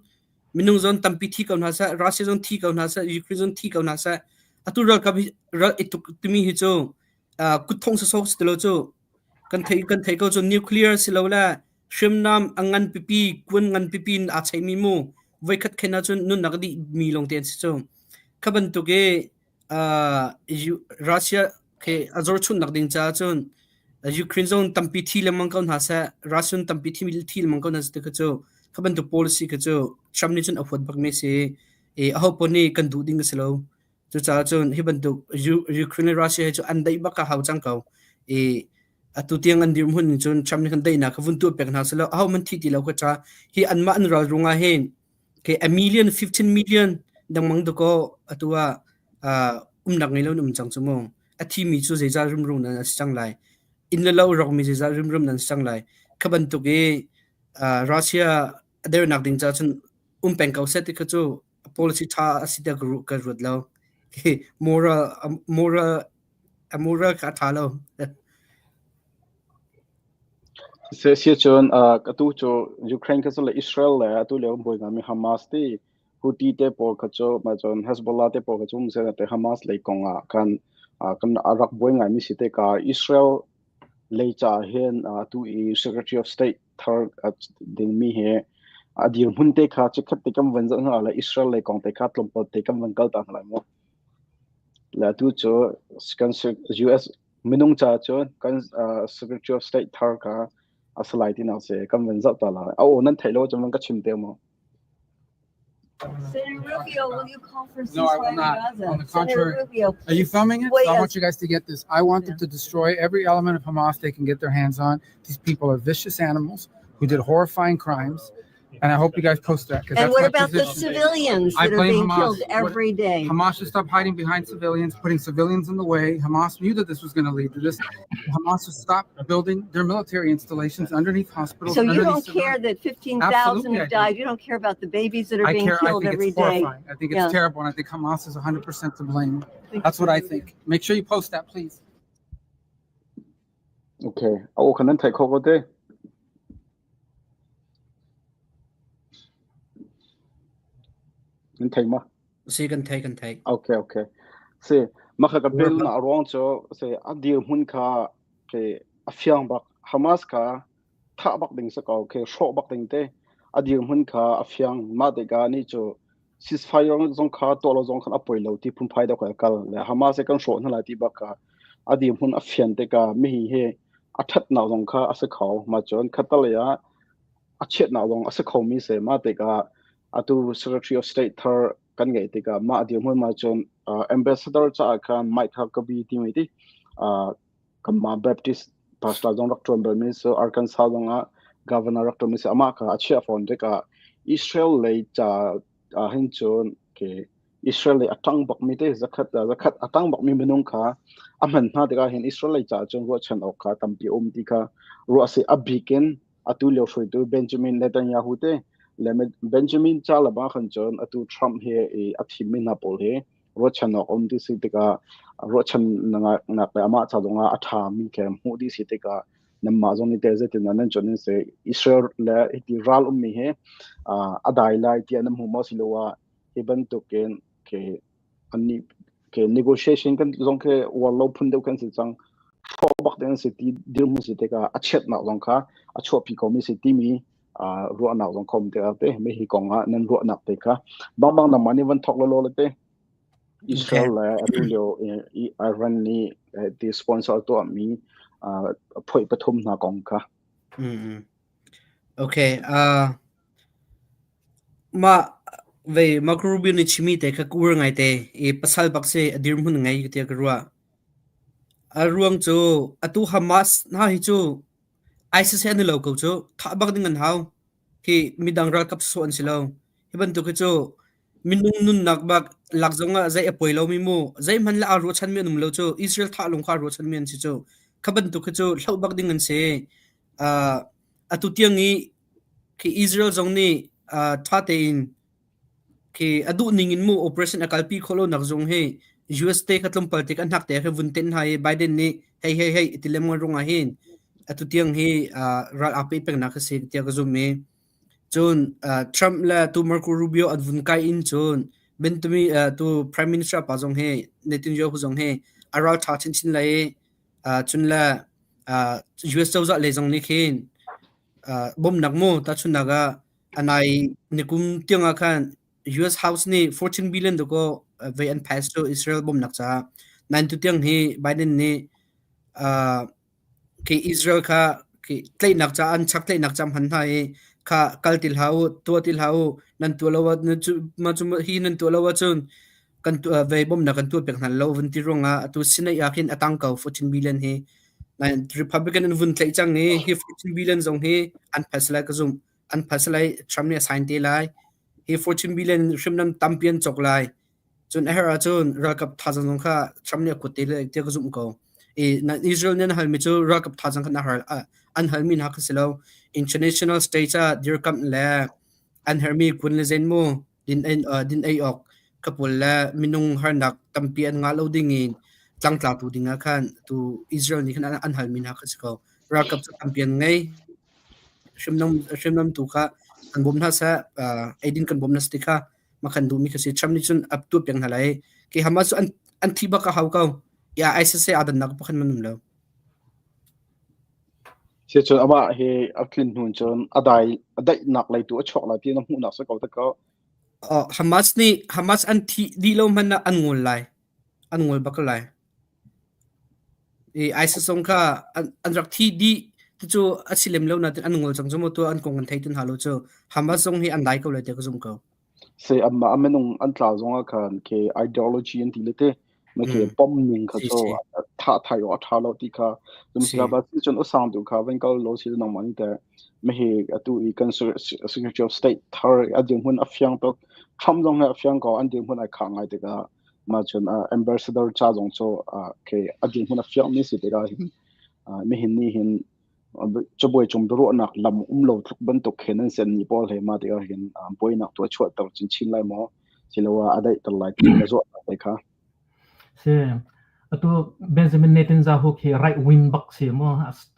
minung zong tampi thi ko hna seh, Russia zong thi ko hna seh, Ukraine zong thi ko hna seh. Atu ralkap hi ral i tuk timi hi cu kutthong sawsawh si ti lo cu kan theih ko cu nuclear si lo le hriamnam a ngan pipi kuan ngan pipi in aa cheimi mu voikhat khen ahcun nunnak a dih mi lawng te an si cu. Kha bantuk i Russia khi a zorchunnak ding caah cun Ukraine zong tampi thi lengmang ko hna seh, Russia tampi thi lengmang ko hna seh ti kha cu kha bantuk policy kha cu Trump nih cun a huat bakmi a si i aho paoh nih kan duh ding a si lo. Cucaah cun hi bantuk Ukraine le Russia hi cu an daih bak a hau cang ko. I atu tiang an dirhmun in cun Trump nih khan daihnak kha vun tuah pek hna seh law aho hmanh thi ti lo kha ca hi anmah an ral ruangah hin Okay, a million, 15 million dangmang dakaw atu ah umnak ngei lo in um cang cu mu. A thimi cu zeizat rumrum nan si cang lai. Inn le lo rawkmi zeizat rumrum nan si cang lai. Kha bantuk i Russia a dernak ding ca cun um peng ko seh ti kha cu policy ṭha a si tiah ka ruat lo. Moral, moral, moral kha a ṭha lo. Siacun atu cu Ukraine kha cu le Israel le atu lio buai ngami Hamas ti Houthi te pawl kha cu mah cun Hezbollah te pawl kha cu um seh te Hamas lei kong ah khan kan rak buai ngaimi si tikah Israel lei caah hin atu i Secretary of State thar dingmi hi a dirhmun te kha chikkhat te kan van zoh hna le Israel lei kong te kha tlawmpal te kan van kal ta hna lai mu. Le atu cu kan US Minung ca cun kan Secretary of State thar kha a si lai tinak si kan van zoh ta lai. A aw nan theih lo cun van ka chim te mu. Senator Rubio, will you call for a No, I will ceasefire in not. Gaza? On the Senator contrary. Rubio, Are you please filming it? weigh I us. want you guys to get this. I want them Yeah. to destroy every element of Hamas they can get their hands on. These people are vicious animals who did horrifying crimes. And I hope you guys post that because And that's what my about the position. civilians I that are blame being Hamas. killed What- every day? Hamas should stop hiding behind civilians, putting civilians in the way. Hamas knew that this was going to lead to this. Hamas should stop building their military installations underneath hospitals. So you underneath don't care civilians. that 15,000 Absolutely, I have do. died? You don't care about the babies that are I being care. I killed think every it's day? horrifying. I think it's Yeah. terrible, and I think Hamas is 100% to blame. Thank you, That's what I Senator Rubio. think. Make sure you post that, please. Okay. A aw kha nan theih khawh ko te. Nan thei ma? Si kan thei kan thei. Okay, okay. Si, maka ka bill na ruang cu si a dirhmun kha ke a fiang bak Hamas kha thah bak ding si ko ke hrawh bak ding te a dirhmun kha a fiang ma te ka ni cu ceasefire zong kha tuah lo zong khan a poi lo ti phunphai deuh kha kal le Hamas he kan hrawh hna lai ti bak kha a dirhmun a fian tikah mi hi a ṭhatnak zong kha a si kho ma cun khatalei ah a chiatnak zong a si khomi si mah tikah atu Secretary of State thar kan ngeih tikah mah dirhmun ma cun ambassador caah khan Mike Huckabee timi ti kanmah Baptist pastor zong rak ṭuan balmi cu Arkansas zong ah governor rak ṭuanmi si amah kha a chiah fawn tikah Israel lei ca ah hin cun ke Israel lei a ṭang bakmi te zakhat zakhat a ṭang bakmi minung kha a hman hna tikah hin Israel lei caah cun ruahchan awk kha tampi a um ti kha ruah si a bik in atu lio hruaitu Benjamin Netanyahu te le Benjamin ca lama khan cun atu Trump he i a thimmi hna pawl hi ruahchan awk um ti si tikah ruahchan nak le amah ca zongah a ṭhami ke hmuh dih si tikah nanmah zong nih teh zeitin nan chon in se Israel le hiti ral ummi hi a dai lai tiah nan hmu maw siloah hi bantukin ke annih ke negotiation kan zong ke war lo phun deuh kan si cang hrawh bak ding si ti dirhmun si tikah a chiatnak zong kha a chuahpi komi si timi. Ruahnak zong khom te te me hi kong ah nan ruahnak te kha bang bang nangmah nih van thok lo lo te Israel le atu lio Iran nih ti sponsor tuah mi phoi pathum hna kong kha. Okay. Mah vei Marco Rubio nih chimmi te kha ka ur ngaite i pasal bak si a dirhmun ngei tiah ka ruah. A ruang cu atu Hamas hna hi cu ISIS he an i lo ko cu. Thah bak ding an hau. Hi midang ralkap sawh an si lo. Hi bantuk hi cu minung nunnak bak lak zong ah zei a poi lomi mu zeihmanh le aa ruahchanmi an um lo cu Israel thah lung kha aa ruahchanmi an si cu. Kha bantuk hi cu hloh bak ding an si. Uh, atu tiang i khi Israel zong nih uh, ṭha tein khi a duh ning in mu operation a kalpi khawh lonak zong hi US te kha tlawmpal te kan hnak te kha vun ten hna i Biden nih hei hei hei ti lengmang rung ah hin atu tiang hi uh, ral aa pe pengnak a si tiah ka zum i cun uh, Trump le tu Marco Rubio an vun kai in cun Bentumi uh, tu Prime Minister pa zong hi Netanyahu zong hi a ral ṭha chinchin lai i uh, cun le uh, US cozah lei zong nih khin uh, bawmhnak mu tahchunhnak ah anai nikum tiang ah khan US House nih 14 billion dakaw vei an pass cu Israel bawmhnak caah nain tu tiang hi Biden nih uh, khi Israel kha khi tlaihnak ca an chak tlaihnak ca hman hna i kha kal ti hlah u tuah ti hlah u nan tuah lo ah nan cu ma cu hi nan tuah lo ahcun kan tuah vei bawmhnak kan tuah piak hna lo vun ti ruangah atu Senate ah khin a tang ko 14 billion hi nain Republican an vun tlaih cang i hi 14 billion zong hi an pass lai ka zumh an pass lai Trump nih a sign te lai hi 14 billion hrimnam tampi an cawk lai cun a herh ahcun ralkap thazang zong kha Trump nih a kuat te lai tiah ka zumh ko i Israel nih an halmi cu ralkap thazang kha an halmi hna kha si lo international stage ah dirkamh le an herhmi kun le zen mu din ei din ei awk ka pawl le minung harnak tampi an ngah lo ding in tlangtlatu ding ah khan tu Israel nih khan an halmi hna kha si ko. Ralkap cu tampi an ngei. Hriamnam hriamnam tu kha an bawm hna seh eidin kan bawm hna seh ti kha makhan duhmi kha si. Trump nih cun ap tuah piak hna lai. Ke Hamas cu an an thi bak a hau ko. Ya ISIS he aa dannak pakhat man um lo. Sicun amah hi a tlin hnu cun a dai a daihnak lei tu a chuak lai ti na hmuhnak si ko ta ko. Hamas nih Hamas an thih dih lo hmanh ah an ngol lai. An ngol bak lai. I ISIS zong kha an, an rak thi dih ti cu a si lem lo nain an ngol cang cu mu tu an kong an thei tin hna lo cu Hamas zong hi an dai ko lai tiah ka zumh ko. Se amma minung an tlau zong ah khan ke ideology an ti le te na ke pom ning kha cho tha thai o tha lo ti kha zum sila ba si chun usang du kha ven kal lo si nang man te me he atu i kan secretary of state thar a ding hun a fiang tok Trump zong he a fiang ko an ding hun ai kha ngai te ka ma chun ambassador cha zong cho ke a ding hun a fiang mi si te ka hin mi hin ni hin cabuai cung biaruahnak lam um lo tluk bantuk khin an sen ni pawl he mah tikah hin buainak tu a chuahter chinchin lai maw siloah a daihter lai ti na zuah te kha. Si atu Benjamin Netanyahu khi right wing bak si mo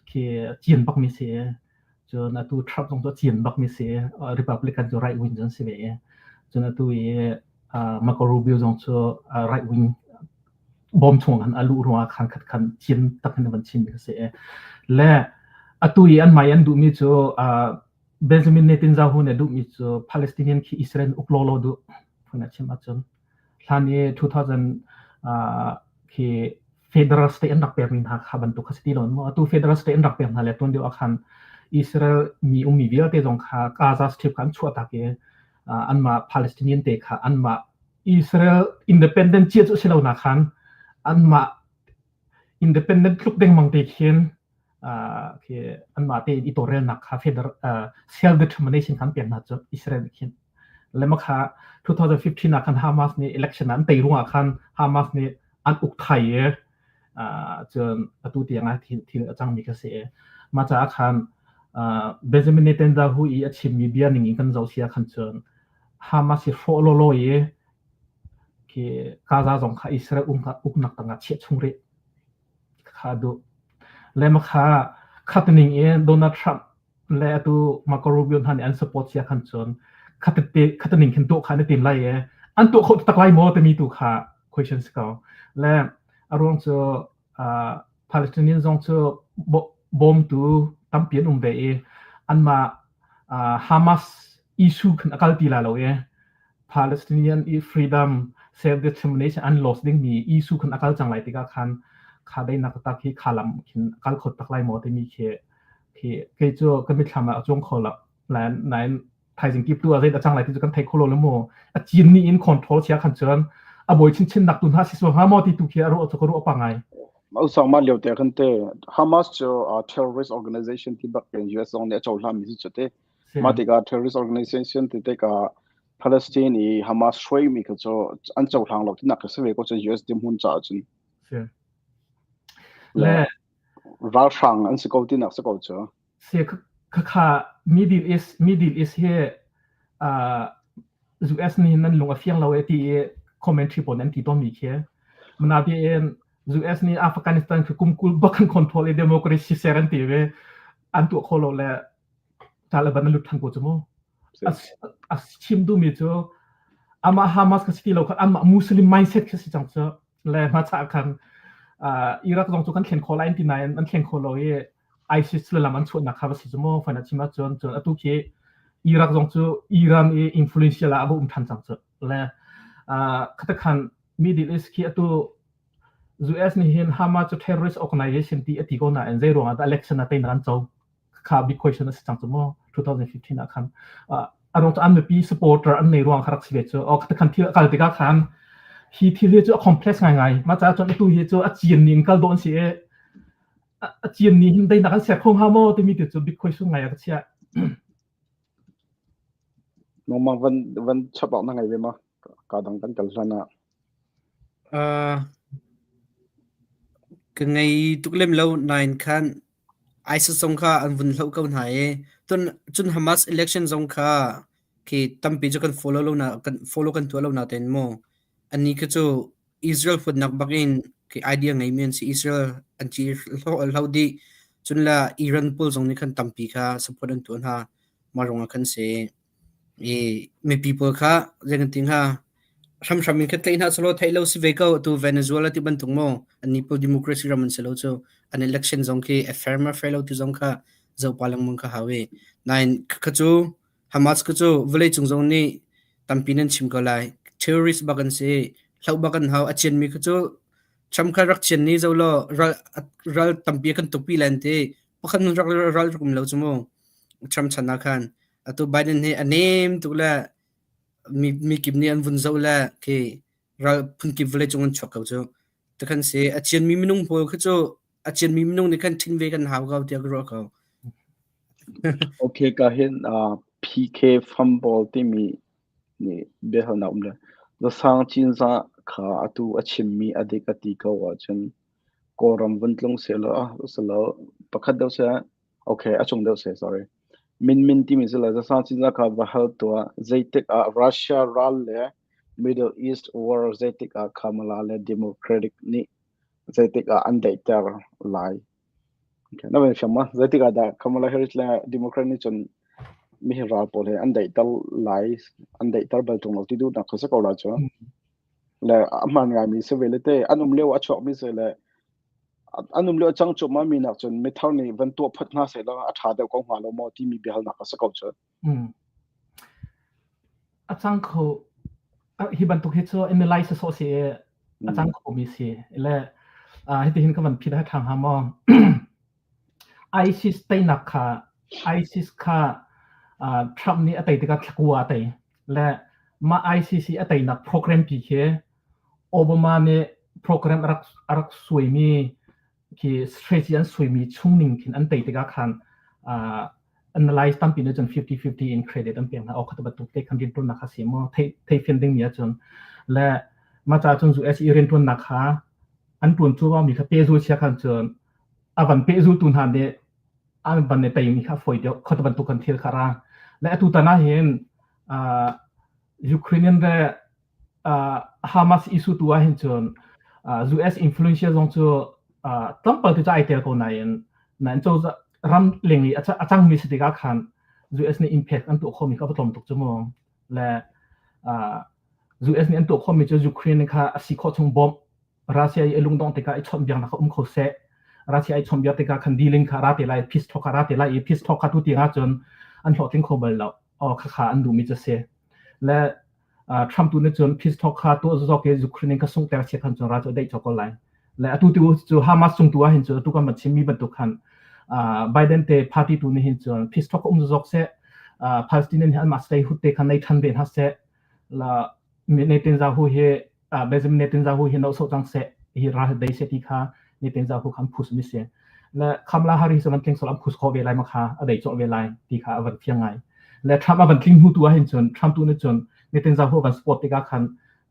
khi cian bak mi si cun atu Trump zong cu cian bak mi si Republican cu right wing cun si ve cun atu i Marco Rubio zong cu right wing bawm chung khan a luh ruangah khan khat khan thiam tak in van chim mi a si le atu i an mai an duhmi cu Benjamin Netanyahu nih a duhmi cu Palestinian khi Israel uk law law duh phun a chim ahcun hlan i 2000 khi federal state an rak pekmi hna kha bantuk kha si ti lo maw atu federal state an rak pek hna le tuan deuh ah khan Israel mi ummi vialte zong kha Gaza Strip kha an chuah tak i anmah Palestinian te kha anmah Israel independent cia cu si lo na khan anmah independent tluk dengmang te khin khi anmah tein i tawlrelnak kha federal self determination khan pek hna cu Israel nih khin lema kha 2015 ah khan Hamas nih election an tei ruangah khan Hamas nih an uk thai i cun atu tiang ah thil a cangmi kha si mah caah khan Benjamin Netanyahu i a chimmi bia ning in kan zoh sia khan cun Hamas hi hrawh lawlaw i khi Gaza zong kha Israel uknak tangah chiah chung rih kha duh. Le ma kha khatning i Donald Trump le atu Marco Rubio hna nih an support sia khan cun khatete khataning khin tuah kha an i tim lai i an tuah kho tak lai maw timi tu kha question si ko. Le a ruang cu uh, Palestinian zong cu bawmtu tampi an um ve i anmah. Hamas issue khan a kal ti la lo i Palestinian i freedom self determination an lost ding mi issue khan a kal cang lai tikah khan kha deinak tak hi kha lam khin kal kho tak lai maw timi khi khi kei cu ka mitthlam ah a cuang kho lo. Nain thaizing kip tu ah zei dah cang lai ti cu kan thei kho lo le mu. A cin ni in control chia khan cun a bawi chinchin nak tu hna si sual hnga maw ti tu khi a ruah cu ka ruah pa ngai. Usang ma lio te khan te Hamas cu terrorist organization ti bak in US zong nih a cohlan mi si cu te. Ma tikah terrorist organization ti tikah Palestine i Hamas hruai mi kha cu an cohlang lo tinak ka si ve ko cu US dirhmun caah cun. Le ralhrang an si ko tinak si ko cu. Si khakha Middle East Middle East hi US nih nan lung a fiang lo e ti i commentary pawl an ti tawn mi khi. Natein US nih Afghanistan khi kum 20 bak an control i democracy ser an ti ve an tuah kho lo le Taliban an lut than ko cu mu. A chim duhmi cu amah Hamas ka si ti lo khan amah Muslim mindset khi si cang cu le hmacha khan Iraq zong cu kan thlen kho lai an ti nain an thleng kho lo i ISIS le lam an chuahnak kha va si cu mu fan a chim ahcun cun atu khi Iraq zong cu Iran i influential ah a va um than cang cu le khatakhan Middle East khi atu US nih hin Hamas cu terrorist organization ti a ti ko nain zei ruangah dah election a teinak an co kha big question a si cang cu mu 2015 ah khan a ruang cu an mipi supporter an nei ruang kha rak si ve cu o khan thil kal tikah khan hi thil hi cu a complex ngai ngai ma ca cun atu hi cu a cin ni in kal dawn si i a cin ni hin deinak an ser kho hnga maw timi ti cu big question ngai a ka chiah. Mangmang van van chap awk na ngai ve ma ka dang kan kal hlan ah. Ka ngei tuk lem lo nain khan ISIS zong kha an vun hloh ko hna i cun cun Hamas election zong kha khi tampi cu kan follow lo na kan follow kan tuah lo na tein mu annih khi cu Israel huatnak bak in khi idea ngeimi an si. Israel an ci hlo dih. Cun le Iran pawl zong nih khan tampi kha support an tuah hna. Mah ruangah khan si. I mipi pawl kha zei kan ti hnga hramhram in kha tlaih hna selaw theih lo si ve ko. Atu Venezuela ti bantuk maw annih pawl democracy ram an si lo cu. An election zong khi a fair ma fair lo ti zong kha zoh pa lengmang kha hau i. Nain kha cu Hamas cu vawleicung zong nih tampi nan chim ko lai. Terrorist bak an si. Hloh bak an hau. A cianmi kha cu Trump kha rak cian ni zo law ral, ral tampi a kan tukpi lai an ti. Pakhat nun rak ral rak um lo cu mu. Trump chan ah khan. Atu Biden hi a nem tuk le mi, mi kip nih an vun zoh le khi ral phunkip vawleicung an chuak ko cu. Tikhan si a cianmi minung pawl kha cu a cianmi minung nih khan ṭhin ve kan hau ko tiah ka ruah ko. Okay, ka hin PK Fumble timi nih biahalnak um le Zasang Cinzah kha atu a chimmi a dik a ti ko ahcun Kawlram vun tlung sehlaw selaw pakhat deuh seh okay a cung deuh seh sorry Min Min timi si le Zasang Cinzah kha va hal tuah zeitik ah Russia ral le Middle East war zeitik ah Kamala le Democratic nih zeitik ah an daihter lai. Okay. Na van fiang ma? Zeitik ah dah Kamala Harris le Democrat nih cun mihi ral pawl he an daihter lai, an daihter bal ṭung lo ti duhnak kha si ko la cu. Le a hmaan ngaimi si ve le te an um lio a chuakmi si le an um lio a cang cuahmah mi nak cun mithar nih van tuah phot hna seh law a ṭha deuh ko hnga lo maw timi biahalnak a si ko cu. A cang kho hi bantuk hi cu analyze sawh si i a cang khomi si le hitihin ka van phit a ṭha hnga maw? ISIS teinak kha ISIS kha Trump nih a tei tikah thlakua a tei le mah ICC a teinak program pi khi Obama nih program a rak suaimi khi strategy an suaimi chung ning khin an tei tikah khan analyze tampi nih cun 50-50 in credit an pek hna. Aw kha bantuk te khan riantuannak kha si maw thei theifian ding mi ahcun le mah ca cun US i riantuannak kha an tuan cu mi kha pehzul chia khan cun a van pehzul tu hna nih an van i tei mi kha fawi deuh kha bantuk kan thil kha ra le atu tan ah hin Ukrainian le Hamas issue tu ah hin cun US influential zong cu tlawmpal tu cu ai tel ko nain nain cozah ram leng i a cangmi si tikah khan US nih impact an tuah khomi kha a va tlawm tuk cu mu le US nih an tuah khomi cu Ukraine kha a si khawh chung bawmh Russia i a lungdongh tikah i chawnhbiaknak kha um kho seh. Russia i chawnhbiak tikah khan dealing kha ra te lai, peace talk kha ra te lai i peace talk kha tu tiang ahcun an hlawhtling kho bal lo. Aw khakha an duhmi cu si. Le Trump tu nih cun peace talk kha tuah zawk i Ukraine in ka sunghter chia khan cun ral cu a daih cawk ko lai. Le atu tu cu Hamas cung tu ah hin cun atu kan van chimmi bantuk khan Biden te party tu nih hin cun peace talk um zawk seh Palestinian hi anmah statehood te kha nei than ve hna seh la Netanyahu hi Benjamin Netanyahu hi no so cang seh hi ral dei seh ti kha Netanyahu kha an phus mi si. Le Kamala Harris van tling sol an phus kho ve lai ma kha a dei cawh ve lai ti kha a van fiang ngai. Le Trump a van tling hnu tu ah hin cun Trump tu nih cun Netanyahu van support tikah khan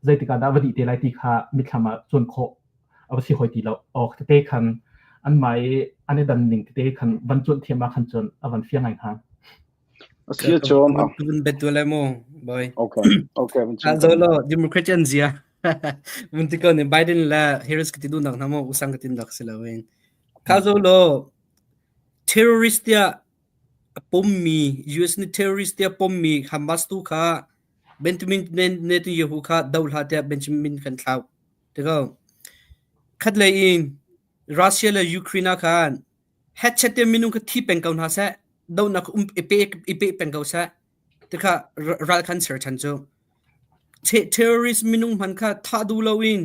zeitikah dah va dih te lai ti kha mitthlam ah cuan khawh a va si hoi ti lo. Awk tete khan anmah i an i dan ning tete khan van cuanh thiam ah khan cun a van fiang ngai hnga. Asi cun Tun bet tu le mu boy. Okay. Okay. Van chim. Zo lo Democrat an zia. Mun ti ko ni Biden le Harris ka ti du nak na mo usang ka tin dak si lo in. Ka zo lo terrorist tia a pommi US nih terrorist tiah pommi Hamas tu kha Benjamin Netanyahu kha do hlah tiah Benjamin kan thlauh. Tiko. Khat lei in Russia le Ukraine ah khan headset te minung kha thi peng ko hna seh donak um i pe i pe peng ko seh tikha ral khan ser chan cu terrorist minung hman kha thah duh lo in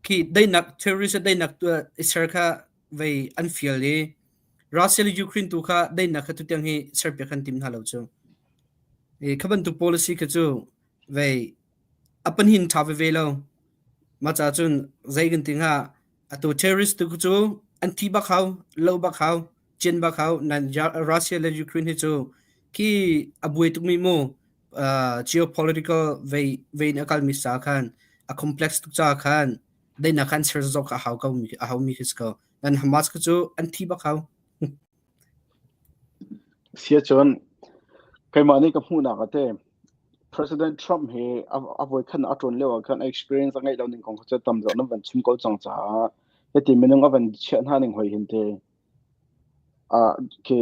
khi deinak terrorist deinak ser kha vei an fial i Russia le Ukraine tu kha daihnak kha tutiang hi serpiak an tim hna lo cu. I kha bantuk policy kha cu vei a panhin ṭha veve lo. Mah ca cun zei kan ti hnga atu terrorist tu cu an thi bak hau, lo bak hau, cin bak hau. Nan Russia le Ukraine hi cu khi a buai tukmi mu geopolitical vei vei in a kalmi sa khan a complex tuk ca khan daihnak khan ser zok a hau ko mi a hau mi khi si ko. Nan Hamas kha cu an thi bak hau. Sia cun keimah nih ka hmuhnak ah te President Trump hi a voikhat a ṭuan lio ah khan experience a ngeih lo ning kong kha cu tam deuh nan van chim ko cang caah hiti minung a van chiah hna ning hoi hin te khi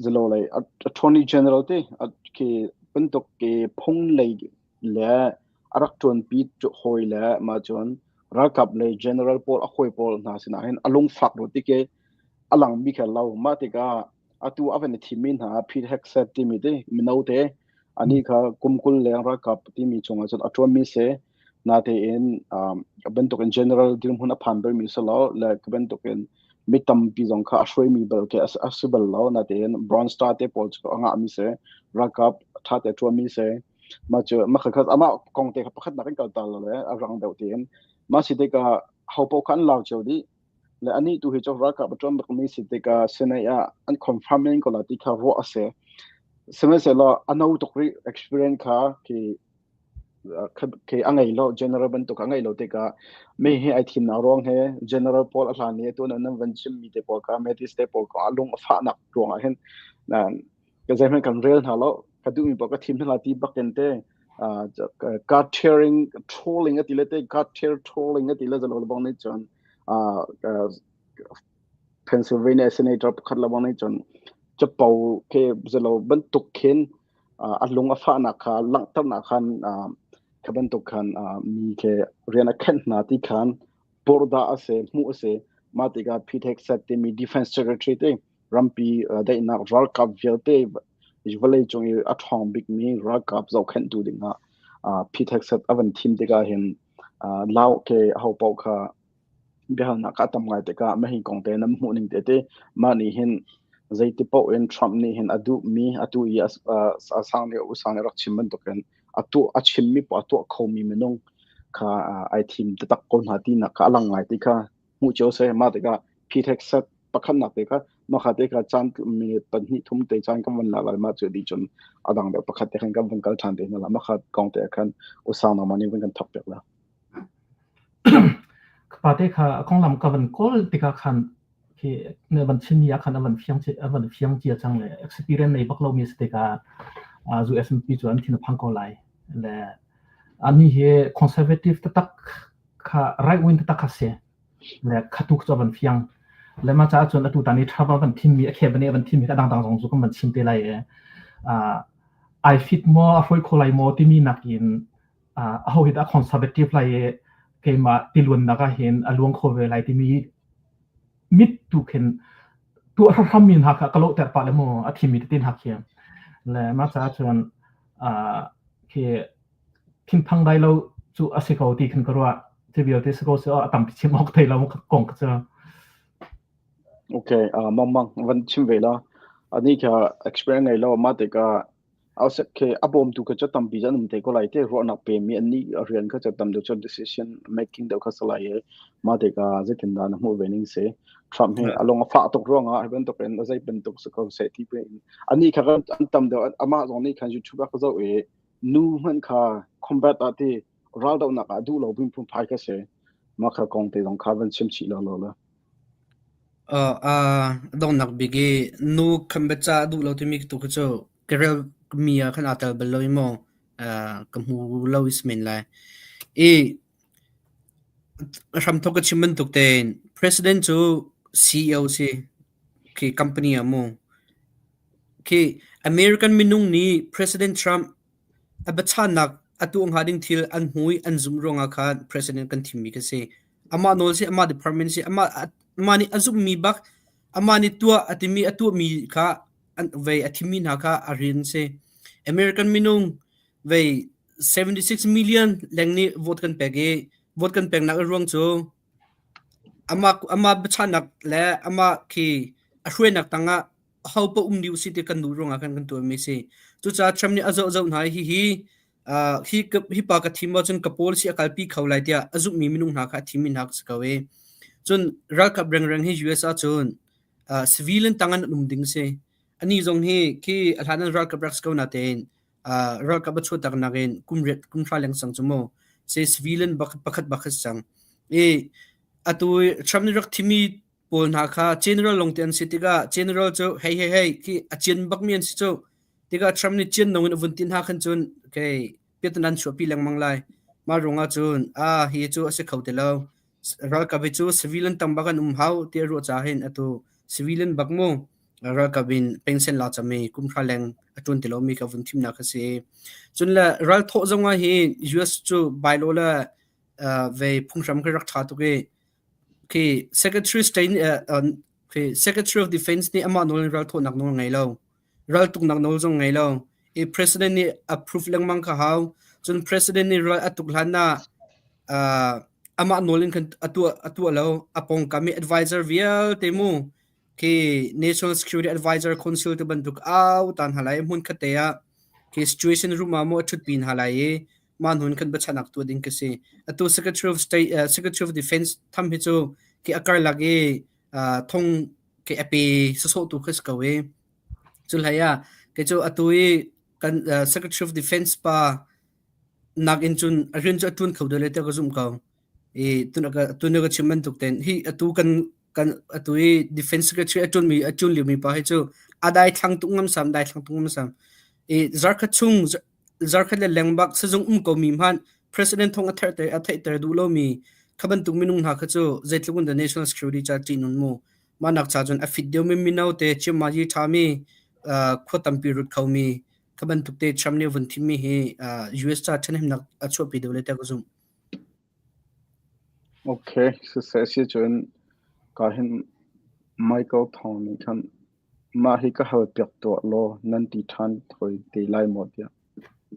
zalo lei attorney general te khi bantuk ke phung lei le a rak ṭuanpi hawi le mah cun ralkap le general pawl a hawi pawl hna sinah hin a lungfak ru ti khi a langmi kha lo. Mah tikah atu a van i thimmi hna Pete Hegseth timi te mino te anih kha kum 20 leng ralkap timi chungah cun a ṭuanmi si. Natein um, bantukin general dirhmun a phan balmi si lo le bantukin mi tampi zong kha a hruaimi bal ke a si bal lo. Natein Bronze Star te pawl cu a ngahmi si. Ralkap ṭha te ṭuanmi si. Mah cu mah kha amah kong te kha pakhat nak in kal ta lo le a rang deuh tein mah si tikah ho paoh kha an lau cio dih le anih tu hi cu ralkap a ṭuan bakmi si tikah Senate ah an confirm in ko la ti kha ruah a si. Sihmanhsehlaw a no tuk rih experience kha khi khi a ngei lo general bantuk a ngei lo tikah mi hi ai thimnak ruang he general pawl a hlan i atu nan van chimmi te pawl kha Mattis te pawl kha a lung a fahnak ruang ah hin ka zeihmanh kan rel hna lo ka duhmi paoh ka thim hna ti bakin te card tearing trolling ati le te card tear trolling ati le zalo bang nih cun Pennsylvania senator pakhat la bang nih cun capo ke zalo bantuk khin a lung a fahnak kha langhternak khan kha bantuk khan mi ke rian a khenh hna ti khan purda ase hmuh ase ma tikah Pete Hegseth timi defense secretary te rampi daihnak ralkap vialte vawleicung i a ṭhawng bikmi ralkap zohkhenhtu dingah Pete Hegseth a van thim tikah hin lau ke aho paoh kha biahalnak a tam ngai tikah mahi kong te nan hmuh ning tete mah nih hin zeiti paoh in Trump nih hin a duhmi atu i a sang le usang rak chim bantukin atu a chimmi poah a tuah khomi minung kha ai thim taktak ko hna tinak kha a lang ngai ti kha hmuh cio seh mah tikah Pete Hegseth pakhatnak te kha mah te kha caan minute pahnih thum te caan kan van la lai mah cu dih cun a dang deuh pakhat te khan kan van kal ṭhan te hna la mah kha kong te khan usang nangmah nih van kan thawk piak la. Ka te kha a konglam ka van kawl tikah khan khi na van chimmi ah khan a van fiang a van fiang cia cang le experience nei bak lomi si tikah US mipi cu an thin a phang ko lai le ani hi conservative taktak kha right wing taktak kha si le khatuk cu a van fiang le mah caah cun atu tan i Trump a van thimmi a khebane a van thimmi kha dangdang zong cu kan van chim te lai i ai fit maw a hruai kho lai maw timi nakin aho hi dah conservative lai i keimah tiluannak ah hin a luang kho ve lai timi mit tu khin. Tuah hramhram mi hna kha ka lawhter pah le mu a thimi tete hna khi. Le mah caah cun khi thinphang dai lo cu a si ko ti khin ka ruah. Cu vialte si ko seh a tampi chim awk thei lo kong ka cu. Okay, mang mang van chim ve la. Ani kha experience ngei lo ma tikah Outside khi a bawmtu kha cu tampi an um te ko lai te ruahnak pemi an nih rian kha cu tam deuh cu decision making deuh kha si lai i mah tikah zeitindah na hmuh ve ning si? Trump hi a lung a fah tuk ruangah hi bantuk in a zei bantuk si ko seh ti in anih kha an tam deuh amah zong nih khan YouTube ah ka zoh i nu hmanh kha combat ah ti raldohnak ah duh lo bin phungphai kha si mah kha kong te zong kha van chim chih lo lo la. Donghnak bik i nu khambat ca a duh lo timi tu khi cu ka relmi ah khan aa tel bal lo i maw ka hmu lo i si men lai. I hramthawk ka chim bantuk tein President cu CEO si khi company ah mu. Khi American minung nih President Trump a biachannak a tuah hnga ding thil an hmu i an zumh ruangah khan President kan thimmi khi si. Amah nawl si, amah department si, amah amah nih a zumhmi bak, amah nih tuah a timi a tuahmi kha an vei a thimmi hna kha a rian si. American minung vei 76 million leng nih vote kan pek i vote kan peknak a ruang cu amah amah biachannak le amah khi a hruainak tangah aho paoh um dih usih ti kan duh ruangah khan kan tuahmi a si. Cucaah Trump nih a zohzoh hna i hihi hi hi pa ka thim ahcun ka policy a kalpi kho lai tiah a zumhmi minung hna kha a thimmi hna si ko i cun ralkap rengreng hi US ahcun civilian tang an um ding si. Ani zong hi khi a hlan an ralkap rak si ko natein ralkap a chuahtak nakin kum riat kum hra leng sang cu mu se civilian pakhat bak si cang. I atu Trump nih rak thimi pawl hna kha general lawngte an si tikah general cu hei hei hei khi a cian bakmi an si cu tikah Trump nih cian nong in a vun ti hna khan cun okay piatan an chuahpi lengmang lai mah ruangah cun a hi cu a si kho ti lo ralkap hi cu civilian tam bak an um hau ti a ruah caah hin atu civilian bak mu ralkap in pension la cami kum hra leng a ṭuan ti lomi ka vun thimnak a si cun le ral thawh zongah hi US cu bylaw le ve phunghram khi rak ṭha tuk i Khi Secretary State khi Secretary of Defense nih amah nawl in ralthawhnak nawl ngei lo. Raltuknak nawl zong ngei lo. I President nih approve lengmang kha hau. Cun President nih ral a tuk hlan ah amah nawl in khan a tuah lo. A pawngkam i advisor vialte mu khi National Security Advisor Council te bantuk au tan hna lai hmun khat te ah khi situation room ah mu a ṭhutpi hna lai i mah hnu in kan biachanak tuah ding ka si. Atu Secretary of State, Secretary of Defense tham hi cu khi a karlak i thong khi a pe sawsawh tu khi si ko i cu hlei ah kei cu atu i kan Secretary of Defense pa nakin cun a rian cu a ṭuan kho deuh le tiah ka zumh ko. I tun ka chim bantuk ten hi atu kan kan atu i defense secretary a ṭuanmi a ṭuan liomi pa hi cu a dai thlang tuk ngamsam dai thlang tuk ngamsam i zarkhat chung zarkhat le lengbak sizung um ko mi hmanh president thong a therter a theihter duh lomi kha bantuk minung hna kha cu zeitluk in the national security ca ṭihnun mu mah nak cha cun a fit deuhmi mino te chimma yi ṭhami khua tampi rut khomi kha bantuk te Trump nih vun thimmi hi US ca ṭhahnemnak a chuahpi deuh le tiah ka zumh. Okay, siseh si cun ka hin Michael Thawng nih khan mah hi ka hal piak tuah law nan ti ṭhan thoi te lai maw tiah.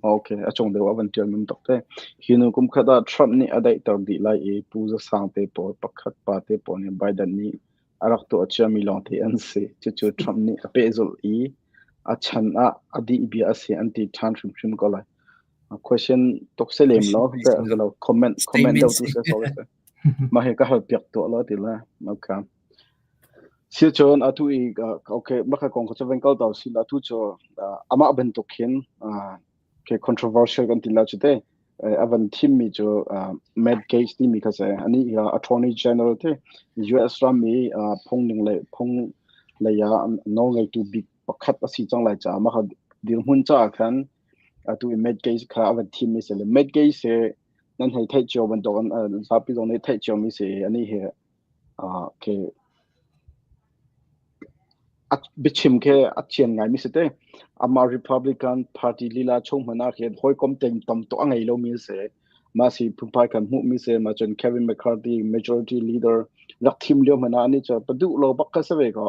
Okay, a cung deuh ah van ṭial mim tuk te. Hi nu kum khat ah Trump nih a daihter dih lai i Pu Za Sang te pawl pakhat pa te pawl nih Biden nih a rak tuah ciami lawngte an si. Cucu Trump nih a pehzulh i a chan ah a dih bia a si an ti ṭhan hrimhrim ko lai. Question tuk se lem lo lo comment comment deuh tu se sorry se mah hi ka hal piak tuah lo ti la okay si cun atu i okay maka kong ko chu vengkal tau si la tu chu amah bantuk khin ke controversial kan ti la chu te avan thim mi chu Matt Gaetz ti mi kha se ani attorney general te US ram mi phung ning le phung leia nawl ngeitu bik pakhat a si cang lai caah mah kha dirhmun caah khan atu i Matt Gaetz kha a van thim mi si le Matt Gaetz he nan hei theih cio bantuk an zapi zong nih theih cio mi si ani hi ke a biachim ke a thian ngai mi si te amah Republican Party lila chung hmana khi hawikom tem tam to a ngei lo mi si ma si phunphai kan hmuh mi si ma cun Kevin McCarthy majority leader rak thim lio hmana ani cha padu lo bak ka se ve ko.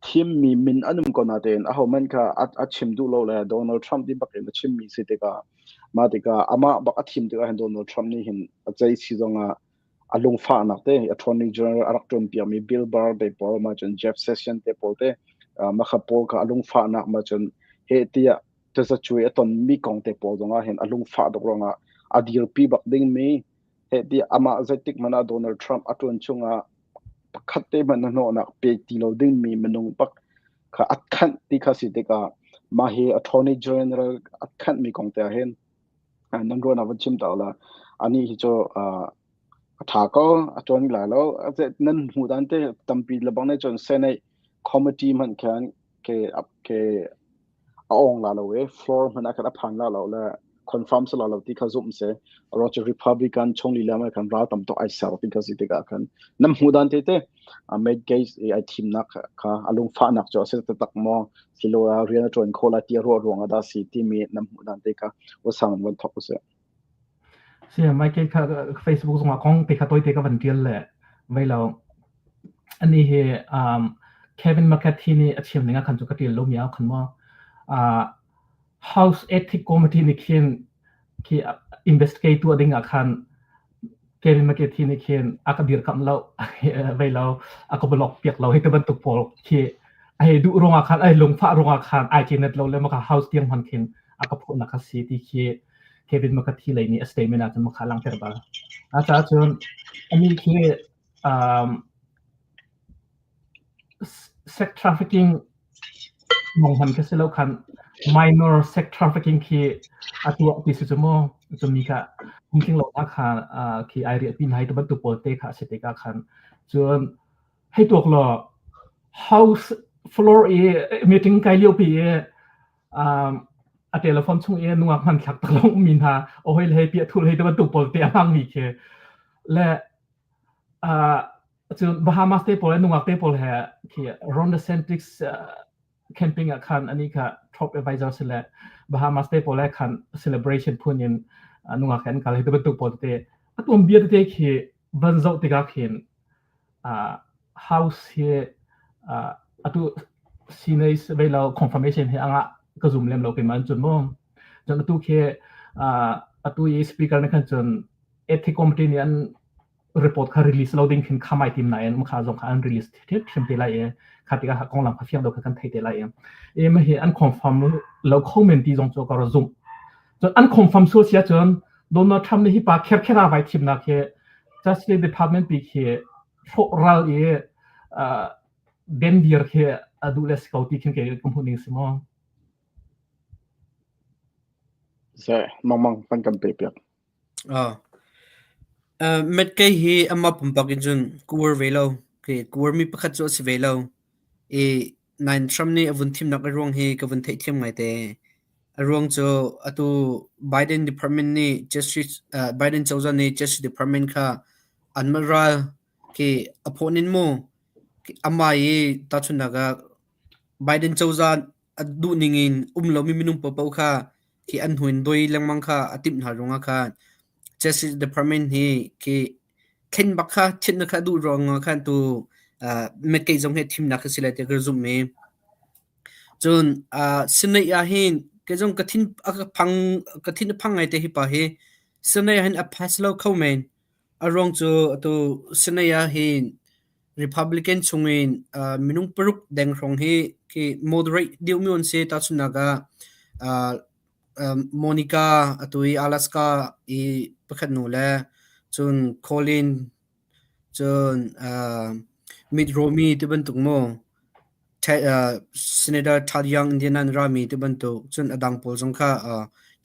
Thimmi min an um ko natein ahohmanh kha a chim duh lo le Donald Trump ti bak in a chimmi si tikah mah tikah amah bak a thim tikah hin Donald Trump nih hin a cei si zongah a lungfahnak te Attorney General a rak ṭuanpiakmi Bill Barr te pawl mah cun Jeff Sessions te pawl te mah kha pawl kha a lungfahnak mah cun heh tiah tazacuai a tonmi kong te pawl zongah hin a lungfah tuk ruangah a dirpi bak dingmi heh tiah amah zeitik hmanh ah Donald Trump a ṭuan chungah pakhat te hmanh hnahnawhnak pe ti lo dingmi minung pak kha a khanh ti kha si tikah mah hi Attorney General a khanhmi kong te ah hin nan ruahnak van chim ta la ani hi cu a tha ko a tuan lai lo nan hmuh dan te tampi lebang ne cun Senate committee hmanh khan ke ke a ong la lo e floor hmanh ah khan a phan la lo le confirm se la lo ti kha zum se roche Republican chung lila ma khan ral tam tok ai ser ti kha si tikah khan nam hmuh dan te te Matt Gaetz i ai thimnak kha a lungfah nak chu a si taktak maw silo ah rian a ṭuan kho la ti ruah ruang ah dah si timi nam hmuh dan te kha usang van thok usih. Si Michael kha Facebook zongah kong te kha toite ka van tial le vei lo ani hi Kevin McCarthy nih a chim ning ah khan cu ka tial lo mi ah khan mo House Ethic Committee nih khin khi investigate tuah ding ah khan Kevin McCarthy nih khin a ka dirkamh lo vei lo a ka block piak lo hi te bantuk pawl khi a hei duh ruangah khan ai lungfah ruangah khan ai cenet lo le maka house tiang hman khin a ka phawt nak kha si ti khi Kevin McCarthy lei nih a statement ah cun makha langhter bal. A caah cun ani khi sex trafficking mong hman khi si lo khan minor sex trafficking khi a tuah ti si cu mu cu mi kha phungtling lo na kha khi ai riah pi nai te bantuk pawl te kha si tikah khan cun hei tuak law house floor i meeting kai lio pi i a telephone chung i nungak hman thlak tak long mi hna ohoi le hei piah thul hei te bantuk pawl te a hmang mi khi le cun Bahamas te pawl le nungak te pawl he khi Ron DeSantis camping ah khan ani kha top advisor si le Bahamas te pawl he khan celebration phun in nungak he an kal hi te bantuk pawl te a tuam bia te khi van zoh tikah khin house hi atu sinai vei lo confirmation hi anga ka zum lem lo keimah cun mu cun atu khi atu i speaker ne khan cun ethic committee nih an report kha release lo ding khin khamai tim nain kha zong kha an release thiam te lai e kha tikah konglam kha fiang do kha kan thei te lai e e ma hi an confirm lo kho men ti zong chu ka zum cun an confirm so sia cun Donald Trump nih hi pa kher khera vai thimnak hi Justice Department pi khi hrawh ral i den dir khi a duh le si ko ti khin ke ka hmuh ning si mo Se mang mang pan kan pe piak. Metkei hi amah pumpak in cun ka uar ve lo. Ka uarmi pakhat cu a si ve lo. I nain Trump nih a vun thimnak a ruang hi ka vun theihthiam ngaite. A ruang cu atu Biden department nih Justice, Biden cozah nih Justice Department kha anmah ral khi a phawh nin mu. Amah i tahchunhnak ah Biden cozah a duhning in um lomi minung paohpaoh kha khi an hnu in doi lengmang kha a timh hna ruangah khan Justice Department hi khi thlen bak kha thitnak kha duh ruangah khan tu McCain zong hi thimnak kha si lai tiah ka zumh i cun Senate ah hin kei zong ka thin a ka phang ka thin a phang ngai te hi pa hi Senate ah hin a pass lo kho men. A ruang cu atu Senate ah hin Republican chungin minung paruk deng hrawng hi khi moderate deuhmi an si. Tahchunhnak ah Monica atu i Alaska i pakhat nu le cun Colin cun Mitt Romney ti bantuk mu Senator Todd Young Indiana in rami ti bantuk cun a dang pawl zong kha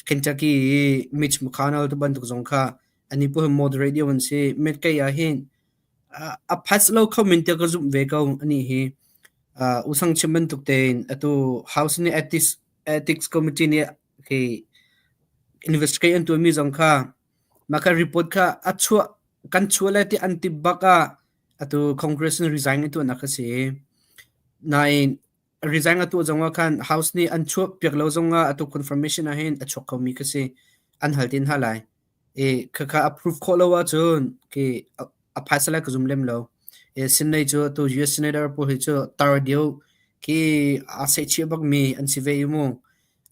Kentucky i Mitch McConnell ti bantuk zong kha ani pawl hi moderate deuh an si. Mitkei ah hin A pass lo kho men tiah ka zumh ve ko anih hi. Usang chim bantuk tein atu House nih Ethics Committee nih khi investigate an tuahmi zong kha mah kha report kha a chuah kan chuah lai ti an tip bak ah atu Congress nih resign an tuahnak a si. Nain resign a tuah zong ah khan House nih an chuah piak lo zong ah atu confirmation ah hin a chuak khomi kha si. An hal tin hna lai. I khakha approve khawh lo ahcun khi a phaisa lai ka zum lem lo. I Senate cu atu US Senator pawl hi cu tar deuh. Khi aa sehchih bakmi an si ve i mu.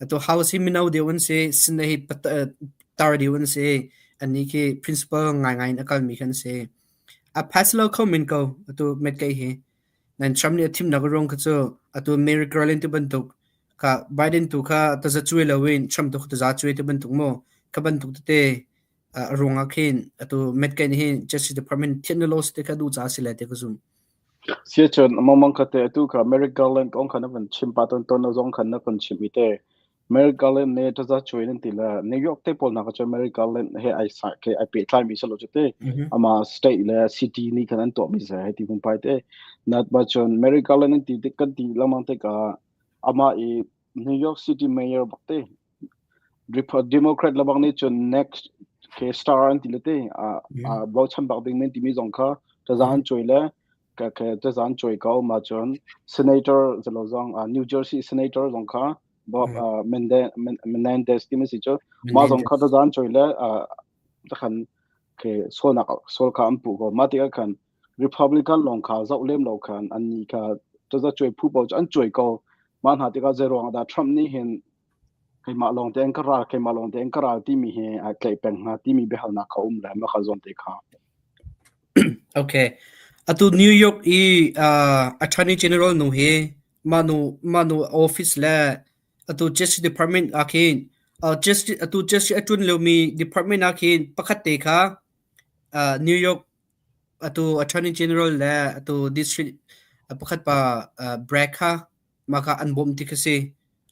Atu House hi mino deuh an si, Senate hi tar deuh an si. Annih khi principal ngaingai in a kalmi khi an si. A pass lo kho men ko atu McCain hi. Nan Trump nih a thimnak ruang kha cu atu Merrick Garland ti bantuk kha Biden tu kha taza cuai loin Trump tu kha taza cuai ti bantuk mu. Kha bantuk tete a ruang ah khin atu McCain hi Justice Department thianh law te kha duh caah si lai ti ka zumh. Siacun mangmang kha te atu kha Merrick Garland kong kha na van chim pa ton ton na zong khan na kan chim i te Merrick Garland ne taza cuai nan ti la New York te pawl na ka cun Merrick Garland he ai sa ke ai pehtlai mi salo chu te ama state le city ni khan an tuah mi se he ti hung pai te nat ba cun Merrick Garland an ti tik kan ti lamang te ka ama i New York City mayor bak te Democrat labang nih cun next ke star an ti le te a bochan bak ding men timi zong kha taza an cuai le ka ke taza an cuai ko ma cun senator zalo zong New Jersey senator zong kha Bob Menendez timi si cu ma zong kha taza an cuai le takhan ke sol nak sol kha an pu ko ma tikah khan Republican lawng kha zoh lem lo khan an ni kha taza cuai phu paoh cu an cuai ko ma hna tikah zeiruang dah Trump nih hin keimah lawng tein ka ral keimah lawng tein ka ral timi hi a tlaih peng hnga timi biahalnak kha um le mah kha zawn te kha. Okay. Atu New York i Attorney General nu hi manu manu office le atu Justice Department ah khin Justice atu Justice a ṭuan liomi department ah khin pakhat te kha New York atu Attorney General le atu district pakhat pa Bragg kha mah kha an bawmh ti khi si.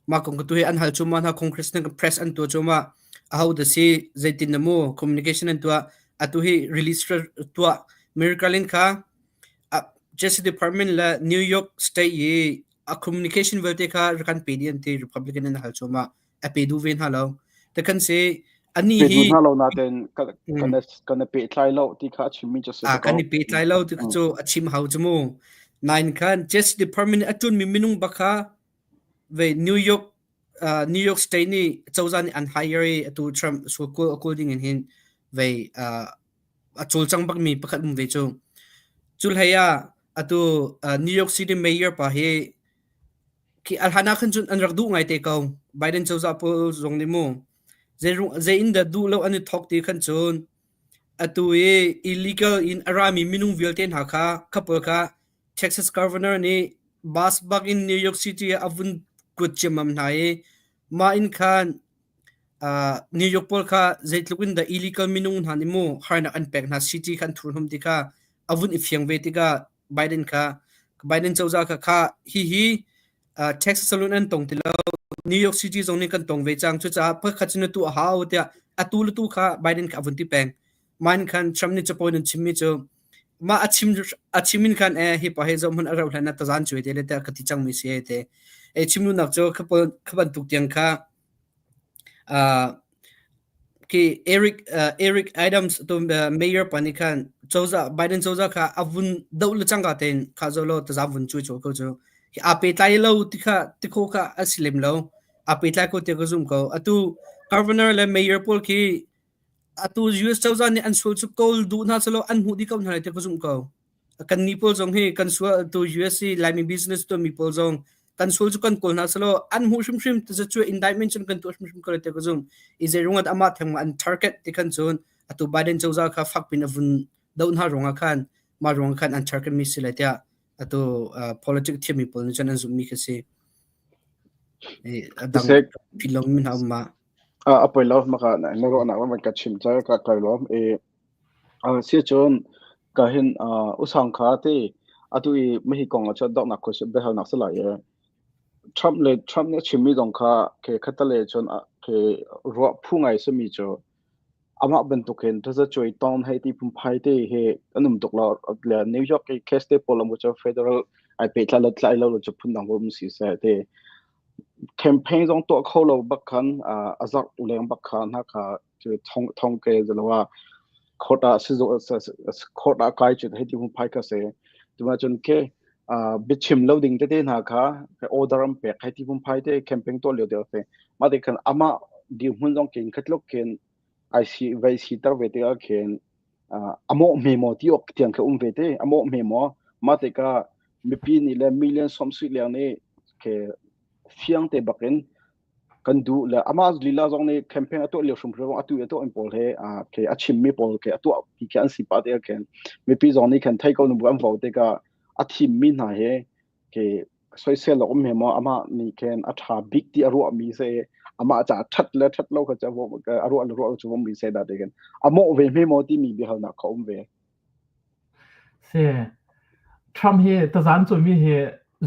Mah kong tu hi an hal cuahmah hna Congress nih press an tuah cuahmah. Aho dah si zeitin na mu communication an tuah atu hi release tuah Miracle in kha Justice Department le New York State i a communication vialte kha kan pe dih an ti Republican an hal cuahmah. A pe duh ve hna lo. Takhan si ani Pe hi duh hna lo nain kan kan i pehtlai lo ti kha a chimmi cu a si a kan i pehtlai lo ti cu a chim hau cu mu. Nain khan Justice Department a ṭunmi minung bak kha ve New York New York State nih cozah nih an hire i atu Trump sual kawl a kawl ding in hin vei a cawlcang bakmi pakhat um ve cu. Cu hlei ah atu New York City Mayor pa hi Khi a hlan ah khan cun an rak duh ngaite ko. Biden cozah pawl zong nih mu zei in dah duh lo an i thawk ti khan cun atu i illegal in a rami minung vialte hna kha kha pawl kha Texas governor nih bus bak in New York City ah a vun kuat ciammam hna i mah in khan New York pawl kha zeitluk in dah illegal minung hna nih mu harnak an pek hna city kha an thurhnawm ti kha a vun i fiang ve tikah Biden kha Biden cozah kha kha hihi Texas salon an tong ti lo. New York City zong nih kan tong ve cang. Cucaah pakhat cu na tuah hau tiah atu le tu kha Biden kha a vun ti peng. Man khan Trump nih capo in an chimmi cu mah a chim in khan eh hi pa he zoh hmanh a rauh hlan ah tazan cuai te le tiah ka ti cangmi si he te. E chim nunak cu kha bantuk tiang kha Khi Eric Adams tu mayor pa nih khan cozah Biden cozah kha a vun doh le cangka tein kha zo law taza vun cui cawl ko cu. Hi aa pehtlai lo ti kha ti kho kha a si lem lo. Aa pehtlai ko tiah ka zum ko. Atu governor le mayor pawl khi atu US cozah nih an sual cu kawl duh hna selaw an hmuh dih ko hna lai tiah ka zumh ko. Kannih pawl zong hi kan sual tu US i Laimi business tuahmi pawl zong kan sual cu kan kawl hna selaw an hmuh hrimhrim cu indictment cun kan tuah hrimhrim ko lai tiah ka zumh. I zei ruangah amah theng an target ti khan cun atu Biden cozah kha fak pin a vun doh hna ruangah khan mah ruangah khan an target mi si lai tiah atu politics thiammi pawl nih cun an zumhmi khi si. A dang philh lomi hna um ma. A poi lo maka na ruahnak man ka chim ca ka kai lawm e Siacun ka hin usang kha te atu i mahi kong ah cun donghnak khuasik biahalnak si lai i Trump le Trump nih a chimmi zong kha ke khattelei cun ke ruah phu ngai simi cu amah bantukin tazacuai tawn hei ti phunphai te hi an um tuk lo le New York i case te pawl cu federal ai pehtlai le tlai lo cu phundang um si seh ti campaign zong tuah kho lo bak khan a zarh leng bak kha hna kha cu thong thong ke zalo ah court ah sizu court ah kai cu hei ti hung phai ka se tuma cun ke biachim lo ding tete hna kha order an pek hei ti hung phai te campaign to lio te te ma te khan ama di hmun zong kin khatluk khin ai si vai si tar ve te a khin amo me mo ti ok tiang kha um ve te amo me mo ma te ka mipi nih le million som sui leng nih. ke fiang te bakin kan duh le amah lila zong nih campaign a tuah lio hrimhrim atu a tuah pawl he ke a chimmi pawl ke a tuah ti khi an si pah te khin mipi zong nih khan thei ko nu an vote tikah a thimmi hna he ke soisel awk um he maw amah nih khin a ṭha bik ti a ruahmi se amah ca ṭhat le ṭhat lo kha a ruah le ruah lo cu mi se dah ti khin a mawh ve hme maw timi biahalnak kha um ve. Si. Trump hi tazan cuimi hi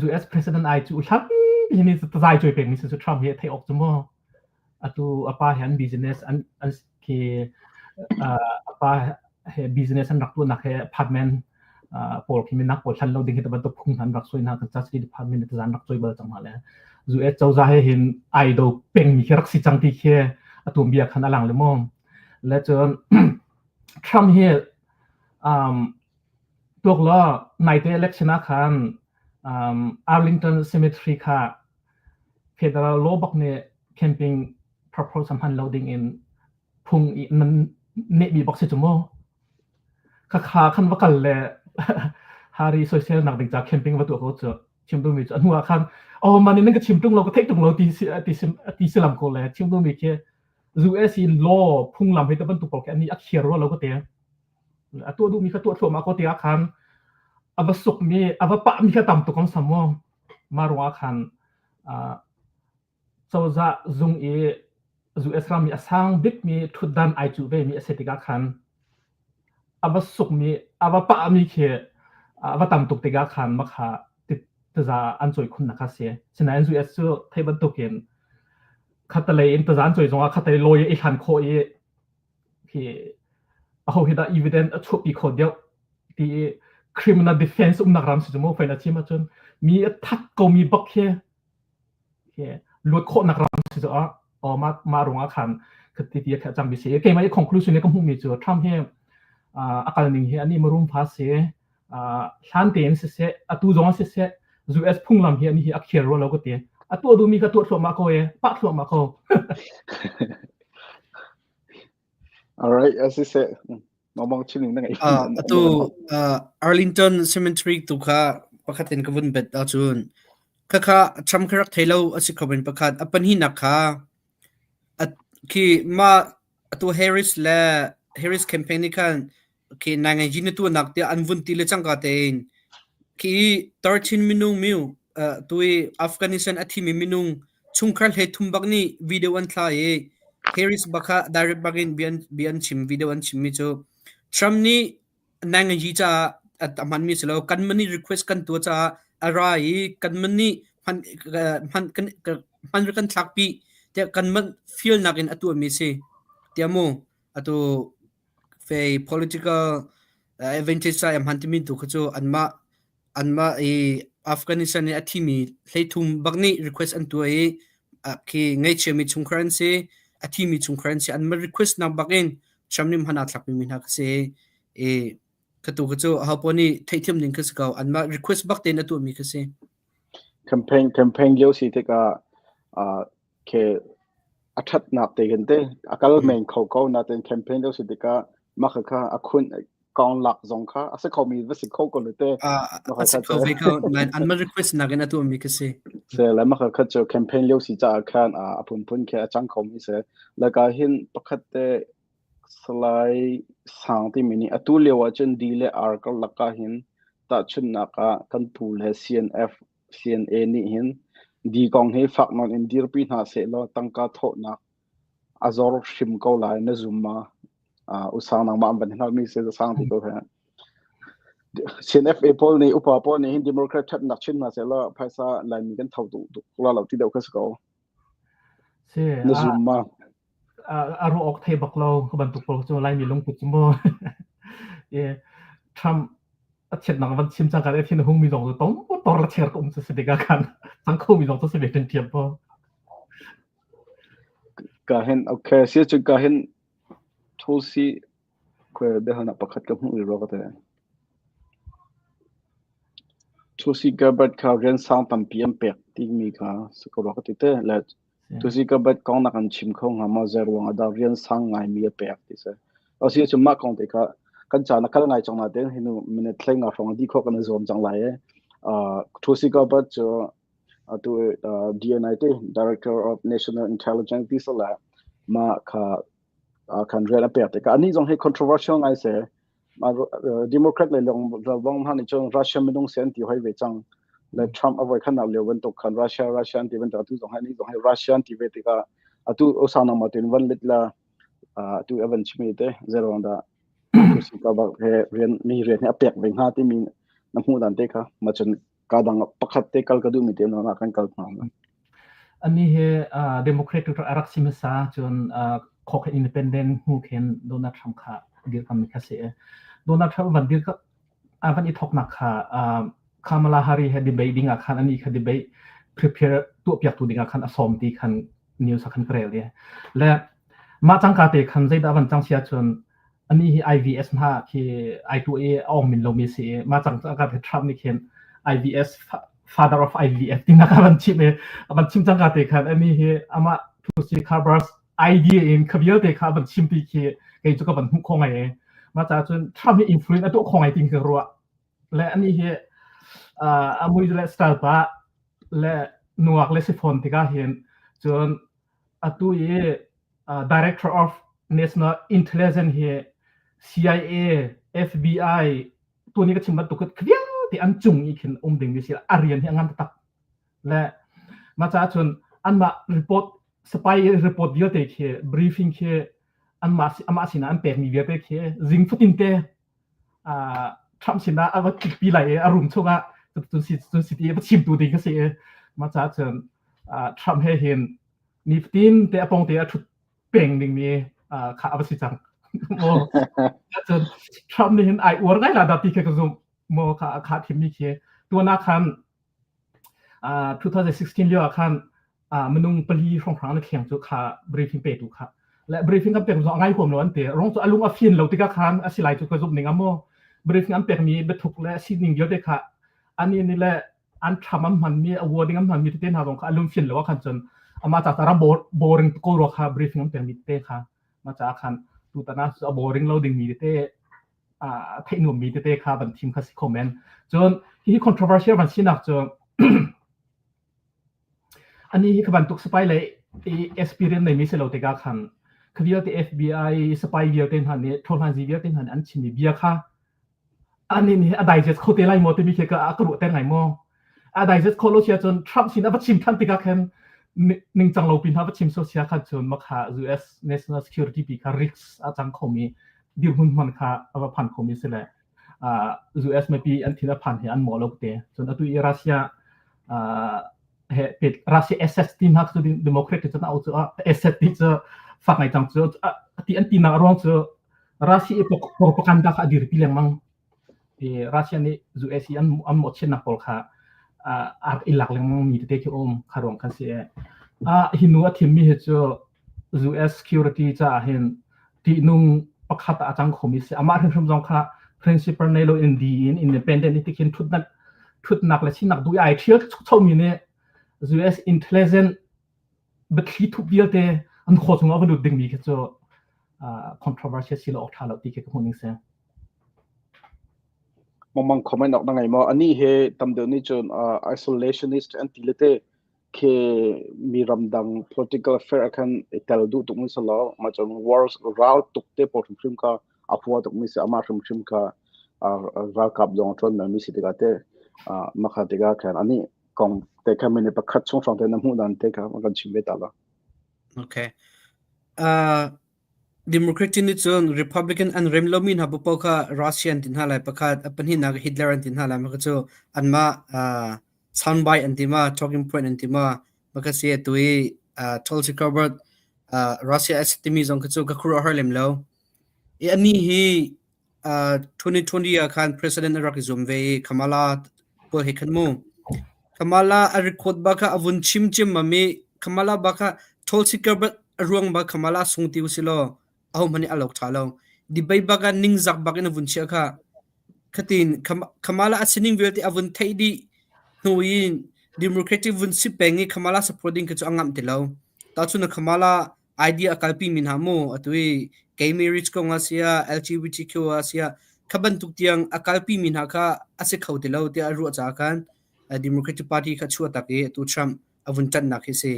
US president ai cu hlan hi ni tazai cuai pengmi si cu Trump hi theih awk cu mu. Atu a pa he an business an an khi a pa he business an rak tuahnak he apartment pawl khi minak pawl hlan lo ding hi bantuk phung an rak suai hna kan city department tazan rak cuai bal cang hna le US cozah he hin ai do pengmi khi rak si cang ti khi atu bia khan alang le mu. Le cun Trump hi tuak law naite election ah khan Arlington Cemetery kha federal law bak nih camping purpose hman lo ding in phung i nan nehmi bak si cu mu. Khakha khan va kal le Harry soisel nak ding ca camping va tuah ko cu chim duhmi cu a hnu ah khan oh man in nan ka chim tung lo ka theih tung lo ti si ti si ti si lam ko le chim duhmi khi US i law phunglam hei te bantuk pawl khi ani a khiar rua lo ka ti. A tuah duhmi kha tuah thluahmah ko tiah khan a va sukmi a va pahmi kha tam tuk an sam mu. Mah ruangah khan cozah zung i US ram i a sang bikmi ṭhutdan ai cuh vemi a si tikah khan a va sukmi a va pahmi khi a va tam tuk tikah khan makha taza an cawi khunnak kha si. Sinain US cu thei bantukin khatalei in taza an cawi zongah khatalei lawyer i hlan khawh i khi aho hi dah evidence a chuahpi kho deuh ti i criminal defense umnak ram si cu mu fain a chim ahcun mi a that komi bak khi luat khawhnak ram si cu ah mah mah ruangah khan khati ti a cang mi si keimah i conclusion i ka hmuhmi cu Trump hi a kal ning hi ani marum fa si hlan tein siseh atu zong siseh US phunglam hi ani hi a khiar rua lo ka ti a tuah duhmi kha tuah thluahmah ko e pah thluahmah ko. All right, as I said, nomang chiming na ngai. Atu Arlington Cemetery tu kha pakhat in ka vun bet ahcun khakha Trump kha rak thei lo a si kho men pakhat a pahnihnak kha khi ma atu Harris le Harris campaign nih khan khi nainganzi na tuahnak tiah an vun ti le cangka tein khi 13 minung miu tu i Afghanistan a thimi minung chungkhar hlei thum bak nih video an thla i Harris bak kha direct bak in bia an chim video an chimmi cu Trump nih nainganzi caah a hmanmi si lo kan money request kan tuah caah a ra i kan money hman hman kan hman kan thlakpi tiah kan man feel nak in a tuahmi si tiah mu atu fei political advantage ca i hman timi tu kha cu anmah anmah i Afghanistan i a thimi hleithum bak nih request an tuah i khi ngaihchiami chungkhar an si a thimi chungkhar an si anmah request nak bak in Trump nih hman aa thlakmi mi hna kha si i kha tu kha cu ahopaoh nih theihthiam ding kha si ko anmah request bak tein a tuahmi kha si. Campaign campaign lio si tikah Khi a ṭhatnak te khin te a kal men kho ko nain campaign lio si tikah mah khakha a khun kong lak zong kha a si khomi va si kho ko le te. A si kho ve ko nain anmah request nakin a tuahmi khi si. Se le mah khakha cu campaign lio si caah khan a phunphun khi a cang khomi si. Laka hin pakhat te Salai Sang timi nih atu lio ahcun D le R karlak ah hin tahchunhnak ah kan pu le CNF CNA nih hin D kong hi fak nawn in dirpi hna sehlaw tangka thawhnak a zor hrim ko lai na zum ma? Usang nangmah an van hngalmi si sang ti ko he. CNFA pawl nih upa pawl nih hin Democrat ṭhatnak chin hna sehlaw phaisa Laimi kan tho duh tuk la lo ti deuh kha si ko. Si, Na zum ma? A ruah awk thei bak lo ka bantuk pawl cu Laimi lungput cu mu. Trump a chiatnak van chim cang ka thin a hungmi zong cu tom tor la cher ka um cu si tikah khan cang kho mi zong cu si ve ṭhiam po. Ka hin okay si cu ka hin Tulsi kwe biahalnak pakhat ka hmuh ro ka te. Tulsi Gabbard kha rian sang tampi an pek timi kha sakoro ka ti te le Tulsi Gabbard kong nak an chim kho hnga ma zei ruang ah dah rian sang ngaimi a pek ti si. Asi cu mah kong te kha kan caan a kal ngai cang na tein hinu minute thlei nga hrawng di khawh kan i zuam cang lai e. Tulsi Gabbard cu. Atu DNI te Director of National Intelligence ti sala ma kha khan rian a pek tikah anih zong hi controversial ngai se. Ma Democrat le long bong han cun Russia minung se an ti hoi ve cang. Le Trump a voi khan nak lio bantuk khan Russia Russia an ti bantuk atu zong hi anih zong hi Russia an ti ve tikah atu osana ma tin van lit la atu avan chimi te zerong da Tulsi Gabbard he rian mi rian hi a pek ve hnga timi na hmuh dan te kha ma cun ka dang pakhat te kal ka duh mi te na kan kal hna. Ani he Democrat tu a rak si hmasa cun khok independent hmu khin Donald Trump kha dirkam mi kha si. Donald Trump van dir a van i thoknak kha Kamala Harris he debate ding ah khan ani kha debate prepare tuah piak tu ding ah khan a sawm ti khan news ah khan ka rel le mah cangka te khan zeidah van cang sia cun ani hi IVS hna khi ai tu i a ong min lomi si i mah cang cangka te Trump nih khin IVS father of IVF ti nak van chim i van chim cangka te khan ani hi amah Tulsi Gabbard idea in kha vialte kha van chim ti khi kei cu ka van hmuh kho ngai e mah ca cun Trump hi influence a tuah kho ngai tin ka ruah le ani hi a mui le style pa le nuak le si phone tikah hin cun atu i Director of National Intelligence hi CIA FBI tuni ka chim bantuk vialte an cung i khin um ding mi si a rian hi a ngan taktak le mah caah cun anmah report spy report vialte khi briefing khi anmah amah sinah an pekmi vialte khi zing fatin te Trump sinah a va pi lai i a room chungah cun si cun si ti va chimtu ding ka si i mah caah cun Trump he hin nifatin te a pong te a ṭhut peng dingmi kha a va si cang. Cun Trump nih hin ai uar ngai la dah ti khi ka zumh maw kha kha thimmi khi tuan ah khan 2016 lio ah khan minung pali hrawnghrang na kheng cu kha briefing petu kha le briefing kan pek zong a ngai huam lo an ti rong cu a lung a fin lo tikah khan a si lai cu ka zumh ning a maw briefing an pekmi biathuk le sining vialte kha ani ni le an tham an hmanmi a wording an hmanmi tete hna zong kha a lung fin lo ah khan cun ama ca ca boring ko ro kha briefing an pekmi tete kha ma ca khan tutan ah a boring lo dingmi tete theih nuammi tete kha van thim kha si kho men. Cun hihi controversial van sinak cu ani hi kha bantuk spy le experience neimi si lo tikah khan kha vialte FBI spy vialte hna nih ṭhawhlanzi vialte hna nih an chimmi bia kha ani nih a digest kho te lai maw timi khi ka ka ruah ter ngai maw. A digest khawh lo sia cun Trump sin a va chim than tikah khan ningcang lo pin ha va chim so sia khan cun makha US national security pi kha risk a cang khomi dirhmun hman kha a va phan khomi si le US mipi an thin a phan hi an mawh lo te cun atu i Russia he pet Russia SS ti hna cu Democrat cu au cu SS ti cu fak ngai cang cu ti an ti nak ruang cu Russia i propaganda kha a dirpi lengmang i Russia nih US i an an mawhchiatnak pawl kha a rak i lak lengmang mi tete khi um kha ruang khan si a hi nu a thimmi hi cu US security caah hin ṭihnung pakhat ah a cang khomi si amah hrimhrim zong kha principal nei lo in di in independent i tikhin thutnak thutnak le sinak duh ai ṭhial chomi nih US intelligent biathli thup vialte an khaw chungah va lut dingmi khi cu controversial si lo awk ṭha lo ti khi ka hmuh ning si. Mangmang comment awk na ngei maw? Anih he tam deuh nih cun isolationist an ti le te khi mi ramdang political affair ah khan i tel duh tuk mi si lo. Mah cun wars ral tuk te pawl hrimhrim kha a hua tuk mi si. Amah hrimhrim kha ralkap zong a ṭuan mi si tikah te mah kha tikah khan anih kong te kha minute pakhat chung hrawng te na hmuh dan te kha kan chim ve ta la. Okay. Democrat nih cun Republican an rem lomi hna paohpaoh kha Russia an ti hna lai pakhat, a pahnihnak Hitler an ti hna lai. Mah cu anmah soundbite an ti ma, talking point an ti ma, mah kha si atu i Tulsi Gabbard Russia a si timi zong kha cu ka khuaruahhar lem lo. I anih hi 2020 ah khan president a rak i zuam ve i Kamala pawl he khan mu. Kamala a record ba kha a vun chim cim mi Kamala ba kha Tulsi Gabbard a ruang ba Kamala sung ti usilaw ahohmanh nih a lok ṭha lo. Debate bak ah ningzak bak in a vun chiah kha. Khatin Kamala a sining vialte a vun theih dih hnu in Democratic vun si peng i Kamala support ding kha cu a ngamh ti lo. Tahchun Kamala idea a kalpi mi hna mu atu i gay marriage kong ah siah LGBTQ ah siah kha bantuk tiang a kalpi mi hna kha a si kho ti lo tiah a ruah caah khan. Democratic Party kha chuah tak i atu Trump a vun ṭanhnak hi si.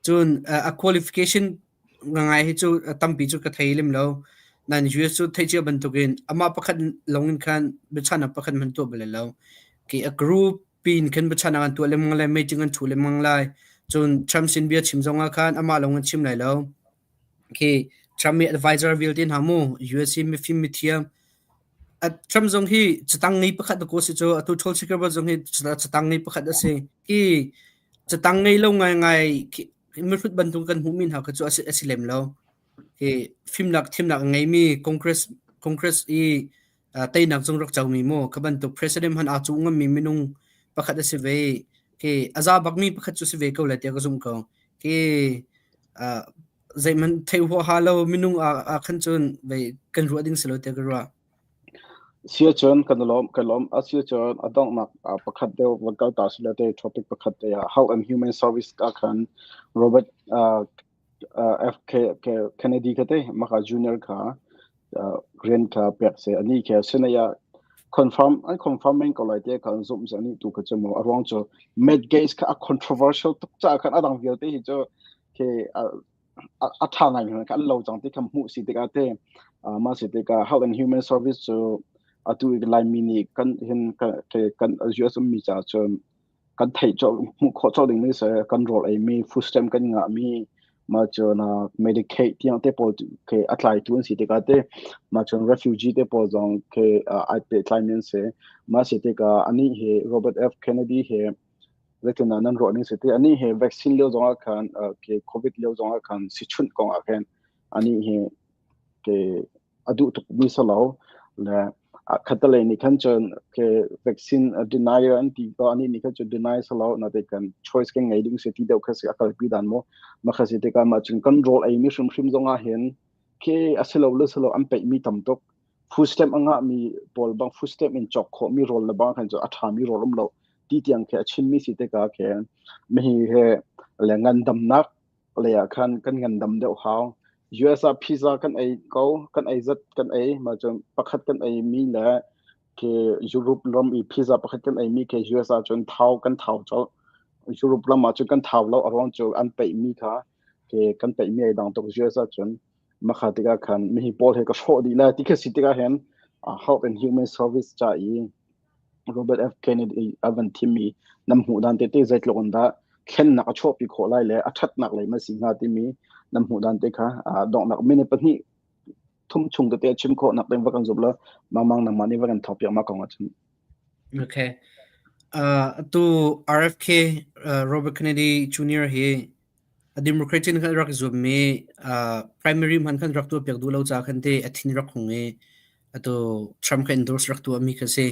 Cun a qualification ngai hi cu tampi cu ka thei lem lo. Nain US cu theih cia bantukin amah pakhat lawng in khan biachahnak pakhat hmanh tuah bal lo. Ki a group pin khan biachahnak an tuah lengmang lai, meeting an ṭhu lengmang lai. Cun Trump sin bia chim zong ah khan amah lawng an chim lai lo. Khi Trump i advisor vialte hna mu US i mifim mithiam Trump zong hi catang ngei pakhat ko si cu atu Tulsi Gabbard zong hi catang ngei pakhat a si. Hi catang ngei lo ngaingai mihrut bantuk kan hmuhmi hna kha cu a si lem lo. Hi fimnak thimnak a ngeimi Congress Congress i teinak zong rak comi mu kha bantuk president hmanh aa cuh ngammi minung pakhat a si ve. Khi a za bakmi pakhat cu si ve ko lai tiah ka zumh ko. Khi zeihmanh theih huaha lo minung ah khan cun vei kan ruah ding si lo tiah ka ruah. Siacun kan lawm kan lawm a siacun a donghnak pakhat deuh van kal ta sila te topic pakhat te ah Health and Human Service ka khan Robert F K Kennedy kha te maka junior kha rian kha pek se ani kha sinaya confirm an confirm men ko lai te kha zum se ani tu kha chu mo aruang chu Matt Gaetz kha a controversial tuk cha khan adang vialte hi chu ke a tha ngai mi kan lo chang ti kham hmu si tikah te ma si tikah Health and Human Service chu atu lai mi ni kan hin kan US mi cha chun kan theih cawk hmuh khawh cawk ding mi si kan rawl ei mi food stamp kan ngah mi ma cun Medicaid tiang te pawl ke a tlai tu an si tikah te ma cun refugee te pawl zong ke ai pehtlai mi an si ma si tikah ani he Robert F Kennedy he zeitin nan ruah ning si ti ani he vaccine lio zong ah khan ke covid lio zong ah khan si chunh kong ah khan ani he ke a duh tuk mi si lo le khatalei nih khan cun ke vaccine denier an ti ko ani nih khan cun deny si lo na te kan choice kan ngei ding si ti deuh kha si a kalpi dan mo ma kha si tikah ma cun kan rawl ei mi hrimhrim zong ah hin ke a si lo le si lo an peih mi tam tuk food stamp a ngah mi pawl bang food stamp in chok khawh mi rawl le bang khan cu a tha mi rawl um lo ti tiang khe a chim mi si tikah khe mi he le ngandamnak lei ah khan kan ngandam deuh hau. US ah pizza kan ei ko, kan ei zat kan ei, mah cun pakhat kan ei mi le ke Europe ram i pizza pakhat kan ei mi ke US ah cun thau kan thau colh. Europe ram ah cun kan thau lo a ruang cu an peih mi kha ke kan peih mi ai dang tuk US ah cun makha tikah khan mihi pawl he ka hrawh dih lai ti kha si tikah hin Health and Human Service ca i Robert F. Kennedy a van thimmi nan hmuh dan tete zeitluk in dah thlennak a chuahpi khawh lai le a ṭhatnak lei ma si hnga timi nan hmuh dan te kha donghnak minute pahnih thum chung tete a chim khawh nak ding va kan zumh la mangmang nangmah nih va kan thawk piak ma kong ahcun. Okay. Atu RFK Robert Kennedy Jr. hi a Democrat in khan rak zuammi primary hman khan rak tuah piak duh lo ca khan te a thin rak hung i atu Trump kha endorse rak tuahmi kha si.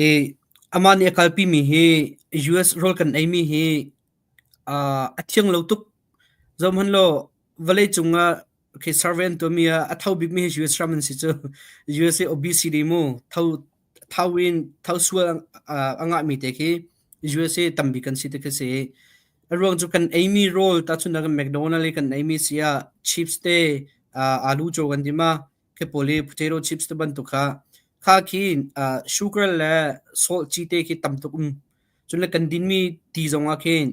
I amah nih a kalpi mi hi US rawl kan ei mi hi a thiang lo tuk. Zohhmanh law vawlei cung ah okay, survey an tuahmi ah a tho bikmi hi US ram an si cu. USA obesity mu tho thau in tho sual a ngahmi te khi USA tambik kan si te khi si. A ruang cu kan eimi rawl tahchunhnak in McDonald i kan eimi si ah chips te alu caw kan ti ma khi pawl hi potato chips te bantuk kha kha khi sugar le salt ci te khi tam tuk um. Cun le kan dinmi ti zong ah khin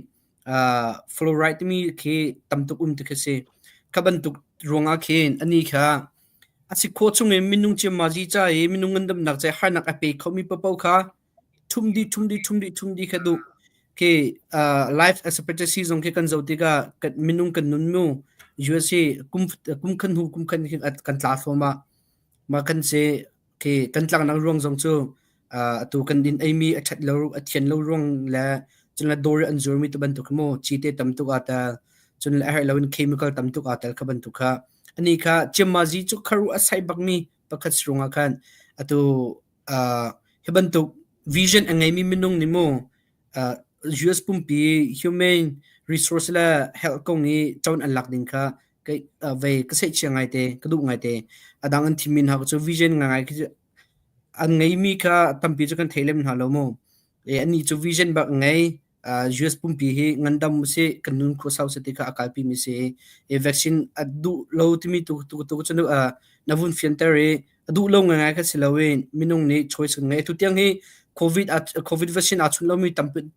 fluoride timi khi tam tuk um ti khi si. Kha bantuk ruangah khin ani kha a si khawh chung in minung ciammazi ca i minung ngandamnak ca i harnak a pe khomi paohpaoh kha ṭhum dih ṭhum dih ṭhum dih ṭhum dih kha duh. Khi life expectancy zong khi kan zoh tikah kan minung kan nun mu USA kum kum khan hnu kum khan kan tla thluahmah. Mah kan si khi kan tlaknak ruang zong cu atu kan din eimi a ṭhat lo a thian lo ruang le cun le dawr an zuarmi tu bantuk mu cite tam tuk aa tel cun le a herh loin chemical tam tuk aa tel kha bantuk kha ani kha ciammazi cu kharu a sai bakmi pakhat si ruangah khan atu hi bantuk vision a ngeimi minung nih mu US pumpi human resource le health kong i cawn an lak ding kha vei ka seihchia ngaite ka duh ngaite. A dang an thimmi hna cu vision ngai khi an ngeimi kha tampi cu kan thei lem hna lo mu. Anih cu vision bak ngei US pumpi hi ngandam usih kan nun khua sau seh ti kha a kalpi mi si i vaccine a duh lo timi tu tu tu cu na vun fianter i a duh lo ngaingai kha si lo in minung nih choice kan ngei. Atu tiang hi COVID COVID vaccine aa chunh lomi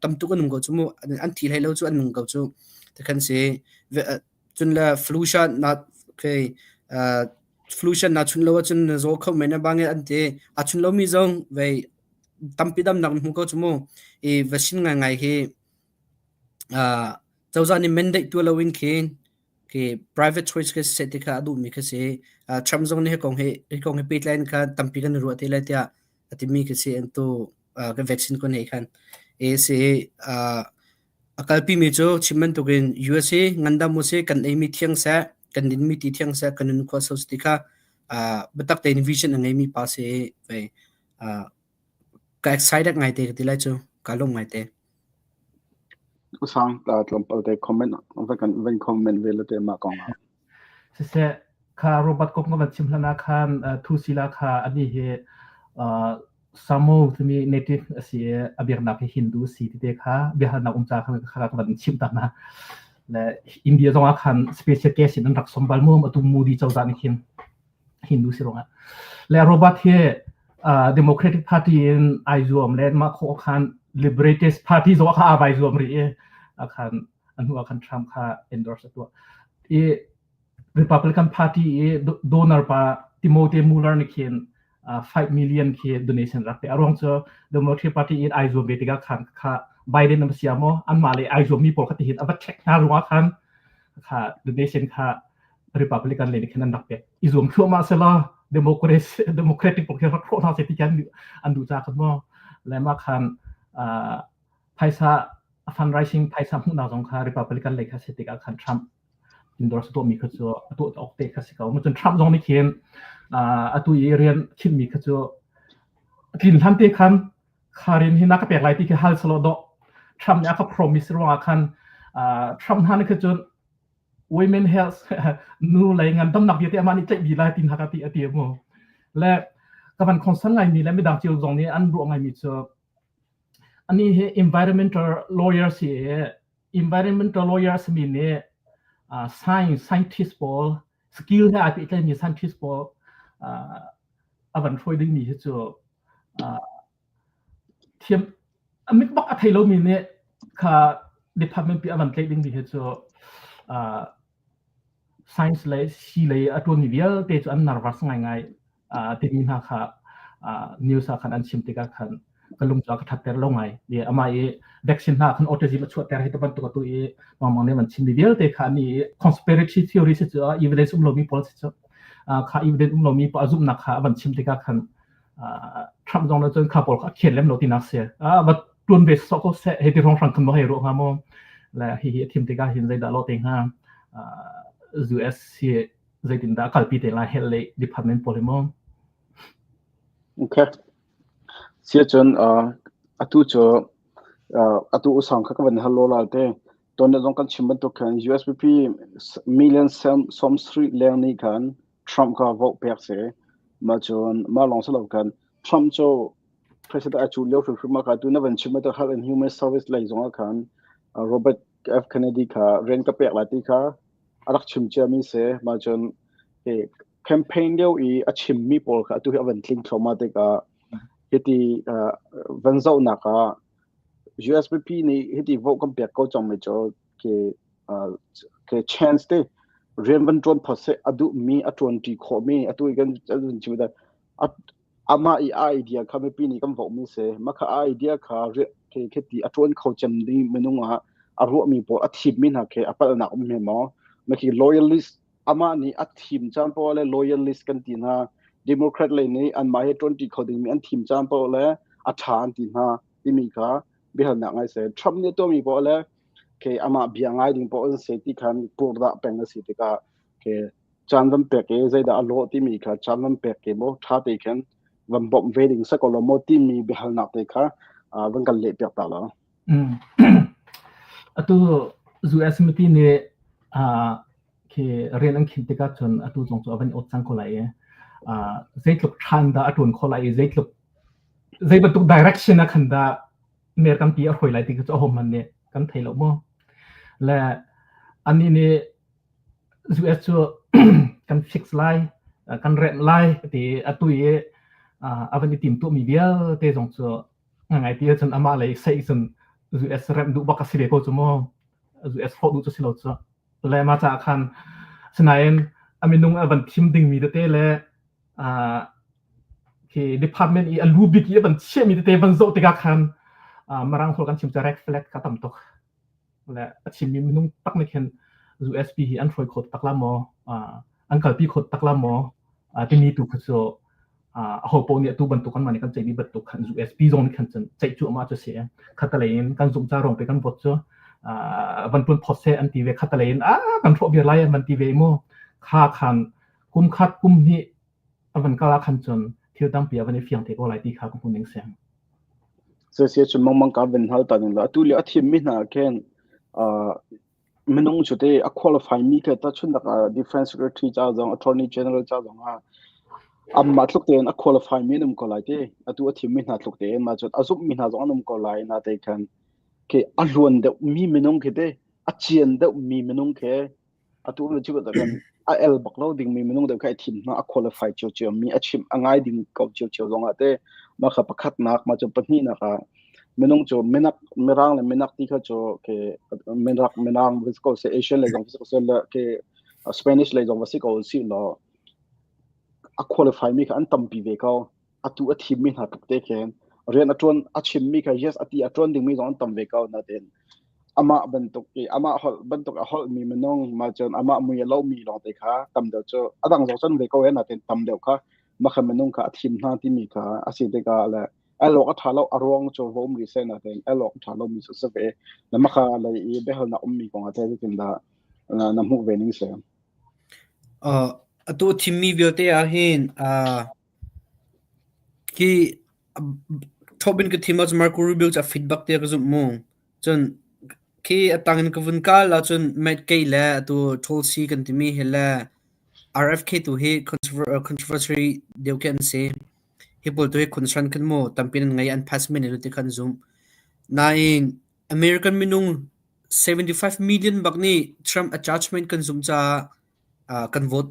tam tuk an um ko cu mu. An thi hlei lo cu an nung ko cu. Tikhan si cun le flu shot na okay flu shot na chun lo ahcun na zaw kho men bang an ti. A chun lomi zong vei tampi damnak na hmu ko cu mu. I vaccine ngaingai hi cozah nih mandate tuah loin khin khi private choice khi siseh ti kha a duhmi khi si. Trump zong nih hi kong hi hi kong hi pehtlai in khan tampi kan i ruah te lai tiah a timi khi si. Antu kan vaccine kon he khan e si a kalpimi cu chim bantukin US hi ngandam u si kan eimi thiang seh kan dinmi ti thiang seh kan nun khua so ti kha biatak tein vision a ngeimi pa si ve ka excited ngai te ka ti lai cu ka lung ngai te. Usang ta tlawmpal te comment va kan van comment ve le te mah kong ah. Siseh kha Robert kong ka van chim hlan ah khan thu sila kha ani hi Samo timi native a si i a biaknak hi Hindu si ti te kha biahalnak um ca kha kha ka van chim ta na. Le India zong ah khan special case in an rak som bal mu atu Modi cozah nih khin Hindu si ruangah. Le Robert hi Democratic Party in ai zuam le mah khawh khan Liberatist Party zong kha aa vai zuam rih i khan a hnu ah khan Trump kha endorse a tuah. I Republican Party i donor pa Timothy Mueller nih khin 5 million khi donation rak pe. A ruang cu Democratic Party in ai zuam ve tikah khan kha Biden na sia maw anmah le ai zuam mi pawl kha tihin a va check hna ruangah khan kha donation kha Republican le nih khin an rak pek. I zuam thluahmah selaw Democratic pawl khi rak hrawh hna seh ti khan an duh ca khan maw le mah khan phaisa fundraising phaisa hmuhnak zong kha Republican lei kha si tikah khan Trump endorse tuahmi kha cu a tuah awk te kha si ko. Cun Trump zong nih khin atu i rian khinmi kha cu tlin hlan te khan kha rian hi na ka pek lai ti khi hal selaw dawh Trump nih a ka promise ruangah khan Trump hna nih kha cun women health nu lei ngandamnak vialte amah nih tlaih dih lai ti hna ka ti a ti mu le ka van concern ngaimi le midang cio zong nih an ruah ngaimi cu ani hi environmental lawyer si i environmental lawyer simi nih science scientist pawl skill he aa pehtlaimi scientist pawl a van hruai dingmi hi cu Thiam a mit bak a thei lomi nih kha department pi a van tlaih dingmi hi cu science lei sii lei a ṭuanmi vialte cu an nervous ngaingai timi hna kha news ah khan an chim tikah khan ka lung cu a ka ṭhatter lo ngai. Amah i vaccine hna khan autism a chuahter hi ti bantuk atu i mangmang nih an chimmi vialte kha an i conspiracy theory si cu evidence um lomi pawl si cu kha evidence um lomi pawl a zumhnak kha a van chim tikah khan Trump zong nih cun kha pawl kha a khian lem lo tinak si. Va tuan ve sawh ko seh hei ti hrawnghrang khan maw hei ruah hnga maw? Le hi hi a thim tikah hin zeidah lo te hnga? US hi zeitindah a kalpi te lai health lei department pawl hi maw? Okay. Sia cun atu cu atu usang kha ka van hal lo la te. Ton zong kan chim bantuk khan USPP million som street leng nih khan Trump kha vote pek si. Mah cun mah lawng si lo khan Trump cu president a cu lio hrimhrim ah kha tu na van chim tu Health and Human Service lei zong ah khan Robert F Kennedy kha rian ka pek lai ti kha a rak chim ciami si. Mah cun campaign lio i a chimmi pawl kha atu hi a van tling thluahmah tikah hiti van zohnak ah USPP nih hiti vote kan pek ko cang mi cu ke ke chance te rian van ṭuan phot seh a duhmi a ṭuanṭi khawhmi atu i kan chim amah i a idea kha mipi nih kan vohmi si mah kha a idea kha ke ke ti a ṭuan kho cem ding minung ah a ruahmi pawl a thimmi hna khi a palhnak um hme maw mah khi loyalist amah nih a thim caan poah le loyalist kan ti hna Democrat lei nih anmah he ṭuanṭi kho dingmi an thim caan poah le a ṭha an ti hna timi kha biahalnak ngai seh Trump nih a tuahmi poah le ke amah bia ngai ding poah an si ti khan purdah peng a si tikah ke caan van pek i zeidah a lawh timi kha caan van pek ke maw ṭha te khan van bawmh ve ding sa ko lo maw timi biahalnak te kha van kan leh piak ta lo. Atu US mipi nih khi rian an khin tikah cun atu zong cu a van i ot cang ko lai i zeitluk ṭhan dah a ṭuan khawh lai i zeitluk zei bantuk direction ah khan dah American pi a hruai lai ti cu a hom nih kan thei lo maw le anih nih US cu kan fix lai kan remh lai ti atu i a van i tim tuahmi vialte zong cu Ngai ti ahcun amah lei seih cun US remh duh bak a si ve ko cu mu. US hrawh duh cu si lo cu. Le mah caah khan sinain a minung a van thim dingmi tete le khi department i a lu bik i a van chiahmi tete van zoh tikah khan Mirang holh kan chim cu red flag ka tam tuk. Le a chimmi minung tak nih khin USB hi an hruai kho tak la maw? An kalpi kho tak la maw? Timi tu kha cu aho paoh nih atu bantuk kanmah nih kan ceihmi bantuk khan USB zong nih khan cun ceih cuahmah cu si. Khatalei in kan zumh ca ruang pe kan vote cu van ṭuan phot seh an ti ve. Khatalei in kan hrawh viar lai an van ti ve mu. Kha khan kum khat kum hnih a van kal ah khan cun thil tampi a van i fiang te ko lai ti kha ka hmu ning si. Sia cun mangmang ka van hal ta ning la atu lio a thim mi hna khin minung cu te a qualify mi kha ta chun dak defense secretary cha zong attorney general cha zong ah amma tluk tein a qualify mi an um ko lai te atu a thim mi hna tluk tein ma cun a zumh mi hna zong an um ko lai na te khan ke a hluan deuh mi minung khi te a cian deuh mi minung khi atu na chim kan a el bak lo ding mi minung deuh kha i thim hna a qualify cio cio mi a chim a ngai ding ko cio cio zong ah te ma kha pakhat nak ma cu pahnih nak ah minung cu minak mirang le minak ti kha cu ke minak mirang va si ko se Asian le zong va si ko se le ke Spanish le zong va si ko si law a qualify mi kha an tampi ve ko atu a thim mi hna tluk te khin rian a tuan a chim mi kha yes ati a tuan ding mi zong an tam ve ko na ten amah bantuk i amah holh bantuk a holh mi minung ma cun amah mui a lo mi lawng te kha tam deuh cu a dang zong cun ve ko he na ten tam deuh kha makha minung kha a thim hna timi kha a si tikah le alok a tha lo a ruang cu va um ri se na ten alok tha lo mi su se ve na makha lei i behal na um mi kong a te tin da na hmuh ve ning se. Atu thimmi vialte ah hin Khi thawhbin ka thim ahcun Marco Rubio cu a fit bak tiah ka zumh mu. Cun khi a tang in ka vun kal ahcun Matt Gay le atu Tulsi kan timi hi le RFK tu hi controversy deuh khi an si. Hi pawl tu hi concern khin mu tampi an ngei an pass men ti khan zumh. Nain American minung 75 million bak nih Trump a judgment kan zumh caah kan vote.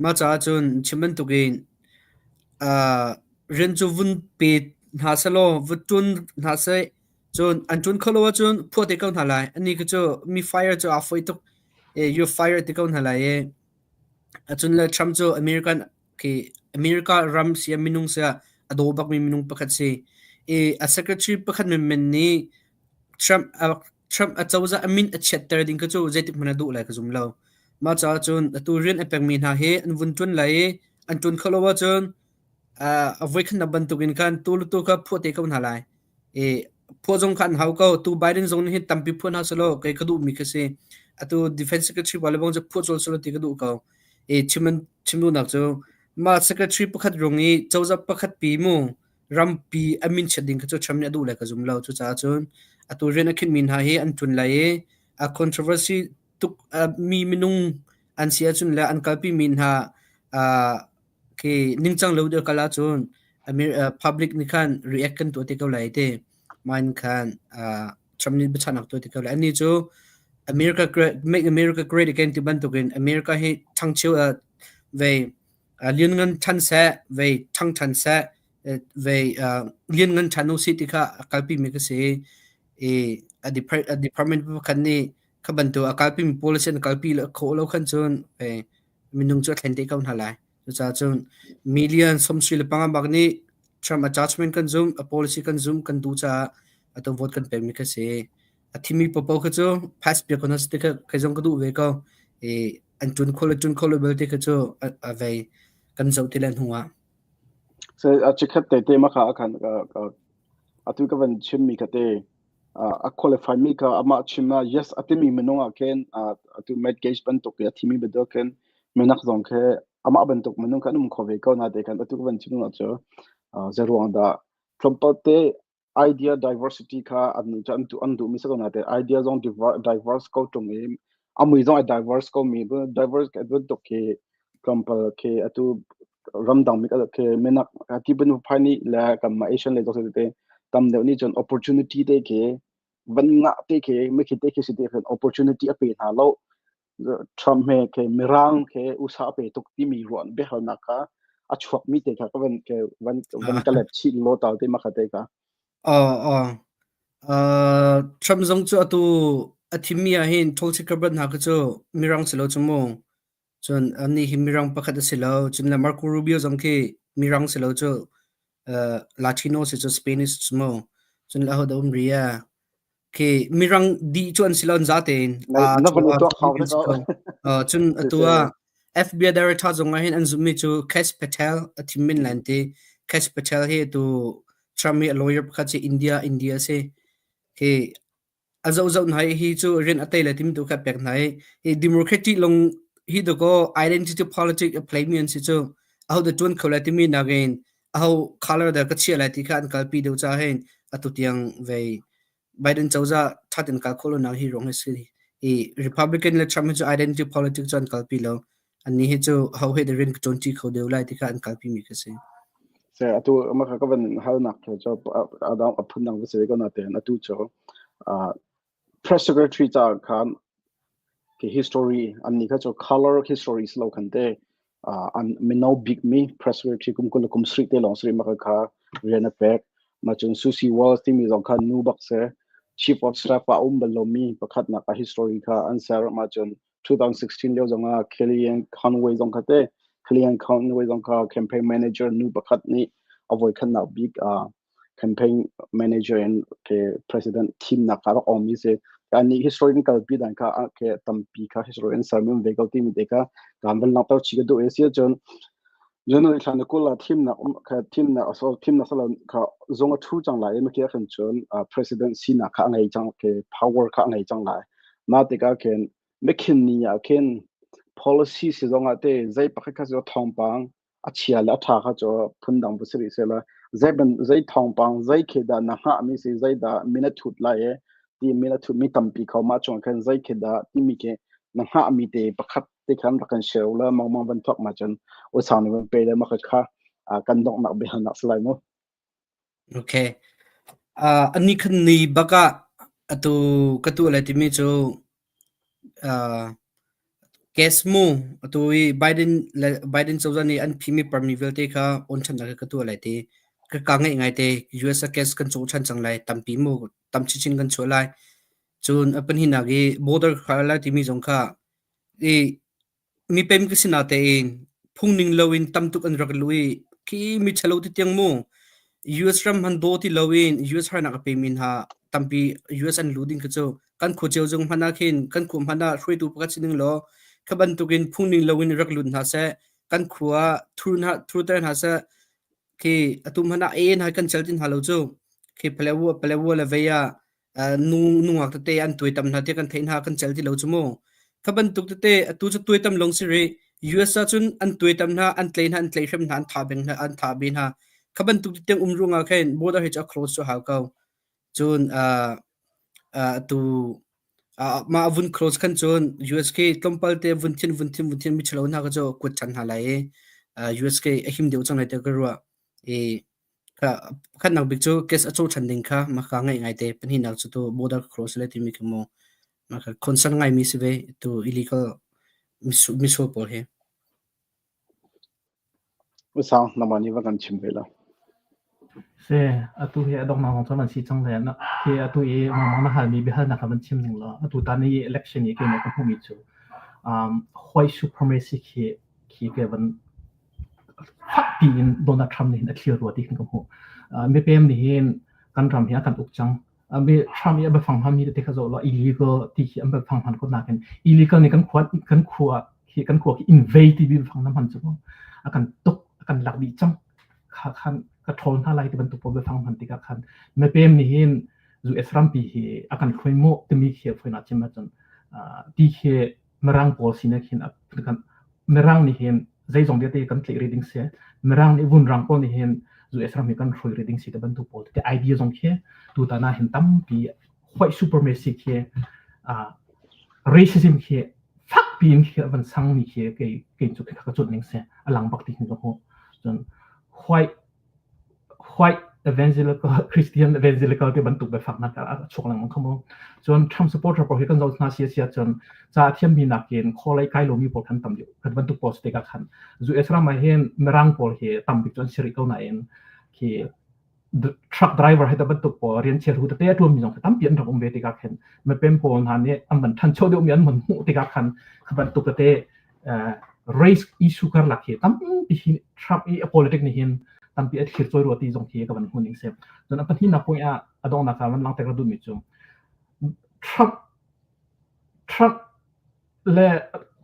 Mah caah cun chim bantukin rian cu vun pe hna sehlaw va ṭun hna seh. Cun an ṭun kho lo ahcun phuah te ko hna lai. Anih khi cu mi fire cu aa fawi tuk i you fire ti ko hna lai i cun le Trump cu American khi America ram si ah minung si ah a daw bakmi minung pakhat si. I a secretary pakhat menmen nih Trump Trump acozah a min a chiatter ding kha cu zeitik hmanh a duh lai ka zum lo. Mah caah cun atu rian a pekmi hna hi an vun ṭuan lai i an ṭuan kho lo ahcun a voikhatnak bantukin khan tu le tu kha phuah te ko hna lai. I phuah zong kha an hau ko. Tu Biden zong nih hin tampi phuah hna selaw kei ka duhmi kha si. Atu defense secretary pa le bang cu phuah cawl selaw ti ka duh ko. I chim chim duhnak cu mah secretary pakhat rung i cozah pakhat pi mu rampi a min chiat ding kha cu Trump nih a duh lai ka zum lo. Cucaah cun atu rian a khinhmi hna hi an ṭun lai i a controversy tuk mi minung an si ahcun le an kalpi mi hna khi ningcang lo deuh kal ahcun public nih khan react kan tuah te ko lai ti. Mah in khan Trump nih biachahnak tuah te ko lai. Annih cu America great, make America great again ti bantukin America hi ṭhangcho ve lianngan ṭhan seh, vei ṭhang ṭhan seh, vei lianngan ṭhan usih ti kha a kalpimi ka si i a department pakhat nih kha bantuk a kalpimi policy an kalpi khawh lo khan cun minung cu a thlen te ko hna lai. Cucaah cun million 75 bak nih Trump a judgment kan zum, a policy kan zum, kan duh caah atu vote kan pekmi kha si. A thimi paohpaoh kha cu pass piak ko hna seh ti kha kei zong ka duh ve ko. I an ṭun kho le ṭun kho lo belte kha cu a vei kan zoh ti le hnu ah. Se a chikhat te te ma kha khan atu ka van chim mi kha te a qualify mi kha amah chim ah yes atimi minung ah khin atu Matt Gaetz bantuk i a thimi bantuk khin minak zong khi amah bantuk minung kan um kho ve ko na te kan atu ka van chim cu zeruang dah tlawmpal te idea diversity kha an cu an an duhmi si ko nain idea zong diverse ko ṭung i a mui zong a diverse ko mi diverse bantuk khi tlawmpal khi atu ramdang mi khi minak ti ban phai nih le kanmah Asian lei zong te tam deuh nih cun opportunity te khi van ngah te khi mikhi te khi si te khin opportunity a pe hna lo. Trump he ke Mirang ke USA a pe tuk timi ruah biahalnak kha a chuakmi te kha ka van ke van van ka let chih lo tal te ma kha te ka. Aw aw. Trump zong cu atu a thimmi ah hin Tulsi Gabbard hna kha cu mirang si lo cu mu. Cun anih hi mirang pakhat a si lo. Cun le Marco Rubio zong khi mirang si lo cu Latino si cu Spanish cu mu. Cun le ahodah um rih ah khi mirang dih cu an si lo an zatein. Na van i tuak hau An si ko. Cun atu ah FBI director zong ah hin an zumhmi cu Kash Patel a thim men lai an ti. Kash Patel hi atu Trump hi a lawyer pakhat si India India a si. Hi a zohzoh hna i hi cu rian a tei le timi tu kha pek hna i hi democratic long hi dakaw identity politics a play mi an si cu aho da tuan kho lai timi nakin aho color da ka chia lai ti kha an kalpi deuh ca hin atu tiang vei Biden cozah that in kal khawh lo nak hi ruang hi si i Republican le Trump hi cu identity politics cu an kalpi lo annih hi cu ho he da rian ka ṭuanṭi kho deuh lai ti kha an kalpi mi kha si. Se atu ma ka van hal nak cu adang a phun dang va si ko na ten atu cu press secretary cha khan ke history an ni kha chu color history lo khan te an mino big mi press secretary kum kul kum sri te long sri ma kha rian a pek ma chun Susie Walls ti mi zong kha nu bak se chief of staff a um bal lo mi pakhat nak a history kha an ser ma chun 2016 lio zong ah Kellyanne Conway zong kha te Kellyanne Conway zong kha campaign manager nu pakhat nih a voi khatnak bik campaign manager in ke president thimnak kha rak awm mi si ani historian kalpi dan kha ke tampi kha historian sermon ve ko ti mi te kha kan van langhter chi ka duh e si cun January thla na kul ah thimnak um kha thimnak so thimnak salo kha zong a thu chang lai ma kia khan cun president sinak kha a ngei chang ke power kha a ngei chang lai ma tikah khin McKinney ah khin policy si zong ah te zei pakhat kha cu thawngpang a chia le a ṭha kha cu phundang va si rih sehla zei ban zei thawngpang zei khi dah na hngah mi si zei dah min a thut lai e ti min a thut mi tampi kho mah chung khan zei khi dah timi khi na hngah mi te pakhat te khan rak kan share la mangmang van thok ma cun usang ni van pe le ma kha kan donghnak biahalnak si lai mu. Okay. Ani khan ni baka atu ka tu le timi cu gas mu atu i Biden le Biden cozah nih an phimi permi vialte kha on ṭhan ka tu lai ti ka ka ngai ngai te US a gas kan cawh ṭhan cang lai tampi mu tam chinchin kan chuah lai cun a pahnihnak i border khar lai timi zong kha i mipem ka si natein phungning loin tamtuk an rak luh i khi mi ṭhalo ti tiang mu US ram han daw ti loin US harnak a pemi hna tampi US an luh ding kha cu kan khua cio zung hmanh ah khin kan khua hmanh ah hruaitu pakhat si ning law kha bantukin phungning loin rak lut hna seh kan khua thur hna thurter hna seh khi atu hmanh ah en hai kan chel tin hna lo cu khi Palawa Palawa le vei ah nu nungak tete an tuaitam hna ti kan theih hna kan cel ti lo cu mu kha bantuk tete atu cu tuaitam long si rih US ah cun an tuaitam hna an tlei hna an tlei hrem hna an tha beng hna an tha be hna kha bantuk tete um ruangah khin border hi cu a close cu hau ko cun atu mah vun close khan cun US khi tlawmpal te vun thin vun thin vun thin mi chalo hna kha cu kuat ṭhan hna lai i US khi a him deuh cang lai te ka ruah i Pakhatnak bik cu case a co ṭhan ding kha maka ngaih ngaite. Pahnihnak cu tu border cross le timi khi mu maka concern ngaimi si ve tu illegal misual pawl hi. Usang nama nih va kan chim ve la. Se atu hi adong na hong an si cang le na khi atu i mangmang na halmi biahalnak kan chim ning la atu tan i election i keimah ka hmuhmi cu um white supremacy khi khi ke van Fakpi in Donald Trump nih hin a thlir rua ti khin ka hmuh. Mipem nih hin kan ram hi a kan uk cang. Mi Trump i a biafang hmanmi tete kha zoh law illegal ti khi an biafang hman ko nakin illegal nih kan khua kan khua hi kan khua khi invade ti biafang na hman cu a kan tuk a kan lak dih cang. Kha khan ka ṭhawl hna lai ti bantuk pawl biafang hman tikah khan mipem nih hin US rampi hi a kan hruai maw timi khi a fawinak chim ahcun ti khi Mirang pawl sinak hin Mirang nih hin zeizong vialte kan tlaih rih ding si. Mirang nih vunrang pawl nih hin US ram hi kan hruai rih ding si te bantuk pawl te idea zong khi tutan ah hin tampi white supremacy khi racism khi fakpi in khi van sang mi khi kei kei cu ka cuanh ning si a lang bak ti hin ka hmuh. Cun white white evangelical Christian evangelical te bantuk biafaknak a chuak lengmang kha mu. Cun Trump supporter pawl hi kan zoh hna sia sia cun ca a thiammi nakin khualei kai lomi pawl khan tam deuh kan bantuk post tikah khan US ram ah hin Mirang pawl hi tam bik cu an si rih ko nain khi Truck driver he bantuk pawl rian chia ru tete a ṭuanmi zong tampi an rak um ve tikah khin mipem pawl hna nih an van ṭhancho deuhmi an van hmuh tikah khan kha bantuk tete race issue karlak hi tampi hi Trump i a politic nih hin tampi a thlir cawi rua ti zong khi ka van hmu ning si. Cun a pahnihnak point ah a donghnak ah van langhter ka duhmi cu Trump Trump le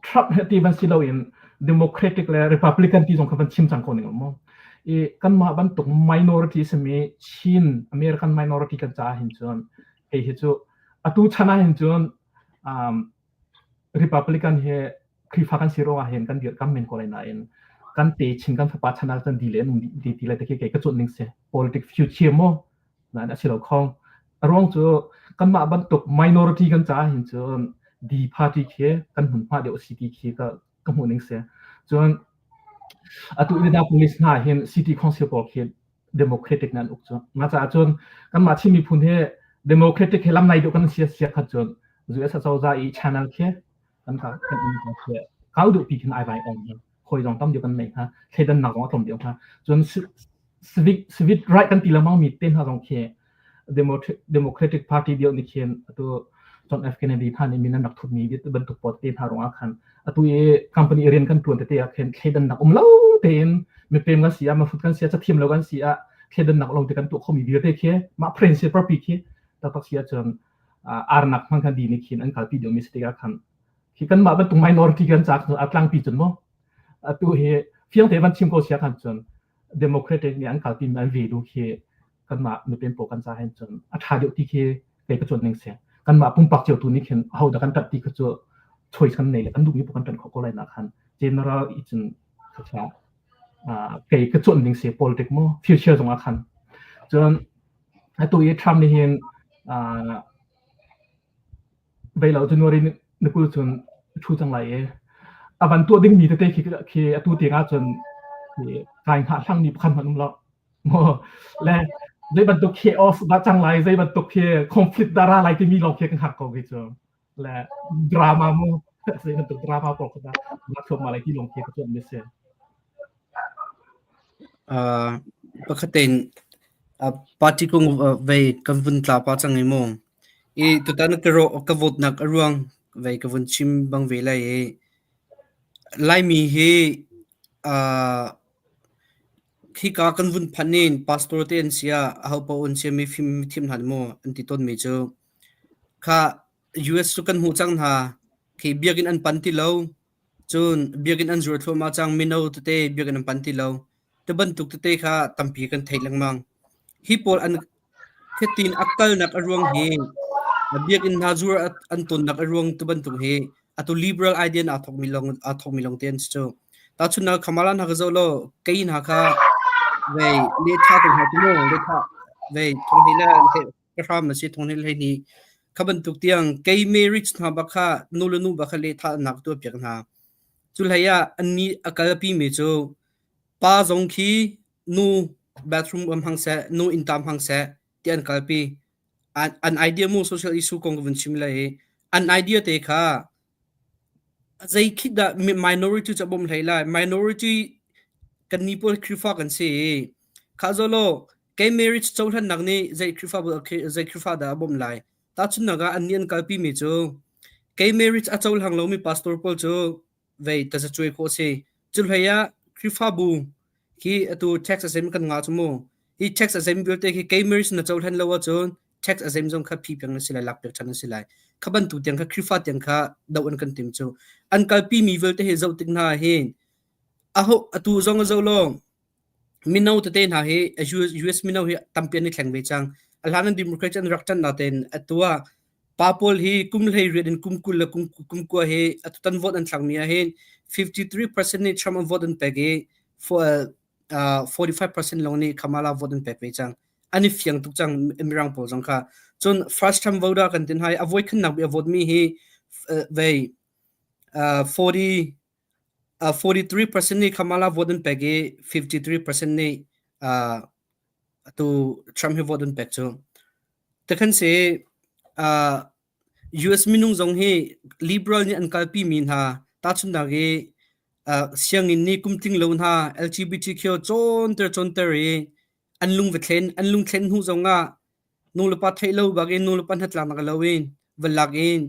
Trump he ti van si loin Democratic le Republican ti zong kha van chim cang ko ning maw? I kanmah bantuk minority simi Chin American minority kan caah hin cun hei hi cu atu chan ah hin cun um, Republican he Khrihfa kan si ruangah hin kan dirhkam men ko lai nain kan te chin kan fapa chan ah cun di le an um di ti lai te khi kei ka cuanh ning si politic future mo nain a si lo khong. A ruang cu kanmah bantuk minority kan caah hin cun D party khi kan hmunhma deuh a si ti khi ka, ka hmuh ning si. Cun atu Indianapolis hna hin city council pawl khi democratic nan uk cu. Nga caah cun kanmah Chin miphun hi democratic he lam nai deuh kan si sia khat cun US acozah i channel khi kan ka kan in ka khi kau duh pi khin ai vai ong khoi zong tam deuh kan nei hnga thleidannak zong a tlawm deuh hnga cun civic civic right kan ti lengmang mi te hna zong khi Democratic Party deuh nih khin atu John F Kennedy hna nih min an rak thut mi bantuk pawl te hna ruangah khan atu i company rian kan tuan tete ah khin thleidannak um lo tein mipem kan si ah mafut kan si ah cathiam lo kan si ah thleidannak lo te kan tuah khomi vialte khi mah principle pi khi taktak si ahcun arnak hmang khan di nih khin an kalpi deuh mi si tikah khan khi kanmah bantuk minority kan ca a tlangpi cun mu atu hi fiang te van chim ko sia khan cun democratic nih an kalpi mi an ve du khi kanmah mipem pawl kan ca hen cun a tha deuh ti khi kei ka cuan ning si kanmah pumpak cio tu nih khin ho da kan tat ti kha cu choice kan nei le kan duh mi kan tan kho ko lai na khan general i cun kha kei ka cuan ning si politic mo future zong ah khan cun atu i Trump nih hin Vei lo January ni 20 cun ṭhu cang lai i a van tuah dingmi tete khi khi atu tiang ahcun kai hngahhlangmi pakhat hmanh um lo. Maw le zei bantuk chaos dah cang lai, zei bantuk khi conflict dah ra lai timi lawng khi kan hngak ko khi cu. Le drama mu zei bantuk drama pawl kha dah rak thluahmah lai ti lawng khi ka cuanh mi si. Pakhat tein party kong vei kan vun tla pah cang i mu. I tutan ka vote-nak a ruang vei ka vun chim bang ve lai i Laimi hi hika kan vun phanh in pastor te an si ah ahopaoh an si ah mifim mithiam hna nih maw an ti tawnmi cu kha US cu kan hmuh cang hna khi biakinn an pan ti lo Cun biakinn an zuar thluahmah cang. Mino tete biakinn an pan ti lo. Ti bantuk tete kha tampi kan theih lengmang. Hi pawl an hitin a kalnak a ruang hi biakinn hna zuar an tonnak a ruang ti bantuk hi atu liberal idea in aa thawkmi lawng aa thawkmi lawng te an si cu. Tahchunhnak Kamala hna ka zoh law kei hna kha vei lehṭha ko hna ti maw lehṭha vei thong hi le ka hram a si thong hi 12 kha bantuk tiang kei marriage hna bak kha nu le nu bak kha lehthahnak tuah piak hna. Cu hlei ah annih a kalpi mi cu pa zong khi nu bathroom um hmang seh, nu innta hmang seh ti an kalpi. An, an idea mu social issue kong ka vun chim lai i an idea te kha zei khi dah minority cu a bawmh hlei lai. Minority kannih pawl Khrihfa kan si i kha zolo kei marriage cohlannak nih zei Khrihfa zei Khrihfa dah a bawmh lai. Tahchunhnak ah annih an kalpi mi cu kei marriage a cohlang lomi pastor pawl cu vei tazacuai khawh a si. Cu hlei ah Khrihfabu khi atu tax a sem kan ngah cu mu. Hi tax a sem vialte khi kei marriage na cohlan lo ahcun tax a zem zong kha phi peng na si lai lak piak ṭhan na si lai kha bantuk tiang kha Khrihfa tiang kha doh an kan tim cu an kalpi mi vialte hi zoh tik hna hin aho atu zong a zoh law mino tete hna hi US mino hi tampi an i thleng ve cang a hlan an Democrat an rak ṭan natein atu ah pa pawl hi kum hlei riat in kum 20 le kum 20 hi atu tan vote an thlak mi ah hin 53% nih Trump an vote an pek i 45% lawng nih Kamala vote an pek ve cang. An i fiang tuk cang Mirang pawl zong kha. Cun first time voter kan tin hai a voi khannak bi a vote mi hi vei 40 43% nih Kamala vote an pek i 53% nih atu Trump hi vote an pek cu. Takhan si US minung zong hi liberal nih an kalpi mi hna tahchunhnak i sianginn nih kum tling lo hna LGBTQ cawnter cawnter i. An lung va thlen, an lung thlen hnu zong ah nu le pa theih lo bak in nu le pa hnatlaknak lo in va lak in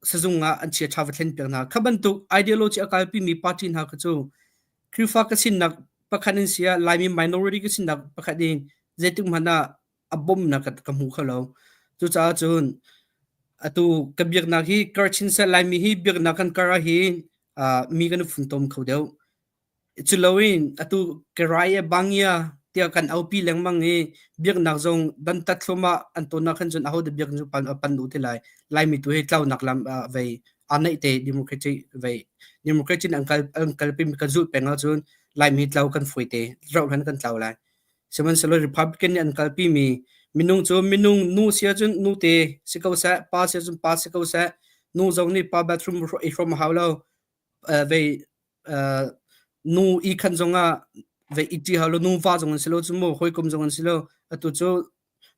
sazung ah an chia ṭha va thlen piak hna. Kha bantuk ideology a kalpi mi party hna kha cu Khrihfa ka sinnak pakhat in sia Laimi minority ka sinnak pakhat in zeitik hmanh ah a bawmnak ka hmu kho lo. Cucaah cun atu ka biaknak hi kar chin seh Laimi hi biaknak kan kar ah hin mi kan i funtom kho deuh. Culoin atu ka rai e bangia tiah kan aupi lengmang i biaknak zong dantat thluahmah an tawn ah khan cun ahodah biak cu pan pan duh ti lai. Laimi tu hi tlaunak lam vei aa naih te democracy vei democracy an kal an kalpi kan zulh peng ahcun Laimi tlau kan fawi te rauh hlan kan tlau lai. Sihmanhsehlaw Republican nih an kalpi mi minung cu minung nu si ahcun nu te si ko seh, pa si ahcun pa si ko seh, nu zong nih pa bathroom i hrawm a hau lo. Vei nu i khan zongah vei i ṭi hau lo, nu va zong an si lo cu mu, hawikom zong an si lo. Atu cu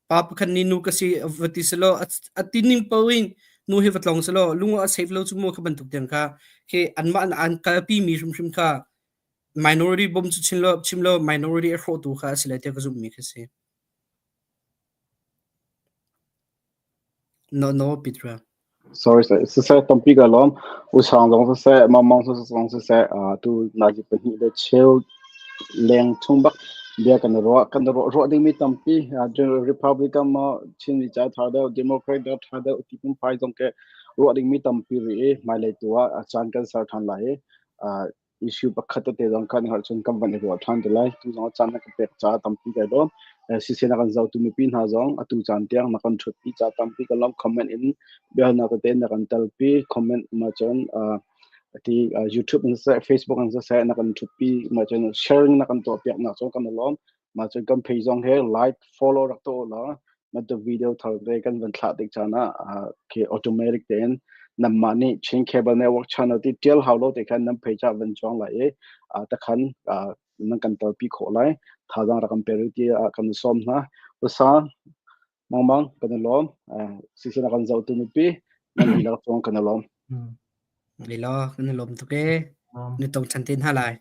pa pakhat nih nu ka si va ti selaw a ti ning paoh in nu hi va tlong selaw lung a safe lo cu mu kha bantuk tiang kha khi anmah an kalpi mi hrimhrim kha minority bom cu chim lo chim lo minority a hrawhtu kha a si lai tiah ka zumhmi khi si. No no Petra. Sorry, sir. Siseh tampi ka lawm. Usang zong siseh, mamong zong siseh, tu nazi pahnih le cheu leng chung bak bia kan ruah kan ruah ruah dingmi tampi Republican maw Chin mi ca tha deuh Democrat deuh tha deuh ti pum phai zong ke ruah dingmi tampi ri i hmailei tu ah caan kan ser than lai i issue pakhat tete zong kan har cun kan van i ruah ṭhan te lai. Tu zong a caan na ka pek caah tampi kai lawm. Siseh na kan zohtu mipi hna zong atu caan tiang na kan ṭhutpi ca tampi kan lawm. Comment in biahalnak tete na kan telpi. Comment ma cun ti YouTube in siseh, Facebook in siseh na kan ṭhutpi ma cun sharing na kan tuahpiak nak cun kan i lawm. Mah cun kan page zong he like, follow rak tuah law matu video thar te kan van thlah tik caan ah khi automatic tein nanmah nih Chin Cable Network channel ti tial hau lo te khan nan page ah van chuang lai i takhan nan kan telpi khawh lai. Thazaang rak kan pe rih ti ah kan sawm hna. Usa mangmang kan i lawm. Sisina kan zohtu mipi nan dihlak cung kan i lawm. Lilo, kan i lawm tuk e. Ni tong chan te hna lai.